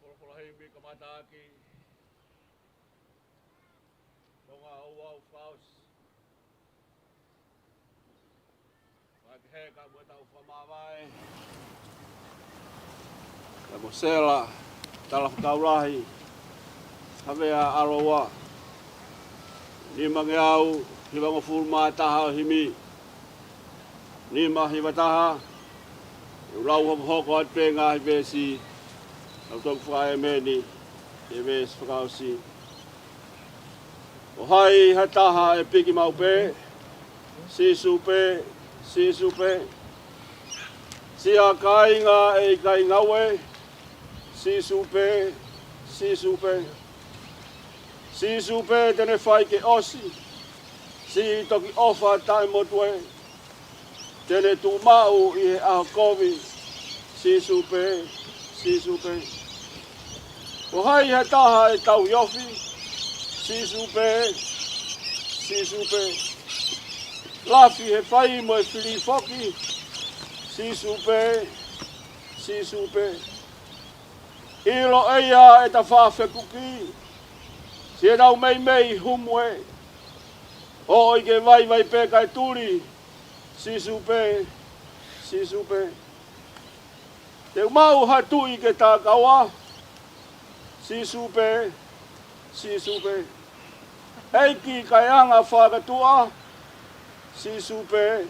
Folofola himi kamataʻaki. Tonga ʻo ʻAufaus. Fai ki he ka mo tau fakamāvae. Ka mo Sela, Talafakau Lahi, Havea ʻAloua. Nimangeau, hivangofulu mā taha ʻo e himi. Nima hiva taha, ʻe u lau hokohoko atu pē ngaahi veesi, ʻa ia ʻoku fakaʻēmeni, ʻi he veesi fakaʻosi. ʻO hai ha taha ʻe piki maʻu pē, Sīsū pē, Sīsū pē. Siʻa kāinga ʻe ʻikai ngaue, Sīsū pē, Sīsū pē. Sīsū pē te ne fai ke ʻosi, siʻi toki ʻofa taʻemotu ē. Te ne tuʻu maʻu ʻi he ʻaho kovi, Sīsū pē, Sīsū pē. ʻO hai ha taha ʻe tauhi ofi, Sīsū pē, Sīsū pē. Lafi he fai mo e fili foki, Sīsū pē, Sīsū pē. ʻIlo ʻe ia ʻeta faʻa fekuki, siʻetau meimei humu ē. ʻOi ke vaivai pē kae tuli, Sīsū pē, Sīsū pē. Te u maʻu ha tuʻi ke takaua, Sīsū pē, Sīsū pē. ʻEiki kae anga fakatuʻa, Sīsū pē,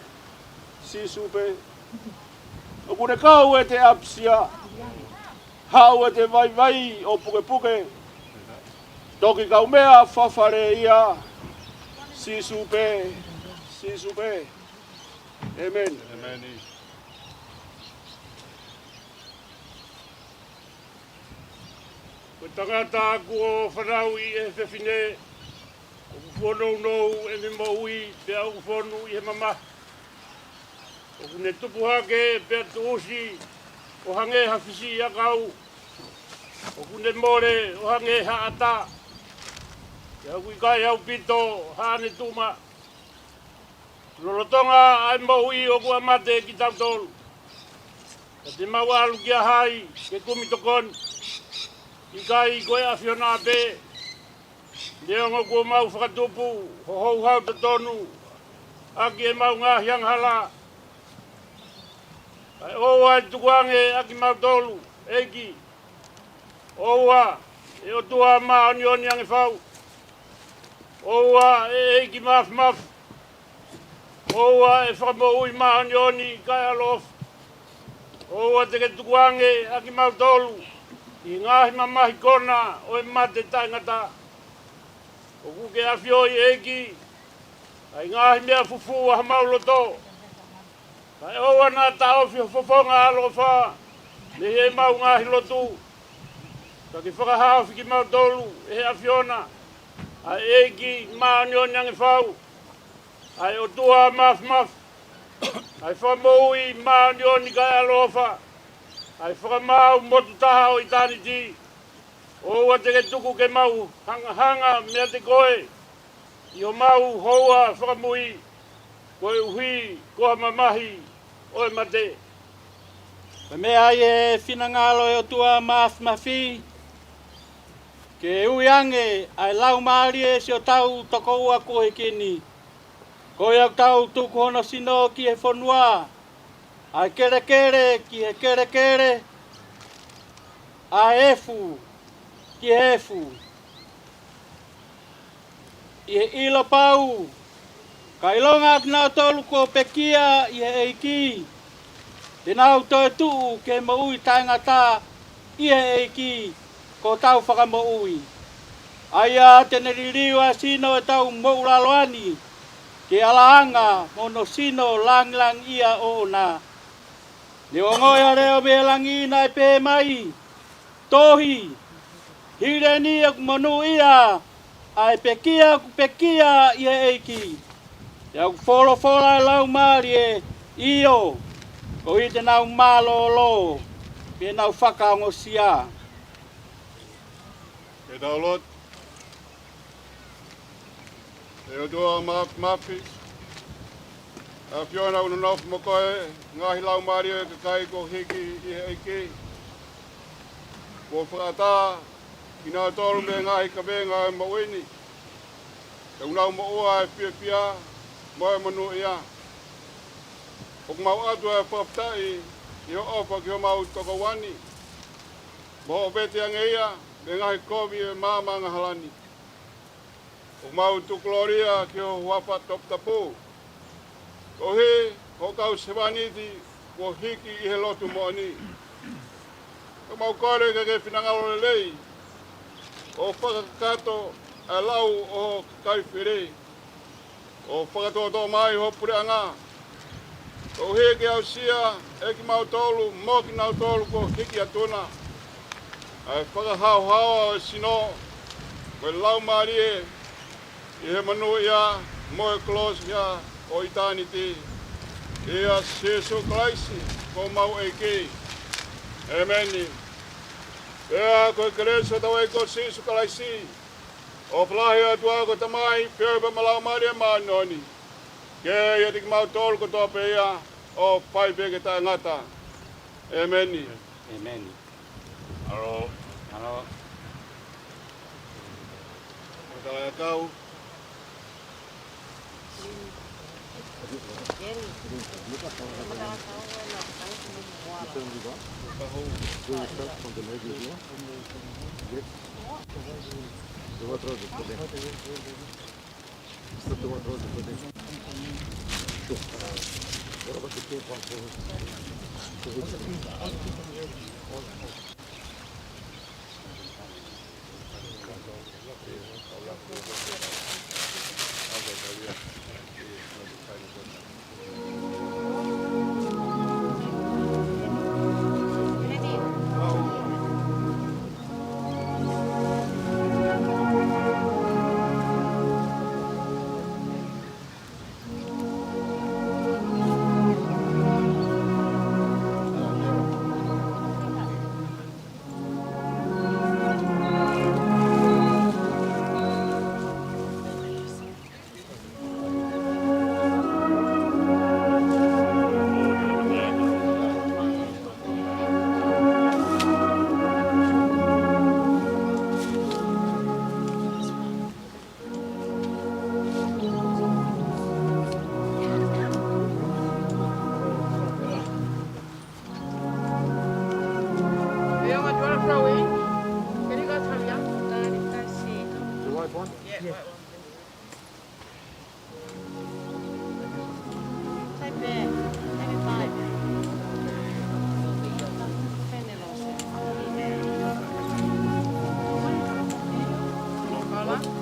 Sīsū pē. ʻOku ne kau ʻete ʻapisia, haʻu ʻete vaivai ʻo pukepuke. Toki kaumeʻa fafale ia, Sīsū pē, Sīsū pē. ʻĒmeni. ʻĒmeni. Ko e tangata kuo fanauʻi ʻe he fefine, ʻoku fuonounou ʻene moʻui pea ʻoku fonu ʻi he mamahi. ʻOku ne tupu hake pea tuʻusi ʻo hangē ha fisiʻiʻakau. ʻOku ne mole ʻo hangē ha ʻata, pea ʻoku ʻikai ʻaupito haʻane tuʻumaʻa. Lolotonga ʻa e moʻui ʻoku ʻa mate kitautolu. Ka te mau ʻalu kia hai ke kumi tokoni? ʻIkai ko e ʻAfiona pē. Neongo kuo mau fakatupu ho houhau totonu ʻaki ʻemau ngaahi angahala, kae ʻoua ʻe tukuange ʻa kimautolu, ʻEiki. ʻOua, ʻe ʻOtua māʻoniʻoni ange fau. ʻOua, ʻe ʻEiki Māfimafi. ʻOua, ʻe Fakamoʻui māʻoniʻoni kae ʻaloʻofa. ʻOua te ke tukuange ʻa kimautolu ʻi he ngaahi mamahi kona ʻo e mate taʻengata. ʻOku ke ʻafioʻi, ʻEiki, ʻa e ngaahi meʻa fufū ʻa homau loto. Kae ʻoua naʻa taʻofi ho fofonga ʻaloʻofa mei heʻemau ngaahi lotu. Ka ke fakahaofi kimautolu ʻe he ʻAfiona, ʻa e ʻEiki māʻoniʻoni ange fau, ʻa e ʻOtua Māfimafi, ʻa e Fakamoʻui māʻoniʻoni kae ʻaloʻofa, ʻa e Fakamaau motu taha ʻo ʻitāniti. ʻOua te ke tuku ke mau hangahanga meiate koe ʻi homau houa fakamui, koeʻuhi ko ha mamahi ʻo e mate. Pea meʻa ai e finangalo ʻo e ʻOtua Māfimafi, ke ui ange ʻa e laumālie siʻotau tokoua kuo hiki ni. Ko ia ʻoku tau tuku hono sino ki he fonua, ʻa e kelekele ki he kelekele, ʻa e efu ki he efu, ʻi he ʻilo pau, ka ʻilonga ʻa kinautolu kuo pekia ʻi he ʻEiki, te nau toetuʻu ki he moʻui taʻengata ʻi he ʻEiki ko hotau Fakamoʻui. ʻA ia te ne liliu ʻa e sino ʻo ʻetau moʻulaloa ni ki he ʻalaʻanga mo hono sino lāngilangiʻia ʻoʻona. Ne u ongoʻi ʻa e leʻo mei langi naʻe pehē mai, Tohi, hili eni ʻoku monūʻia ʻa e pekia ʻoku pekia ʻi he ʻEiki. Pea ʻoku folofola ʻa e Laumālie, ʻio, koeʻuhi te nau mālōlō, pea nau fakaongosia. Ke tau lotu. ʻE ʻOtua Māfimafi, ʻAfiona, ʻoku nonofo mo koe ngaahi laumālie ʻo e kakai kuo hiki ʻi he ʻEiki, kuo fakaʻatā kinautolu mei he ngaahi kavenga ʻo e moʻui ni, ʻoku nau moʻua ʻa e fiefia mo e monūʻia. ʻOku mau ʻoatu ʻa e fakafetaʻi ʻi hoʻo ʻofa ki homau tokoua ni, mo hoʻo vete ange ia mei he ngaahi kovi ʻo e maama angahala ni. ʻOku mau tukulōlia ki ho huafa toputapu, koeʻuhi ko hoʻo kau sevāniti kuo hiki ʻi he lotu moʻoni. ʻOku mau kole ke ke finangalo lelei ʻo fakakakato ʻa e lau ʻo ho kakai fili, ʻo fakatoʻotoʻo mai ho puleʻanga, koeʻuhi ke aʻusia ʻe kimautolu mo kinautolu kuo hiki atu na ʻa e fakahaohaoa ʻo e sino mo e laumālie ʻi he monūʻia mo e kolosia ʻo ʻitāniti. ʻIa Sīsū Kalaisi ko homau ʻEiki. ʻĒmeni. Pea ko e kelesi ʻa hotau ʻEiki ko Sīsū Kalaisi, ʻofa lahi ʻa e ʻOtua ko e Tamai, feohi pea mo e Laumālie Māʻoniʻoni, ke ʻiate kimautolu kotoa pē ia, ʻo fai pē ke taʻengata. ʻĒmeni. ʻĒmeni. Mālō. Mālō. Ko e tala e kau. Hey, Oma, do you wanna throw in? Can you guys hurry up? The white one? Yeah, white one, please. Type it. Type it five.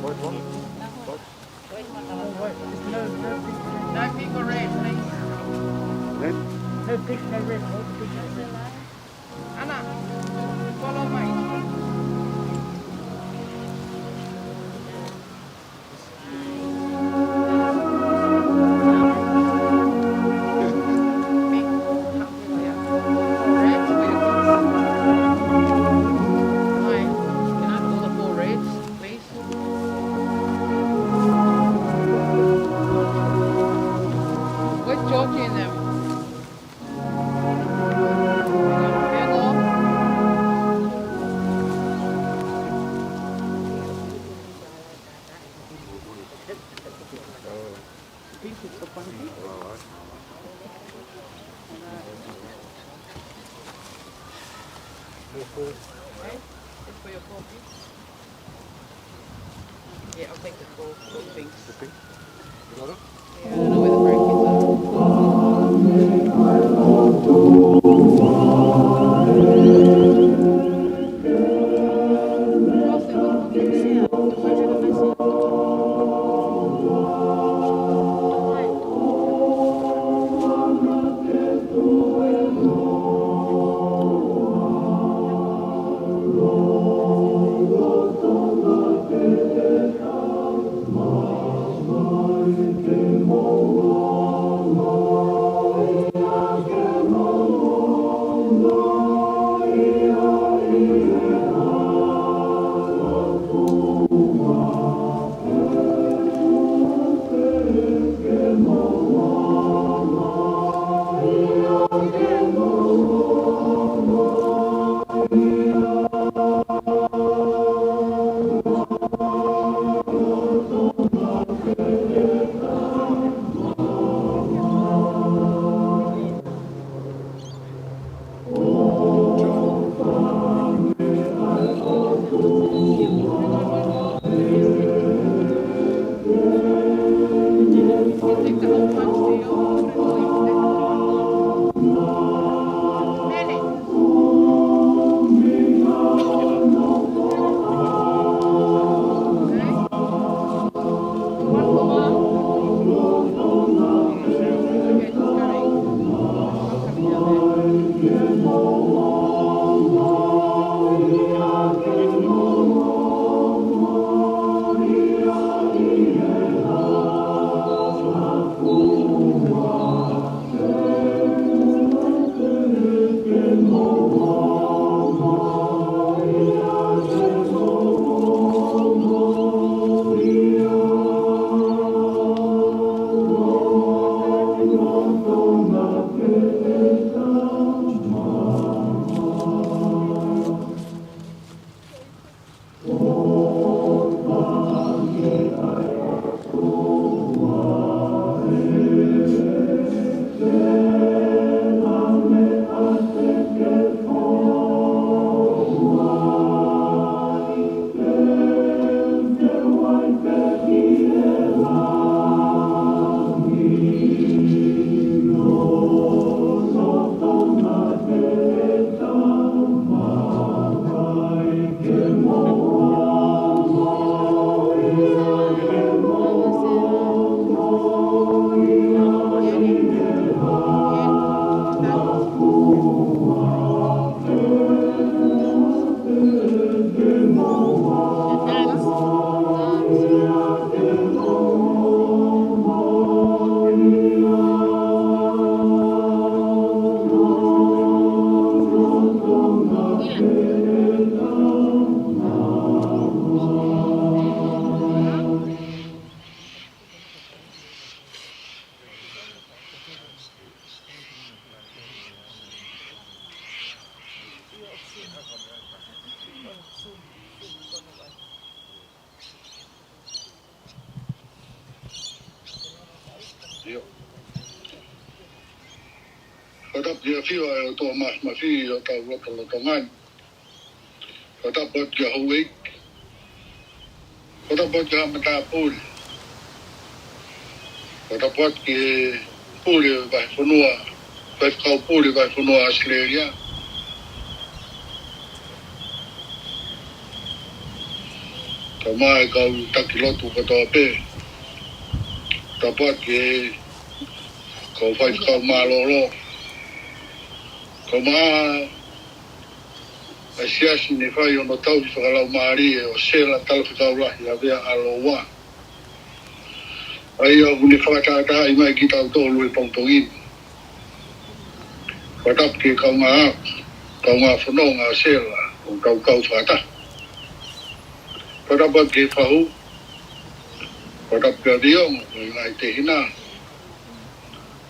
White one? White. No pink or red, please. Red? No pink, no red. All the pink, no red. Ana, follow mai. Pink. Red. Mai. Okay, it's for your coffee. Yeah, I'll take the cold, cold things. The pink? You got it? Yeah, I don't know where the grandkids are. ʻIo. Fakatapu ki he ʻafio ʻa e ʻOtua Māfimafi ʻi hotau lotolotonga ni. Fakatapu atu ki he houʻeiki. Fakatapu atu ki he haʻa matāpule. Fakatapu atu ki he pule vahefonua, faifekau pule vahefonua ʻAositelēlia. Kae ʻumaʻā e kau taki lotu kotoa pē. Fakatapu atu ki he kau faifekau mālōlō. Kae ʻumaʻā ʻa e siasi naʻe fai hono tauhi fakalaumālie ʻo Sela Talafekau Lahi Havea ʻAloua. ʻA ia ʻoku ne fakatātaaʻi mai kitautolu he pongipongi ni. Fakatapu ki he kaungā, kaungā fononga ʻo Sela, ʻoku tau kau fakataha. Fakatapu atu ki he fahu. Fakatapu ki he ʻafio mo e ngaahi tehina.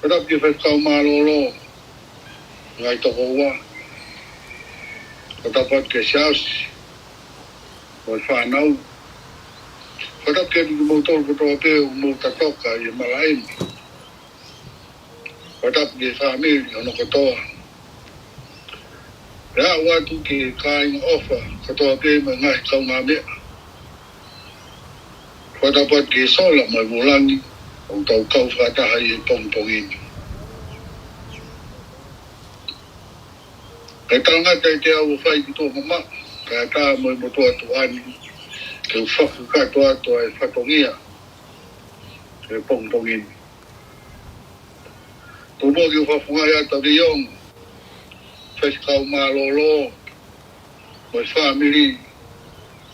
Fakatapu ki he faifekau mālōlō, ngaahi tokoua. Fakatapu atu ki he siasi mo e fānau. Fakatapu kiate kimoutolu kotoa pē ʻoku mou tatoka ʻi he malaʻe ni. Fakatapu ki he fāmili hono kotoa. Pea ʻoatu ki he kāinga ʻofa kotoa pē mo e ngaahi kaungāmeʻa. Fakatapu atu ki he sola mo e vūlangi ʻoku tau kau fakataha ʻi he pongipongi ni. Kae talangata ʻiate au ʻo fai ki tuʻa mamaʻo, kae ʻatā mo e motuʻa tuʻa ni, ke u fakakakato atu ʻa e fatongia ʻo e pongipongi ni. Tuku muʻa ke u fakafofongaʻi atu ʻa Veiongo, Faifekau Mālōlō, mo e fāmili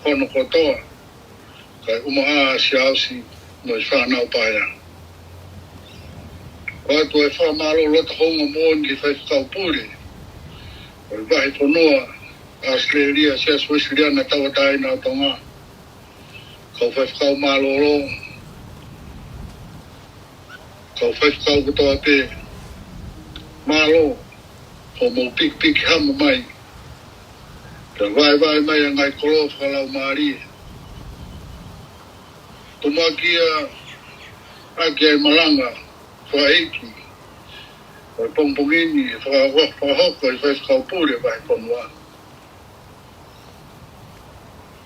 hono kotoa, kae ʻumaʻā ʻa Siaosi mo e fānau paea. ʻOatu e fakamālō loto houngaʻia moʻoni ki he Faifekau Pule ʻo e Vahefonua ʻAositelēlia, Siasi Uēsiliana Tauʻatāina ʻo Tonga, kau faifekau mālōlō, kau faifekau kotoa pē, mālō hoʻomou pikipiki hama mai, pea vaevae mai ʻa e ngaahi koloa fakalaumālie. Tuku muʻa ke ʻaki ʻa e malanga fakaʻeiki ʻo e pongipongi ni, ʻe faka-, fakahoko ʻe he Faifekau Pule Vahefonua.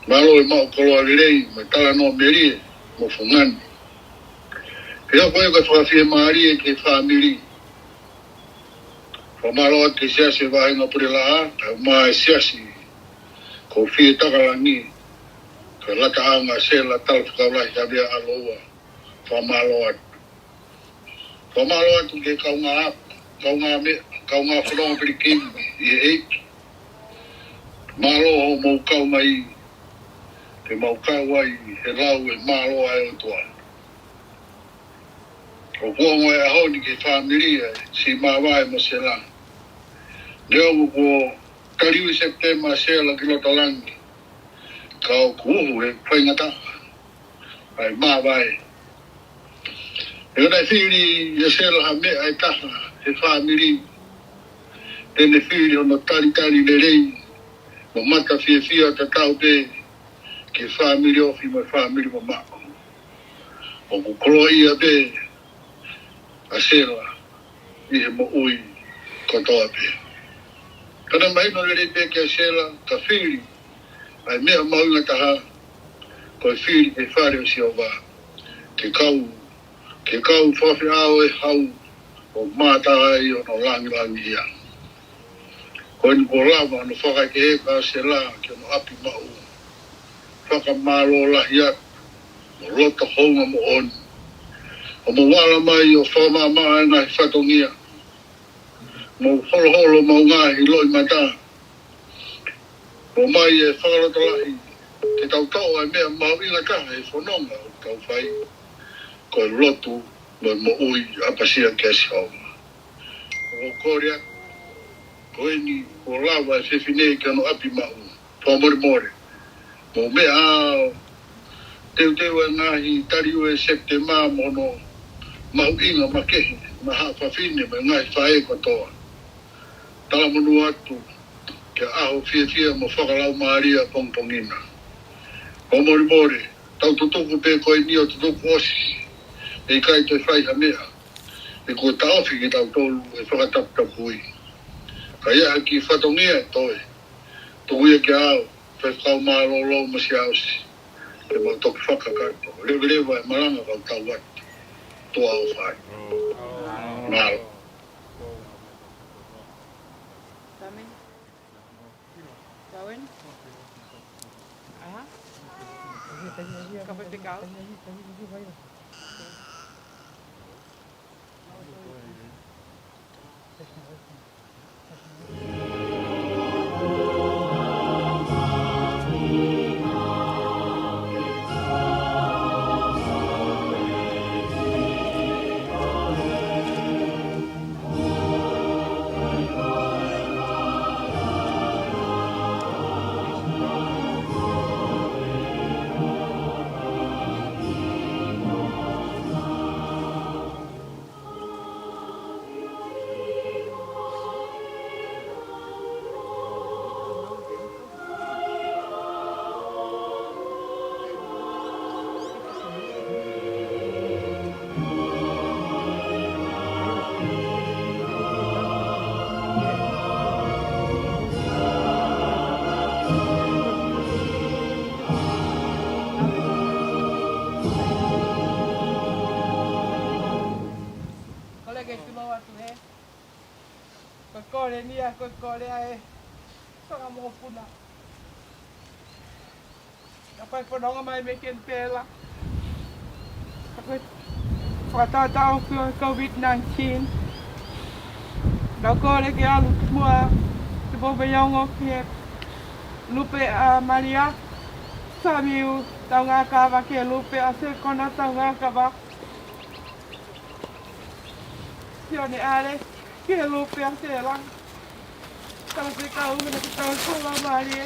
Mālō e maʻu koloa lelei mo e talanoa melie mo fungani. Pea ko e fakafiemālie ki he fāmili. Fakamālō atu ki he Siasi Vāhenga Pulelaʻā, kae ʻumaʻā e Siasi ko Fietakalangi, kae lata ʻa Sela Talafekau Lahi Havea ʻAloua. Fakamālō atu. Fakamālō atu ki he kaungā, kaungāmeʻa, kaungā fononga pilikimi ʻi he ʻEiki. Mālō hoʻomou kau mai, ke mau kau ai he lau e mālō ʻa e ʻOtua. ʻOku ongo e ʻaho ni ki he fāmili ʻa Simavae mo Sela. Neongo kuo taliui Sepitema ʻa Sela ki loto langi, ka ʻoku uhu he faingataʻa ʻa e māvae. He ʻoku ʻikai fili ʻe Sela ha meʻa ʻe taha he fāmili. Te ne fili hono talitali lelei mo mata fiefia tatau pē ki he fāmili ofi mo e fāmili mamaʻo. ʻOku koloaʻia pē ʻa Sela ʻi he moʻui kotoa pē. Ka naʻe mahino lelei pē kia Sela, ka fili ʻa e meʻa mahuʻinga taha, ko e fili ki he fale ʻo Sihova. Ke kau, ke kau fakafeʻao e hau ʻo mātā ai hono langilangiʻia. Ko eni kuo lava hono fakaʻekeʻeke ʻa Sela ki hono ʻapi maʻu. Fakamālō lahi atu, mo loto houngaʻia moʻoni. ʻO mou ala mai ʻo fakamaʻamaʻa e ngaahi fatongia. Mou holoholo homou ngaahi loʻimata. Mou ʻomai e fakalotolahi, ke tau toʻo e meʻa mahuʻinga taha he fononga ʻoku tau fai. Ko e lotu mo e moʻui ʻapasia kia Sihova. ʻOku ou kole atu, ko eni kuo lava e fefine ki hono ʻapi maʻu. Fakamolemole, mou meʻa ʻo teuteu e ngaahi taliui ʻa Sepitema mo hono mahuʻinga makehe maʻa haʻa fafine mo e ngaahi faʻē kotoa. Talamonū atu ki he ʻaho fiefia mo fakalaumālie ʻa e pongipongi na. Fakamolemole, tau tutuku pē ko eni ʻo tutuku ʻosi, ʻe ʻikai toe fai ha meʻa. He kuo taʻofi kitautolu ʻe he fakataputapui. Ka ʻi ai ha kiʻi fatongia ʻe toe, tuku ia kia au, Faifekau Mālōlō mo Siaosi, ke mau toki fakakakato. Leveleva e malanga kae tau atu. Tuʻa ʻofa atu. Mālō. Darwin? Aha. Kapau te kau. Ko e kole ni ʻa e, ko e kole ʻa e fanga mokopuna. Ka ko e fononga mai mei Kenipela. Ka ko e fakatātā ʻoku ʻi he COVID nineteen. Naʻa ku kole ke ʻalu ki muʻa, te mou feongo ki he lupe ʻa Malia Samiu Taungakava, ki he lupe ʻa Sekona Taungakava. Sione ʻAle, ki he lupe ʻa Sela Talafekau, mena ki tau kula mālie.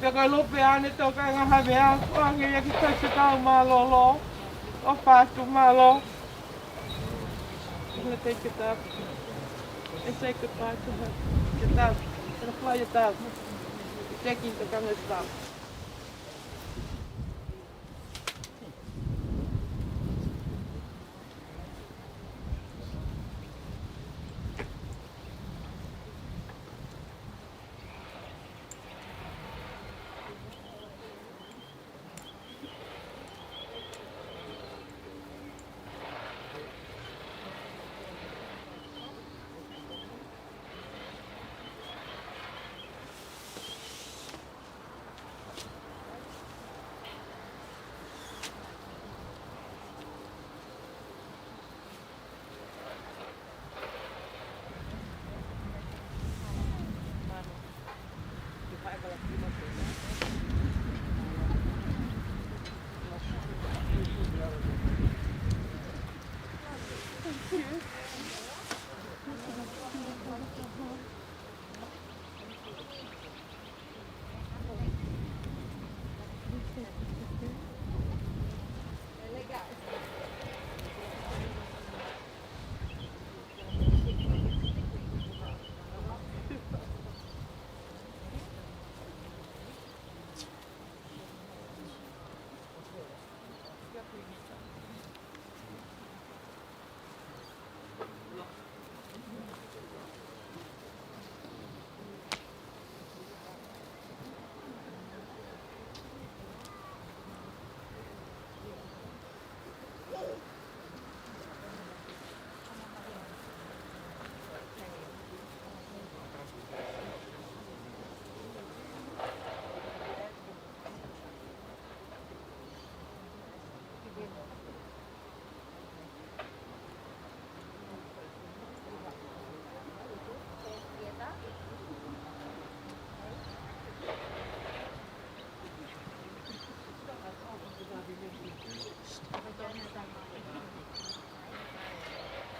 Pea ko e lupe ʻa Anetokanga Havea, ʻoange ia ki Talafekau mālōlō, ʻo fatu mālō. I'm gonna take your dove. And say goodbye to her. Your dove. Gonna fly your dove. You're taking the gunner's dove.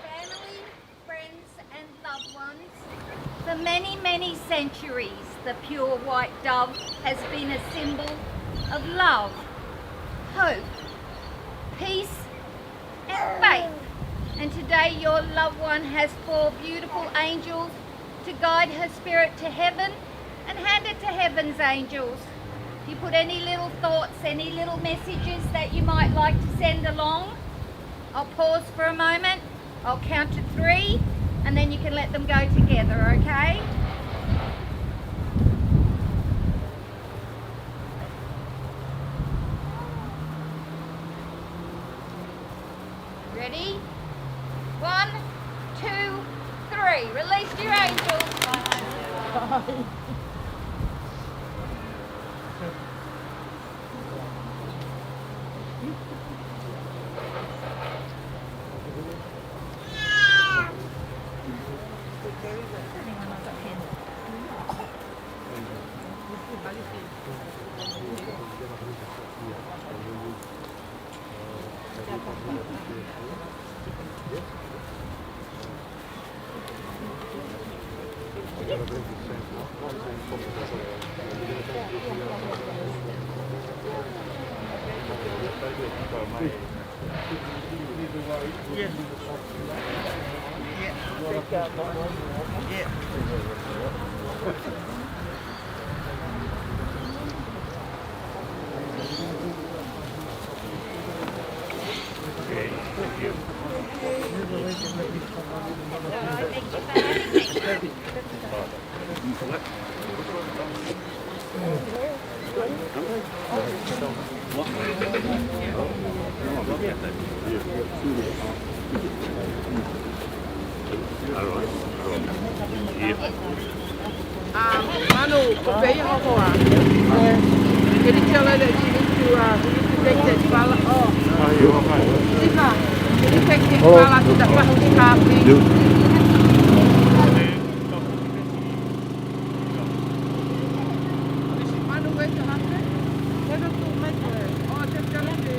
Family, friends, and loved ones. For many, many centuries, the pure white dove has been a symbol of love, hope, peace, and faith. And today your loved one has four beautiful angels to guide her spirit to heaven and hand it to heaven's angels. If you put any little thoughts, any little messages that you might like to send along, I'll pause for a moment. I'll count to three, and then you can let them go together, okay? Ready? One, two, three. Release your angels. Yeah. Yeah. Yeah. Um, Manu, ko pē ia ho hoa. Can you tell her that she needs to, uh, take that spala? Oh. Sifa, can you take that spala to the pahuli, please? Manu, where's your husband? They don't do make her. Oh, just tell him to.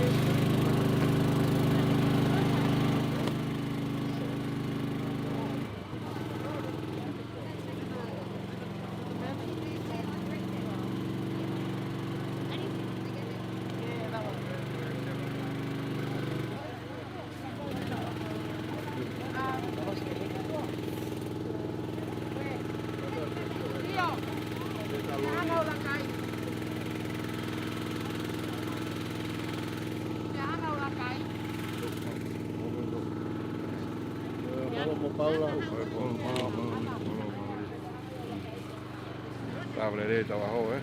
Tablere, trabajo, eh.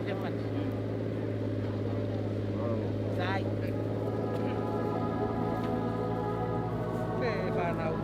Sai. Te fānau.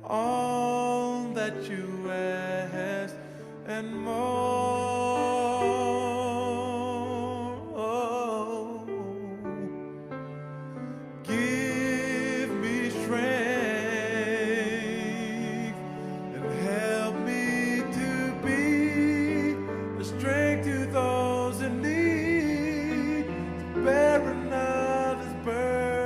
All that you ask and more. Give me strength and help me to be a strength to those in need, to bear another's burden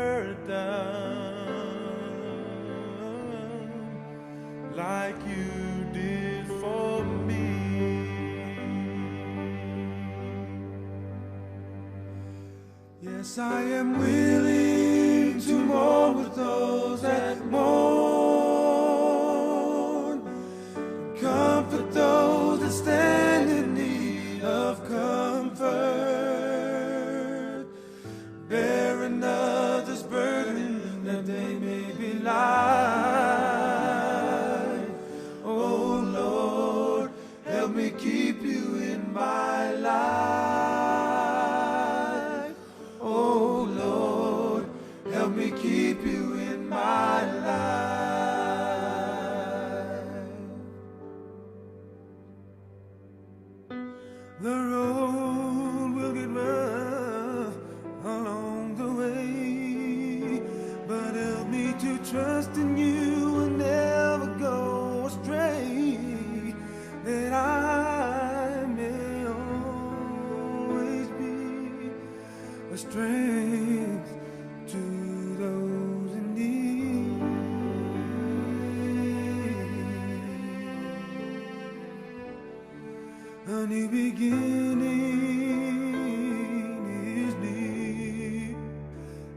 like you did for me. Yes, I am willing to mourn with those that mourn, comfort those that stand in need of comfort, bear another's burden that they may be light. Oh Lord, help me keep you in my life. Oh Lord, help me keep you in my life. The road will get rough along the way, but help me to trust in you and never go astray, that I may always be a strength to those in need. A new beginning is near.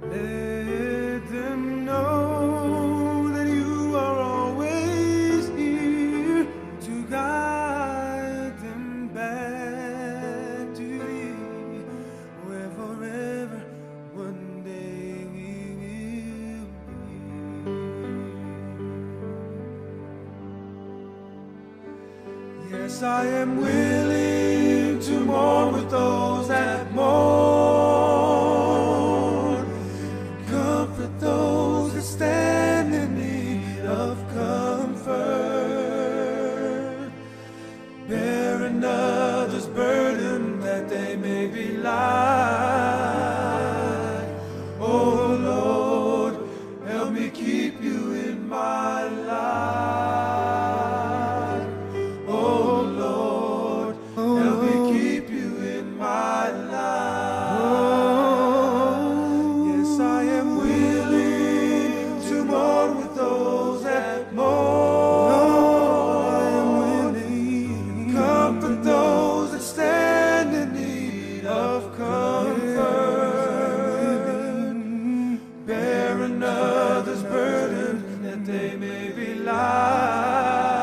Let them know that you are always here to guide them back to thee, where forever one day we will be. Yes, I am willing to mourn with those that mourn, comfort those that stand in need of comfort, bear another's burden that they may be light. Oh Lord, help me keep you in my life. Oh Lord, help me keep you in my life. Yes, I am willing to mourn with those that mourn. Comfort those that stand in need of comfort. Bear another's burden that they may be light.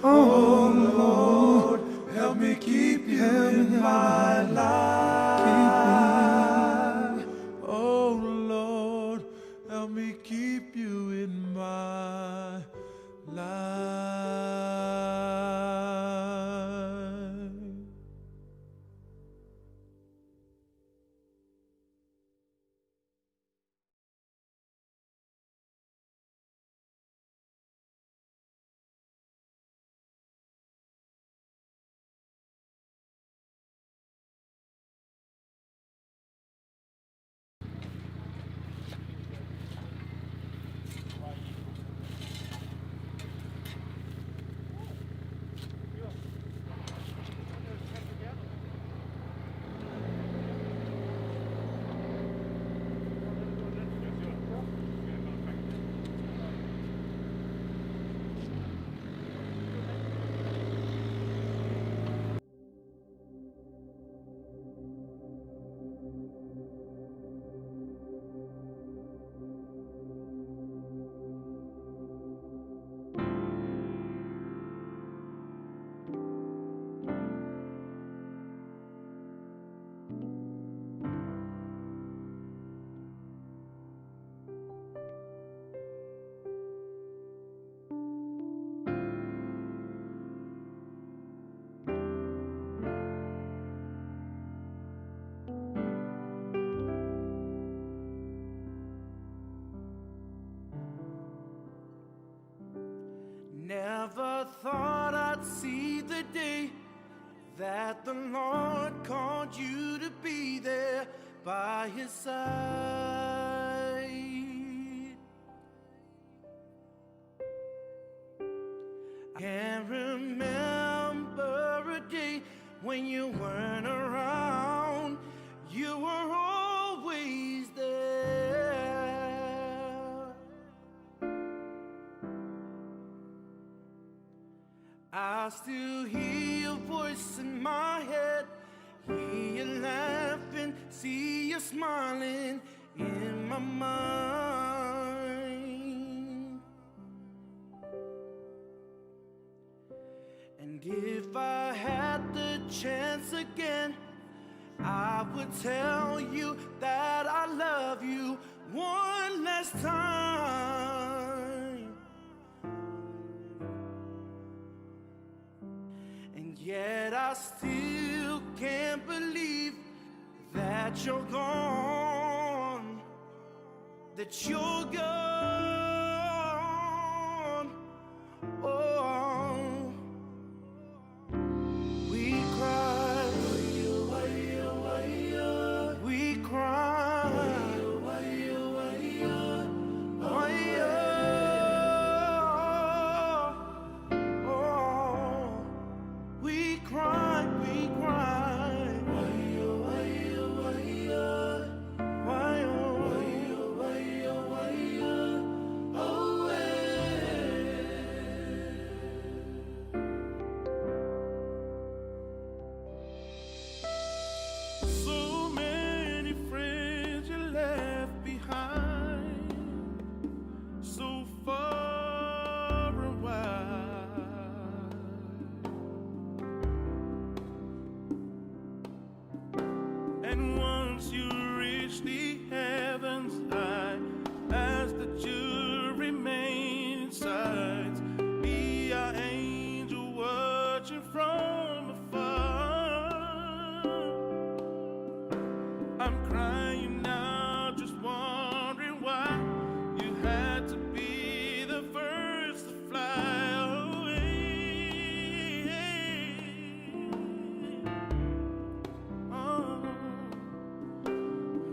Oh Lord, help me keep you in my life. Oh Lord, help me keep you in my life. Never thought I'd see the day that the Lord called you to be there by his side. I can remember a day when you weren't around. You were always there. I still hear your voice in my head, hear you laughing, see you smiling in my mind. And if I had the chance again, I would tell you that I love you one last time. And yet I still can't believe that you're gone, that you're gone. Oh, we cry, we cry, oh, we cry, we cry. Why, oh, why, oh, why, oh. Why, oh, why, oh, why, oh, why, oh, oh, eh. So many friends you left behind, so far and wide. And once you reach the heavens high, ask that you remain in sight. Be our angel watching from afar. I'm crying now, just wondering why you had to be the first to fly away. Oh,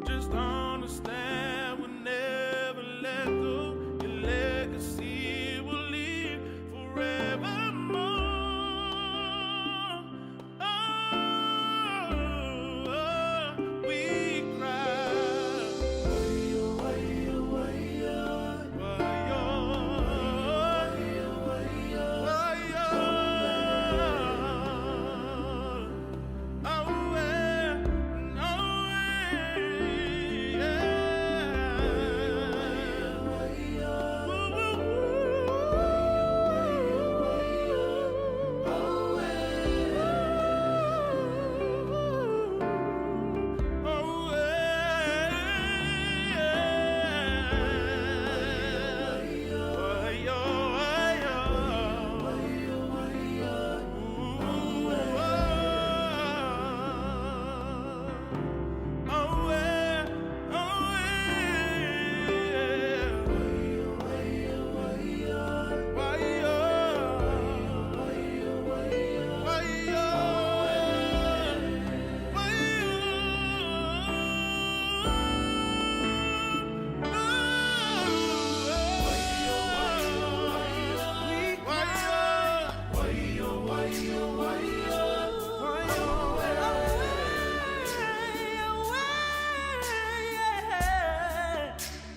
just understand we'll never let go. Your legacy will live forevermore. Oh, oh, we cry. Why, oh, why, oh, why, oh. Why, oh, why, oh, why, oh. Why, oh.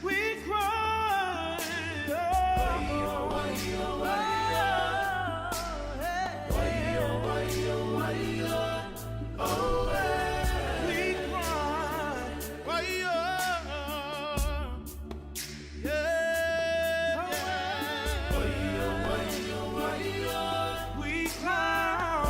We cry. We cry. Yeah, yeah. We cry.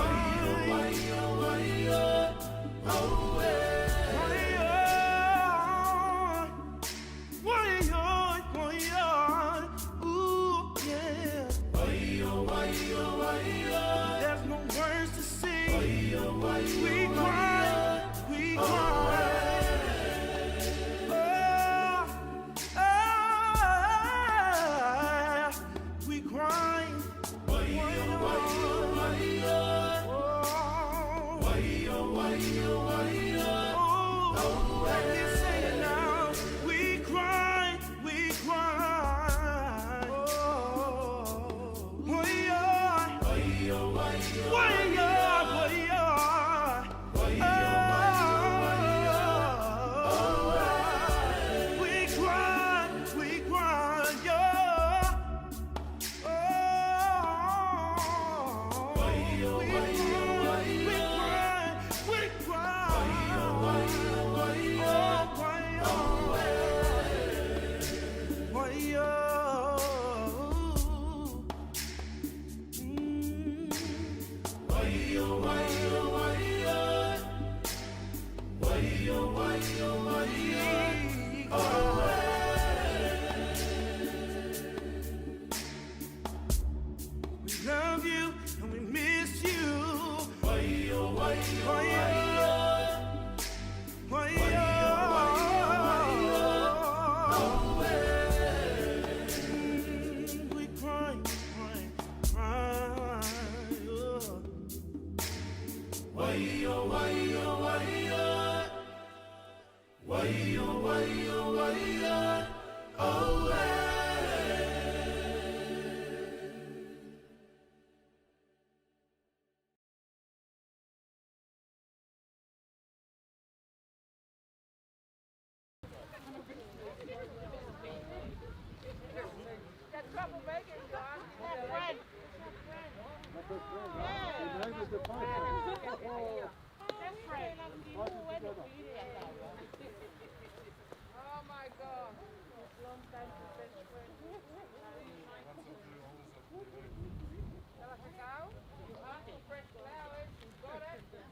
Why, oh, why, oh, ooh, yeah. Why, oh, why, oh, why, oh. There's no words to say. Why, oh, why, oh, we cry, why, oh, we cry. Oh, oh, we cry. Oh my God. Long time to best friend. Tell us now. You have the fresh flowers. You got it.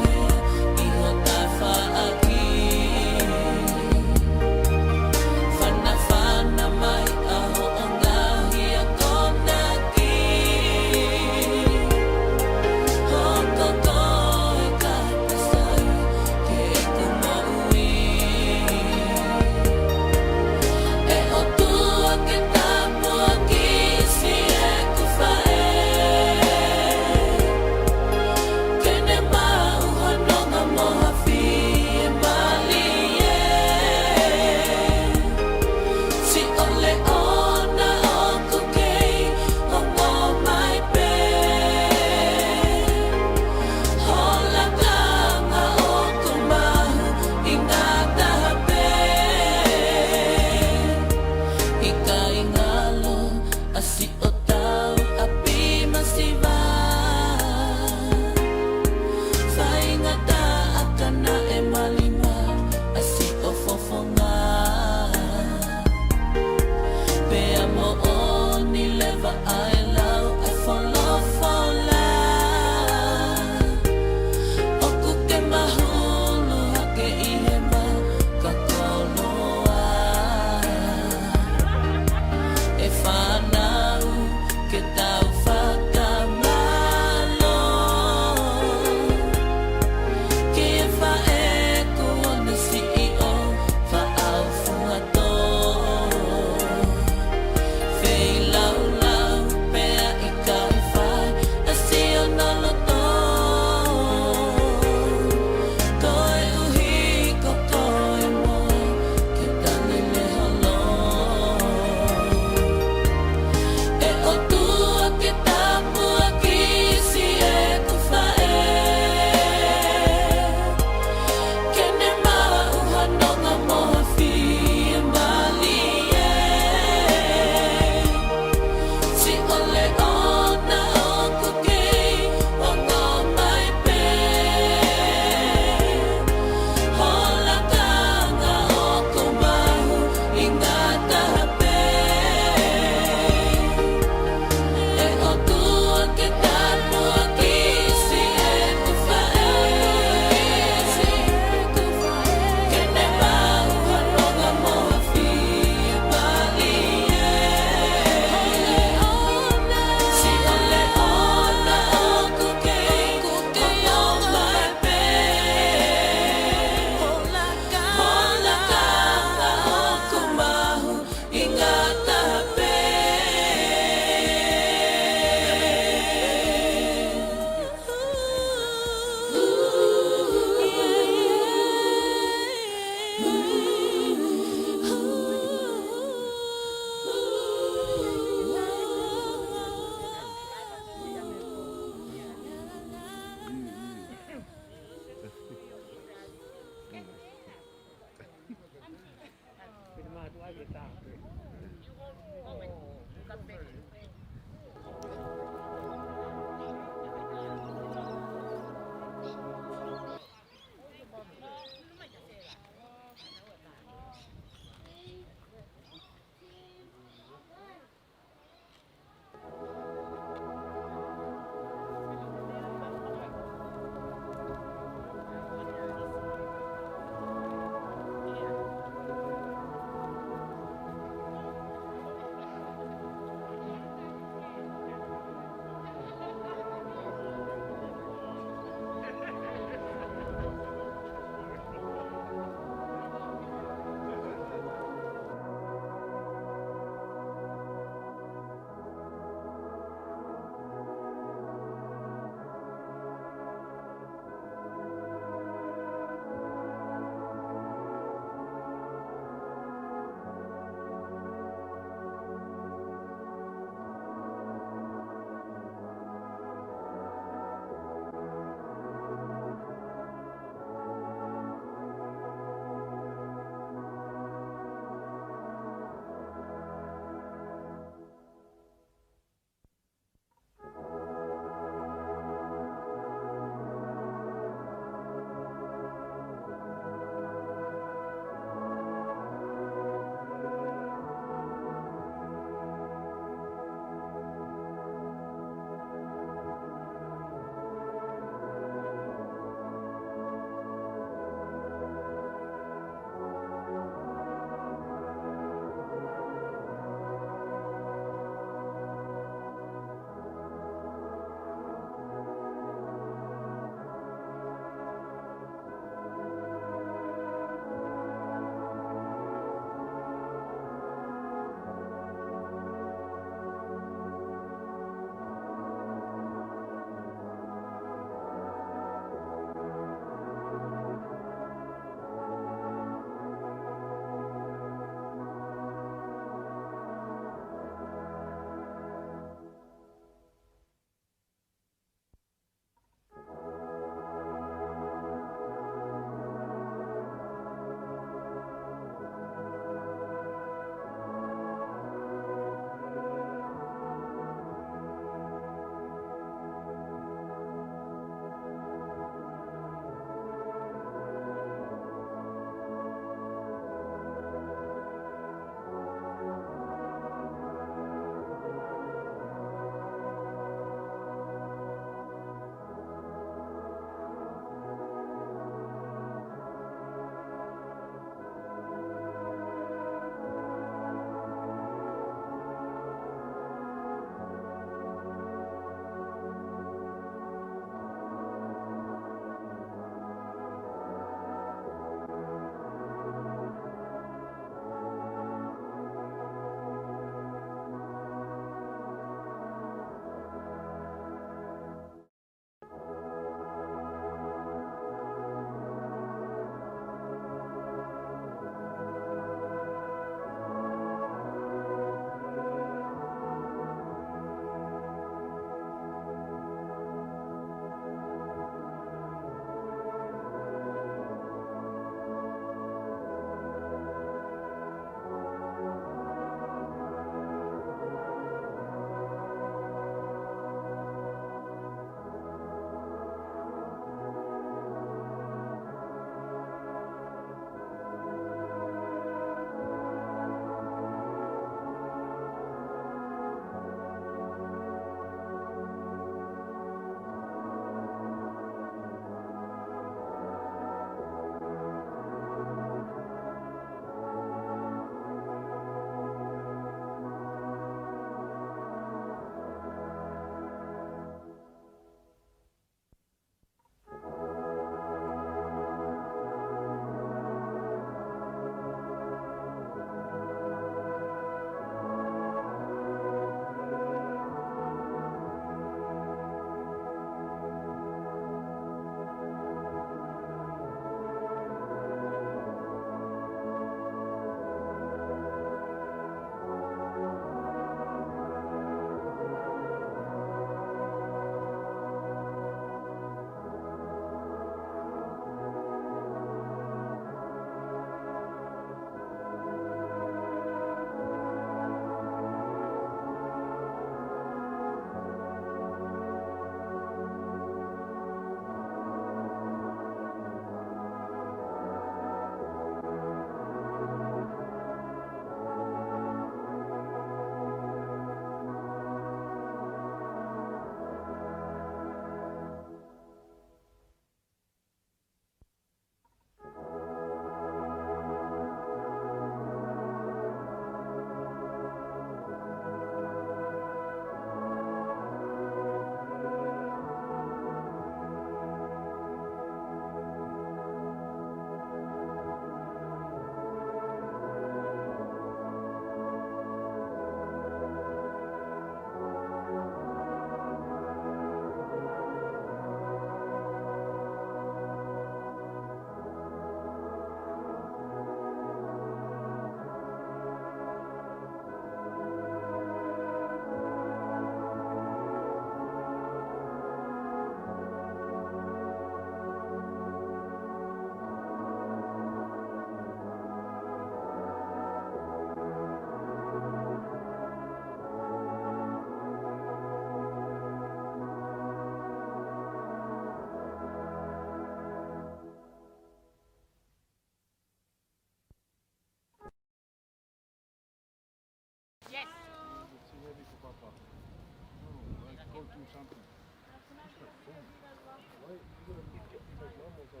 Now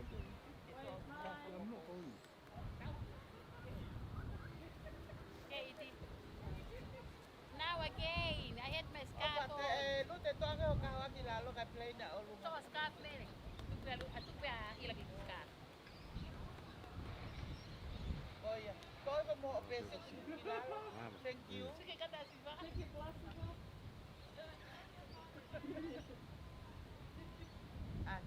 again, I had my scarf on. Ē, Lute, toʻo ange hoʻo kahoa ki lalo kae plane ʻa ʻolunga. Toʻo scarf, Mele. Tuku pē ʻa Lu-, tuku pē ʻa ʻIla ki he scarf. Oh, yeah. Toʻo ko mo pēsi ki lalo. Thank you. Sike kata siva. Ai.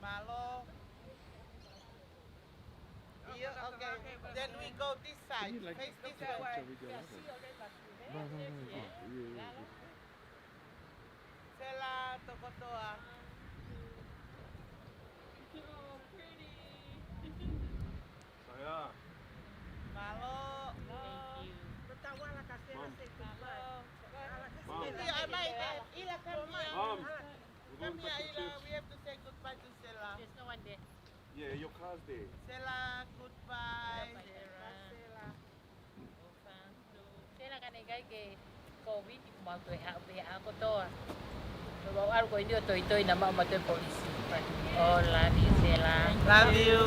Mālō. Yeah, okay. Then we go this side. Face this way. Sela, toko toa. Mālō. Thank you. Mom. ʻIla, come here. Mom. Come here, ʻIla. We have to say goodbye to Sela. There's no one there. Yeah, your car's there. Sela, goodbye. Bye, Sela. Sela, ka ne ʻikai ke kovi ki mau toe haʻu pē ʻa kotoa. Ko mau ʻalu ko eni ʻo toitoi na mau ma toe polisi. Oh, love you, Sela. Love you.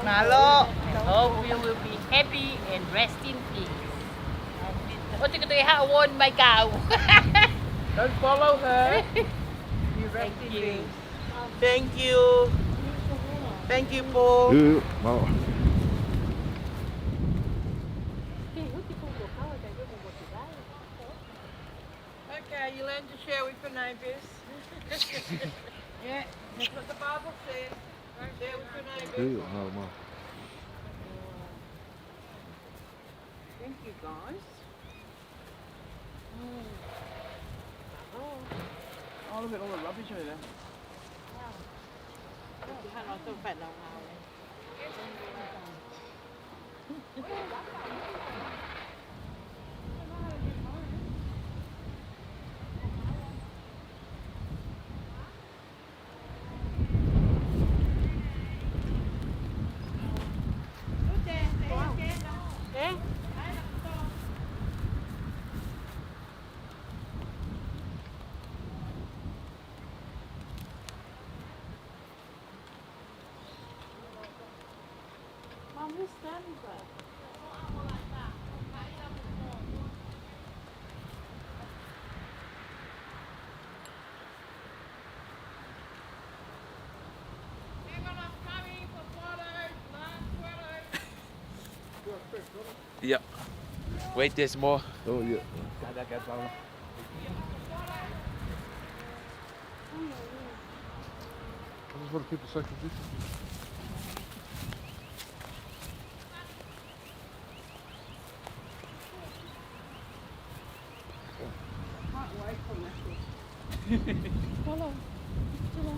Mālō. I hope you will be happy and rest in peace. ʻOua te ke toe haʻu ʻo ʻomi mai kau. Don't follow her. You rest in peace. Thank you. Thank you, Paul. Yeah, mālō. Okay, you learn to share with your neighbors. Yeah, that's what the Bible says. Share with your neighbors. Yeah, mālō, mālō. Thank you, guys. Mm. Oh, look at all the rubbish over there. Wow. Look at how nice the fat now. Mom, who's standing there? Yep. Wait, there's more. Oh, yeah. I just want to keep the second picture. Can't wait for this. Hello. Hello.